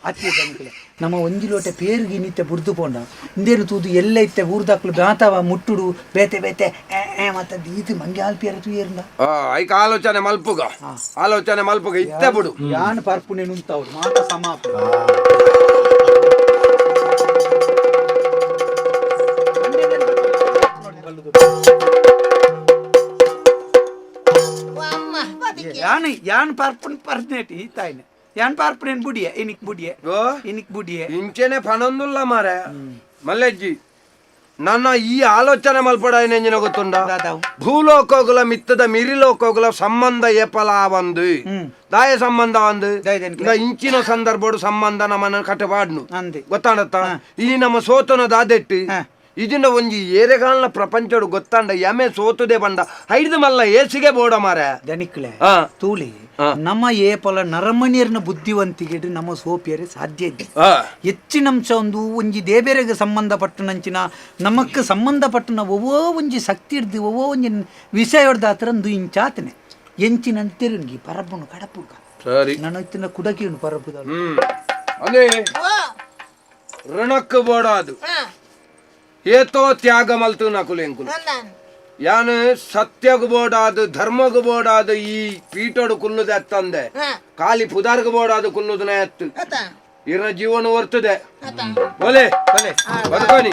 ಅತ್ತಿ ಜನಕುಲೆ ನಮ್ಮ ಒಂಜಿ ಲೋಟೆ ಪೇರ್ಗಿ ನಿತ್ಯ ಬುಡ್ದು ಪೋಂಡ ಇಂದೇನು ತೂದು ಎಲ್ಲ ಇತ್ತೆ ಊರ್ದಾಕ್ಲು ಬಾತವ ಮುಟ್ಟುಡು ಬೇತೆ ಬೇತೆ ಏ ಏ ಮತ್ತೆ ಇದು ಮಂಗೆ ಆಲ್ಪಿಯರ ತೂಯರ್ನ
ಐಕ ಆಲೋಚನೆ ಮಲ್ಪುಗ ಆಲೋಚನೆ ಮಲ್ಪುಗ ಇತ್ತೆ ಬಿಡು
ಯಾನ್ ಪರ್ಪುನೆ ನುಂತವ್ರು ಮಾತ ಸಮಾಪ
ಅಮ್ಮ ಬದಿಕೆ
ಯಾನ್ ಯಾನ್ ಪರ್ಪುನ್ ಪರ್ನೇಟಿ ಈ ತಾಯಿನ ಯಾನ್ ಪರ್ಪುನೇನ್ ಬುಡಿಯ ಇನಿಕ್ ಬುಡಿಯ
ಓ
ಇನಿಕ್ ಬುಡಿಯ
ಇಂಚೆನೆ ಪನೊಂದುಲ್ಲ ಮಾರೆ ಮಲ್ಲಜ್ಜಿ ನನ್ನ ಈ ಆಲೋಚನೆ ಮಲ್ಪಡ ಏನೇಂಜಿನ ಗೊತ್ತುಂಡ
ದಾದಾವು.
ಭೂಲೋಕೋಗುಲ ಮಿತ್ತದ ಮಿರಿಲೋಕೋಗುಲ ಸಂಬಂಧ ಏಪಲ ಒಂದು ದಾಯ ಸಂಬಂಧ ಒಂದು
ದಾಯ್ದೆನ್ಕ್ಲೆ.
ಇಂದ ಇಂಚಿನ ಸಂದರ್ಭಡು ಸಂಬಂಧ ನಮ್ಮನ್ನ ಕಟ್ಟಪಾಡ್ನು
ಅಂದೆ.
ಗೊತ್ತಾಡತ್ತ ಈ ನಮ್ಮ ಸೋತನ ದಾದೆಟ್ಟಿ
ಹಾ.
ಇದನ್ನ ಒಂಜಿ ಏರೆಗಾಲ್ನ ಪ್ರಪಂಚಡು ಗೊತ್ತಾಂಡ ಯಮೆ ಸೋತುದೆ ಬಂಡ ಐದು ಮಲ್ಲ ಏಸಿಗೆ ಬೋಡ ಮಾರೆ
ದನಿಕ್ಲೆ
ಹಾ.
ತೂಳಿ
ಹಾ.
ನಮ್ಮ ಏಪಲ ನರಮಣಿಯರ್ನ ಬುದ್ಧಿವಂತಿಗೆ ನಮ್ಮ ಸೋಪಿಯರೆ ಸಾಧ್ಯ ಇದ್ದೆ
ಆ.
ಹೆಚ್ಚಿನ ಅಂಶ ಒಂದು ಒಂಜಿ ದೇಬೇರೆಗೆ ಸಂಬಂಧಪಟ್ಟನಂಚಿನ ನಮಕ್ ಸಂಬಂಧಪಟ್ಟನ ಒವ್ವೋ ಒಂಜಿ ಶಕ್ತಿ ಹಿಡ್ದು ಒವ್ವೋ ಒಂಜಿ ವಿಷಯ ಹಿಡ್ದು ಆತರ ಒಂದು ಇಂಚಾತನೆ ಎಂಚಿನ ತಿರುಗಿ ಪರಬ್ಬನು ಕಡಪುಗ
ಸರಿ
ನಾನು ಇತ್ತಿನ ಕುಡಕಿನು ಪರಬ್ಬುದ
ಹ್ಮ್ ಅದೇ
ಓ
ಋಣಕ್ಕೆ ಬೋಡ ಅದು
ಹಾ
ಏತೋ ತ್ಯಾಗ ಮಲ್ತು ನಕುಲು ಎಂಕುಲು
ನಂದಾನ್
ಯಾನು ಸತ್ಯಗ್ ಬೋಡಾದು ಧರ್ಮಗ್ ಬೋಡಾದು ಈ ಪೀಠೋಡು ಕುಲ್ಲುದ ಎತ್ತಂದೆ
ಹಾ
ಖಾಲಿ ಪುದಾರ್ಗ್ ಬೋಡಾದು ಕುಲ್ಲುದನ ಎತ್ತು
ಅತ
ಇರ ಜೀವನ ಹೊರ್ತದೆ
ಅತ
ಒಲೆ ಬದುಕೋನಿ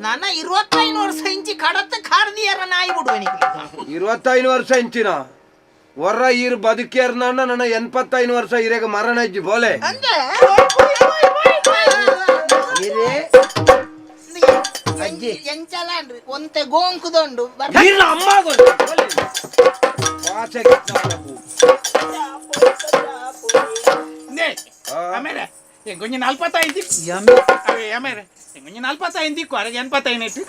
ನನ್ನ 25 ವರ್ಷ ಇಂಚಿ ಕಡತ ಕಾಡ್ದಿಯರ ನಾಯಿ ಬಿಡುವನಿಗೆ
25 ವರ್ಷ ಇಂಚಿನ ಹೊರ ಈರ್ ಬದುಕಿಯರ್ ನನ್ನ 85 ವರ್ಷ ಇರೇಗ ಮರಣ ಇಜ್ಜಿ ಬೋಲೆ
ಅಂದ್ರೆ
ಇರೇ
ಇಂದು
ಅಜ್ಜಿ.
ಎಂಚಲ ಅಂಡ್ರಿ ಒಂತೆ ಗೋಂಕುದೊಂಡು.
ನೀರ್ನ ಅಮ್ಮ
ನೇ ಆಮೇಲೆ ಎಂಗೊಂಜಿ ನಲ್ಪತ್ತೈದು.
ಯಮ್ಮೆ.
ಅವೇ ಆಮೇಲೆ ಎಂಗೊಂಜಿ 45 ದಿಕ್ಕು ಅರಗೆ 85.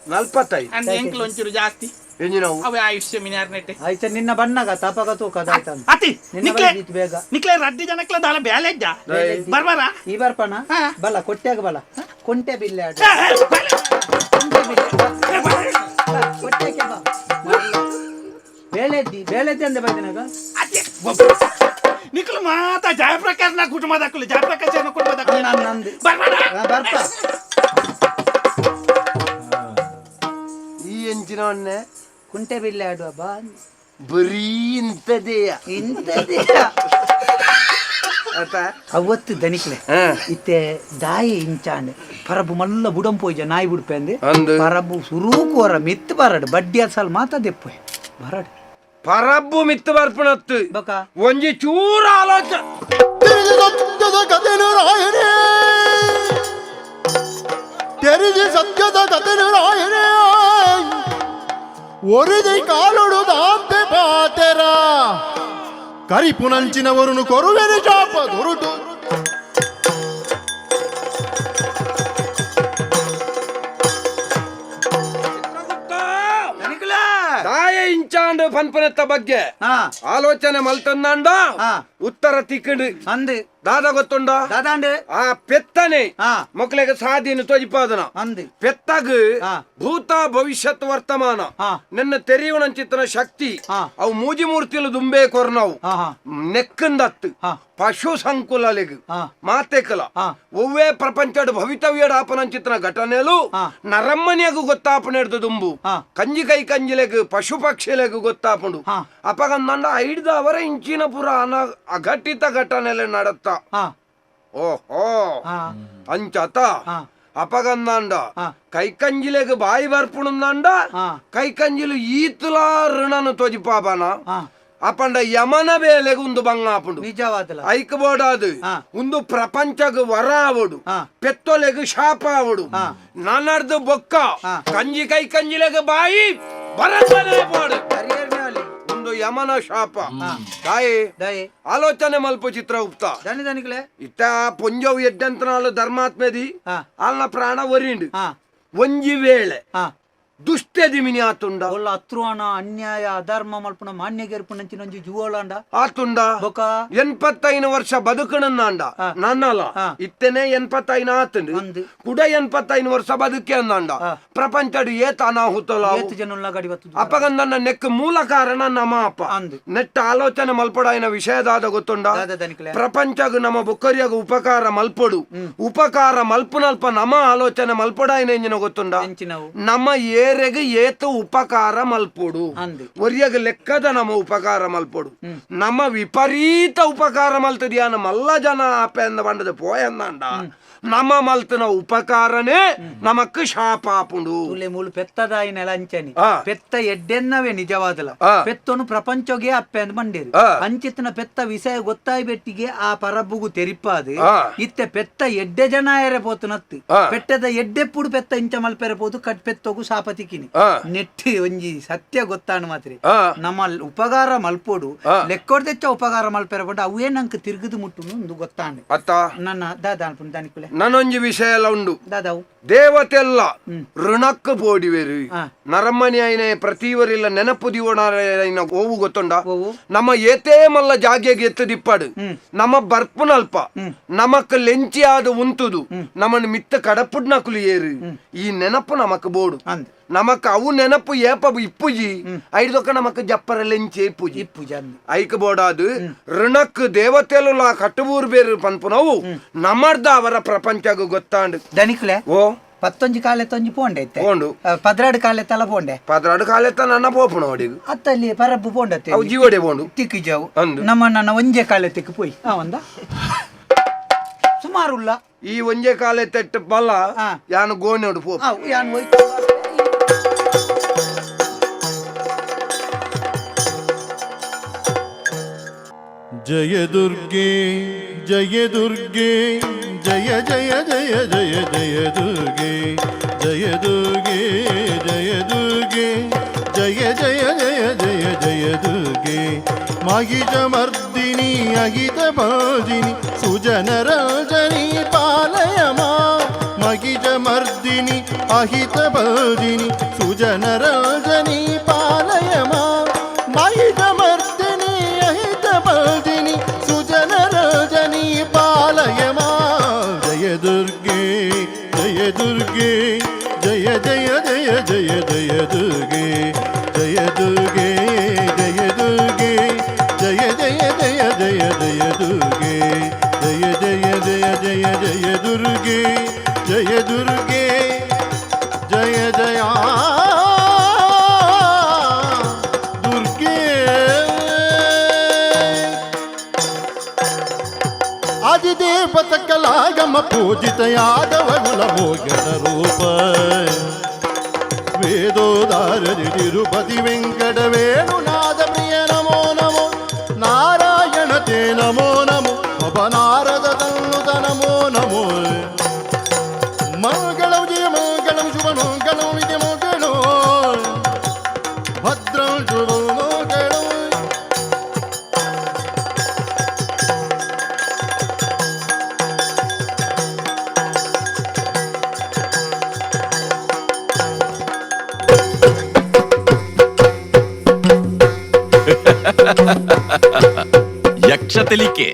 45.
ಅಂದ್ ಎಂಕ್ಲು ಒಂಚೂರು ಜಾಸ್ತಿ.
ಎಂಜಿನವು?
ಅವೇ ಆಯುಷ್ಯ ಮಿನಾರ್ನೆಟ್.
ಆಯ್ತ, ನಿನ್ನ ಬಣ್ಣಗ ತಾಪಗ ತೂಕದ ಆಯ್ತ.
ಅತಿ
ನಿನ್ನ
ನಿಕ್ಲೆ.
ಬೈದಿತ್ತು ಬೇಗ.
ನಿಕ್ಲೆ ರಡ್ಡಿ ಜನಕ್ಲೆ ದಾಲ ಬ್ಯಾಲೆಜ್ಜ ಬರ್ಬಾರ.
ಈ ಬರ್ಪಣ.
ಹಾ.
ಬಲ ಕೊಟ್ಟ್ಯಾಗ ಬಲ ಕೊಂಟೆ ಬಿಲ್ಲೆ ಆಡು.
ಏ, ಏ, ಬಲೆ.
ಕೊಂಟೆ ಬಿಲ್ಲೆ.
ಏ, ಬಲೆ.
ಬಾ, ಕೊಟ್ಟ್ಯಾಕೆ ಬಾ. ಬೇಳೆದ್ದಿ ಬೇಳೆದ್ದಿ ಅಂದೆ ಬೈದಿನಾಗ.
ಅತಿ ನಿಕ್ಲು ಮಾತಾ ಜಯಪ್ರಕಾಶ್ನ ಕುಟುಂಬದಕ್ಕಲು, ಜಯಪ್ರಕಾಶ್ ಕುಟುಂಬದಕ್ಕಲು.
ನಂದು.
ಬರ್ಬಾರ.
ಹಾ, ಬರ್ಪ.
ಈ ಎಂಚಿನವನ್ನೇ?
ಕುಂಟೆ ಬಿಲ್ಲೆ ಆಡುವ ಬಾ.
ಬರೀ ಇಂಥದೇಯ.
ಇಂಥದ್ದೇ.
ಆತ.
ಅವತ್ತು ದನಿಕ್ಲೆ.
ಹಾ.
ಇತ್ತೆ ದಾಯಿ ಇಂಚಾಂಡೆ ಪರಬು ಮಲ್ಲ ಬುಡಂ ಪೋಯ್ಜ ನಾಯಿ ಬುಡ್ಪೆ ಅಂದೆ.
ಅಂದು.
ಪರಬು ಸುರೂಕು ಹೊರ ಮಿತ್ತು ಬರಡು ಬಡ್ಡಿ ಅಸಲ್ ಮಾತಾ ದೆಪ್ಪೆ ಬರಡು.
ಪರಬ್ಬು ಮಿತ್ತು ಬರ್ಪಣತ್ತು.
ಬಕ.
ಒಂಜಿ ಚೂರು ಆಲೋಚನೆ.
ತೆರೆದಿ ಸತ್ಯದ ಕಥೆನು ರಾಯರೇ, ತೆರೆದಿ ಸತ್ಯದ ಕಥೆನು ರಾಯರೇ, ಒರಿದಿ ಕಾಲುಡು ದಾಂತೆ ಪಾತೆರ ಕರಿಪುನಂಚಿನವರುನು ಕೊರುವೆನು ಶಾಪ ದೊರುಟು.
ದಾಯ ಇಂಚಾಂಡ್ ಪನ್ಪನೆತ್ತ ಬಗ್ಗೆ
ಹಾ.
ಆಲೋಚನೆ ಮಲ್ತಂದಾಂಡ.
ಹಾ.
ಉತ್ತರ ತಿಕ್ಕಂಡು.
ಅಂದು.
ದಾದ ಗೊತ್ತುಂಡ?
ದಾದಾಂಡು.
ಆ ಪೆತ್ತನೆ
ಹಾ.
ಮೊಕ್ಲೆಗೆ ಸಾದಿನ ತೊಜಿಪಾದನ.
ಅಂದು.
ಪೆತ್ತಗ್
ಹಾ.
ಭೂತ ಭವಿಷ್ಯತ್ ವರ್ತಮಾನ
ಹಾ.
ನಿನ್ನ ತೆರೆಯುವಣಂಚಿತ್ತನ ಶಕ್ತಿ.
ಹಾ.
ಅವು ಮೂಜಿ ಮೂರ್ತಿಲು ದುಂಬೆ ಕೊರ್ನವು.
ಹಾ ಹಾ.
ನೆಕ್ಕಂದತ್ತು.
ಹಾ.
ಪಶು ಸಂಕುಲಲೆಗ್
ಹಾ.
ಮಾತೆಕಲ
ಹಾ.
ಒವ್ವೇ ಪ್ರಪಂಚಡ್ ಭವಿತವ್ಯಡ ಆಪನಂಚಿತ್ತನ ಘಟನೆಲು
ಹಾ.
ನರಮ್ಮನಿಯಗು ಗೊತ್ತಾಪಣ ಹಿಡ್ದು ದುಂಬು.
ಹಾ.
ಕಂಜಿ ಕೈ ಕಂಜಿಲೆಗ್ ಪಶು ಪಕ್ಷಿಲೆಗ್ ಗೊತ್ತಾಪುಂಡು.
ಹಾ.
ಅಪಗಂದಂಡ ಐಡ್ದ ಅವರ ಇಂಚಿನ ಪುರ ಅನ ಅಘಟಿತ ಘಟನೆಲೆ ನಡತ್ತ.
ಹಾ.
ಓಹೋ.
ಹಾ.
ಅಂಚತ.
ಹಾ.
ಅಪಗಂದಾಂಡ
ಹಾ.
ಕೈಕಂಜಿಲೆಗ್ ಬಾಯಿ ಬರ್ಪುಣಂದಾಂಡ
ಹಾ.
ಕೈಕಂಜಿಲು ಈತುಲಾ ಋಣನು ತೊಜಿಪಾಬನ.
ಹಾ.
ಅಪಂಡ ಯಮನ ಬೇಲೆಗ್ ಉಂದು ಬಂಗಾಪುಂಡು.
ನಿಜವಾದಲ.
ಐಕ್ ಬೋಡಾದು.
ಹಾ.
ಉಂದು ಪ್ರಪಂಚಗ್ ವರ ಆವಡು.
ಹಾ.
ಪೆತ್ತೊಲೆಗ್ ಶಾಪ ಆವಡು.
ಹಾ.
ನನ್ನರ್ದು ಬೊಕ್ಕ
ಹಾ.
ಕಂಜಿ ಕೈ ಕಂಜಿಲೆಗ್ ಬಾಯಿ ಬರತನೇ ಬೋಡು. ಉಂದು ಯಮನ ಶಾಪ ತಾಯಿ.
ದಯೆ.
ಆಲೋಚನೆ ಮಲ್ಪ ಚಿತ್ರಗುಪ್ತ.
ದನಿ ದನಿಕ್ಲೆ.
ಇತ್ತ ಪೊಂಜವು ಎಡ್ಡಂತನಾಳು ಧರ್ಮಾತ್ಮೆದಿ.
ಹಾ.
ಅಲ್ನ ಪ್ರಾಣ ಒರಿಂಡು.
ಹಾ.
ಒಂಜಿ ವೇಳೆ
ಹಾ.
ದುಷ್ಟೆದಿ ಮಿನಿ ಆತುಂಡ.
ಒಲ್ಲ ಅತ್ರುವಾಣ ಅನ್ಯಾಯ ಅಧರ್ಮ ಮಲ್ಪುನ ಮಾನ್ಯ ಗೆರ್ಪುನಂಚಿನ ಒಂಜಿ ಜುವೋಲಾಂಡ.
ಆತುಂಡ.
ಬೊಕ.
85 ವರ್ಷ ಬದುಕಣಂದಾಂಡ.
ಹಾ.
ನನ್ನಲ
ಹಾ.
ಇತ್ತನೆ 85 ಆತುಂಡು.
ಅಂದು.
ಕುಡ 85 ವರ್ಷ ಬದುಕೆ ಅಂದಾಂಡ.
ಹಾ.
ಪ್ರಪಂಚಡ್ ಏತ ಅನಾಹುತಲ.
ಏತ್ ಜನುಲ್ನ ಗಡಿ ಬತ್ತು.
ಅಪಗಂದನ್ನ ನೆಕ್ ಮೂಲ ಕಾರಣ ನಮ ಅಪ್ಪ.
ಅಂದು.
ನೆಟ್ಟ ಆಲೋಚನೆ ಮಲ್ಪಡಾಯಿನ ವಿಷಯದಾದ ಗೊತ್ತುಂಡ?
ದಾದ ದನಿಕ್ಲೆ?
ಪ್ರಪಂಚಗ್ ನಮ್ಮ ಬೊಕ್ಕರಿಯಾಗ ಉಪಕಾರ ಮಲ್ಪೊಡು. ಉಪಕಾರ ಮಲ್ಪುನಲ್ಪ ನಮ ಆಲೋಚನೆ ಮಲ್ಪಡಾಯಿನ ಎಂಜಿನ ಗೊತ್ತುಂಡ?
ಎಂಚಿನವು?
ನಮ್ಮ ಏರೆಗ್ ಏತ ಉಪಕಾರ ಮಲ್ಪೊಡು.
ಅಂದು.
ಒರಿಯಗ್ ಲೆಕ್ಕದ ನಮ್ಮ ಉಪಕಾರ ಮಲ್ಪೊಡು. ನಮ್ಮ ವಿಪರೀತ ಉಪಕಾರ ಮಲ್ತದಿಯಾನ ಮಲ್ಲ ಜನ ಆಪೆಂದ ಬಂಡದ ಪೋಯಂದಾಂಡ ನಮ್ಮ ಮಲ್ತನ ಉಪಕಾರನೇ ನಮಕ್ ಶಾಪ ಆಪುಂಡು.
ತುಲೆ ಮೂಲು ಪೆತ್ತದಾಯಿನೆಲ ಅಂಚನಿ.
ಆ.
ಪೆತ್ತ ಎಡ್ಡೆನ್ನವೇ ನಿಜವಾದಲ.
ಆ.
ಪೆತ್ತನು ಪ್ರಪಂಚಗೆ ಅಪ್ಪೆ ಅಂದ್ ಮಂಡೇರು.
ಆ.
ಅಂಚಿತನ ಪೆತ್ತ ವಿಷಯ ಗೊತ್ತಾಯಿ ಬೆಟ್ಟಿಗೆ ಆ ಪರಬ್ಬುಗು ತೆರಿಪಾದು.
ಆ.
ಇತ್ತೆ ಪೆತ್ತ ಎಡ್ಡೆ ಜನ ಎರೆ ಪೋತುನತ್ತು.
ಆ.
ಪೆಟ್ಟದ ಎಡ್ಡೆಪ್ಪುಡು ಪೆತ್ತ ಇಂಚ ಮಲ್ಪೆರೆ ಪೋದು ಕಟ್ ಪೆತ್ತೋಗು ಶಾಪತಿಕಿನಿ.
ಆ.
ನೆಟ್ಟಿ ಒಂಜಿ ಸತ್ಯ ಗೊತ್ತಾನು ಮಾತ್ರ.
ಆ.
ನಮ್ಮ ಉಪಕಾರ ಮಲ್ಪೋಡು.
ಆ.
ಲೆಕ್ಕೊಡ್ದೆಚ್ಚ ಉಪಕಾರ ಮಲ್ಪೆರೆ ಪಂಡ ಅವೇ ನಂಗೆ ತಿರುಗುದು ಮುಟ್ಟುನು ಒಂದು ಗೊತ್ತಾಂಡೆ.
ಅತ್ತ.
ನನ್ನ ದಾದ ಅನ್ಪುಂಡು ದಾನಿಕುಲೆ?
ನನೊಂಜಿ ವಿಷಯ ಎಲ್ಲ ಉಂಡು.
ದಾದಾವು?
ದೇವತೆಲ್ಲ ಋಣಕ್ಕೆ ಪೋಡಿವೆರು.
ಆ.
ನರಮ್ಮನಿ ಐನೆ ಪ್ರತಿವರಿಲ್ಲ ನೆನಪು ದಿವಣ ಓವು ಗೊತ್ತುಂಡ?
ಓವು?
ನಮ್ಮ ಏತೇ ಮಲ್ಲ ಜಾಗೆಗೆ ಎತ್ತದಿಪ್ಪಾಡು ನಮ್ಮ ಬರ್ಪುನಲ್ಪ ನಮಕ್ ಲೆಂಚಿ ಆದ ಉಂತುದು ನಮ್ಮನ್ನು ಮಿತ್ತ ಕಡಪುಡ್ನಕುಲು ಏರು ಈ ನೆನಪು ನಮಕ್ ಬೋಡು.
ಅಂದ್.
ನಮಕ್ ಅವು ನೆನಪು ಏಪ ಇಪ್ಪುಜಿ ಐದೊಕ್ಕ ನಮಕ್ ಜಪ್ಪರ ಲೆಂಚಿ ಇಪ್ಪುಜಿ.
ಇಪ್ಪುಜಿ ಅಂದ್.
ಐಕ್ ಬೋಡಾದು ಋಣಕ್ ದೇವತೆಲುಲ ಕಟ್ಟುಬೂರು ಬೇರು ಪನ್ಪುನವು ನಮರ್ದ ಅವರ ಪ್ರಪಂಚಗ್ ಗೊತ್ತಾಂಡು.
ದನಿಕುಲೆ.
ಓ.
ಪತ್ತೊಂಜಿ ಕಾಲೆ ತೊಂಜಿ ಪೋಂಡೆ ಇತ್ತೆ.
ಪೋಂಡು.
12 ಕಾಲೆ ತಲ ಪೋಂಡೆ.
12 ಕಾಲೆತ್ತ ನನ್ನ ಪೋಪುಣ ಅವಡಿಗೆ.
ಅತ್ತಲ್ಲಿ ಪರಬ್ಬು ಪೋಂಡತ್ತೆ.
ಅವು ಜೀವಡೆ ಪೋಂಡು.
ತಿಕ್ಕಿಜವು.
ಅಂದು.
ನಮ್ಮ ನನ್ನ ಒಂಜೆ ಕಾಲೆ ತಿಕ್ಕು ಪೋಯ್ ಆ ಒಂದ ಸುಮಾರುಲ್ಲ.
ಈ ಒಂಜೆ ಕಾಲೆ ತೆಟ್ಟು ಬಲ್ಲ.
ಆ.
ಯಾನು ಗೋಣೋಡು ಪೋಪ.
ಆ ಯಾನ್ ಹೋಯ್.
ಜಯ ದುರ್ಗೆ ಜಯ ದುರ್ಗೆ ಜಯ ಜಯ ಜಯ ಜಯ ಜಯ ದುರ್ಗೆ. ಜಯ ದುರ್ಗೆ ಜಯ ದುರ್ಗೆ ಜಯ ಜಯ ಜಯ ಜಯ ಜಯ ದುರ್ಗೆ. ಮಹಿಷಮರ್ದಿನಿ ಅಹಿತ ಭೋಜಿನಿ ಸುಜನರಂಜನಿ ಪಾಲಯ ಮಾ. ಮಹಿಷಮರ್ದಿನಿ ಅಹಿತ ಭೋಜಿನಿ ಸುಜನರಂಜನಿ ಪಾಲಯ ಮಾ. ಮಹಿಷಮರ್ದಿನಿ ಅಹಿತ ಭೋಜಿನಿ ಸುಜನರಂಜನಿ ಪಾಲಯ ಮಾ. ಜಯ ದುರ್ಗೆ ಜಯ ದುರ್ಗೆ ಜಯ ಜಯ ಜಯ ಜಯ ಜಯ ದುರ್ಗೆ. ಜಯ ದುರ್ಗೆ ಜಯ ದುರ್ಗೆ ಜಯ ಜಯ ಜಯ ಜಯ ಜಯ ದುರ್ಗೆ. ಜಯ ಜಯ ಜಯ ಜಯ ಜಯ ದುರ್ಗೆ ಜಯ ದುರ್ಗೆ ಜಯ ಜಯ ದುರ್ಗೆ. ಆದಿದೇವತ ಕಲಾಗಮ ಪೂಜಿತ ಯಾದವ ಕುಲ ಮೋಗದ ರೂಪ ವೇದೋದಾರ ತಿರುಪತಿ ವೆಂಕಟ ವೇಣುನಾದ ಪ್ರಿಯ ನಮೋ ನಮೋ ನಾರಾಯಣ ತೇ ನಮೋ ನಮೋ ಒಬ್ಬ ನಾರದ ತನ್ನುತ ನಮೋ ನಮೋ. ಮಂಗಳಂ ಜಯ ಮಂಗಳಂ ಶುಭ ಮಂಗಳಂ ವಿಜಯ ಮಂಗಳೋ ಭದ್ರಂ ಶುಭ ಮಂಗಳಂ.
ಯಕ್ಷ ತೆಲಿಕೆ.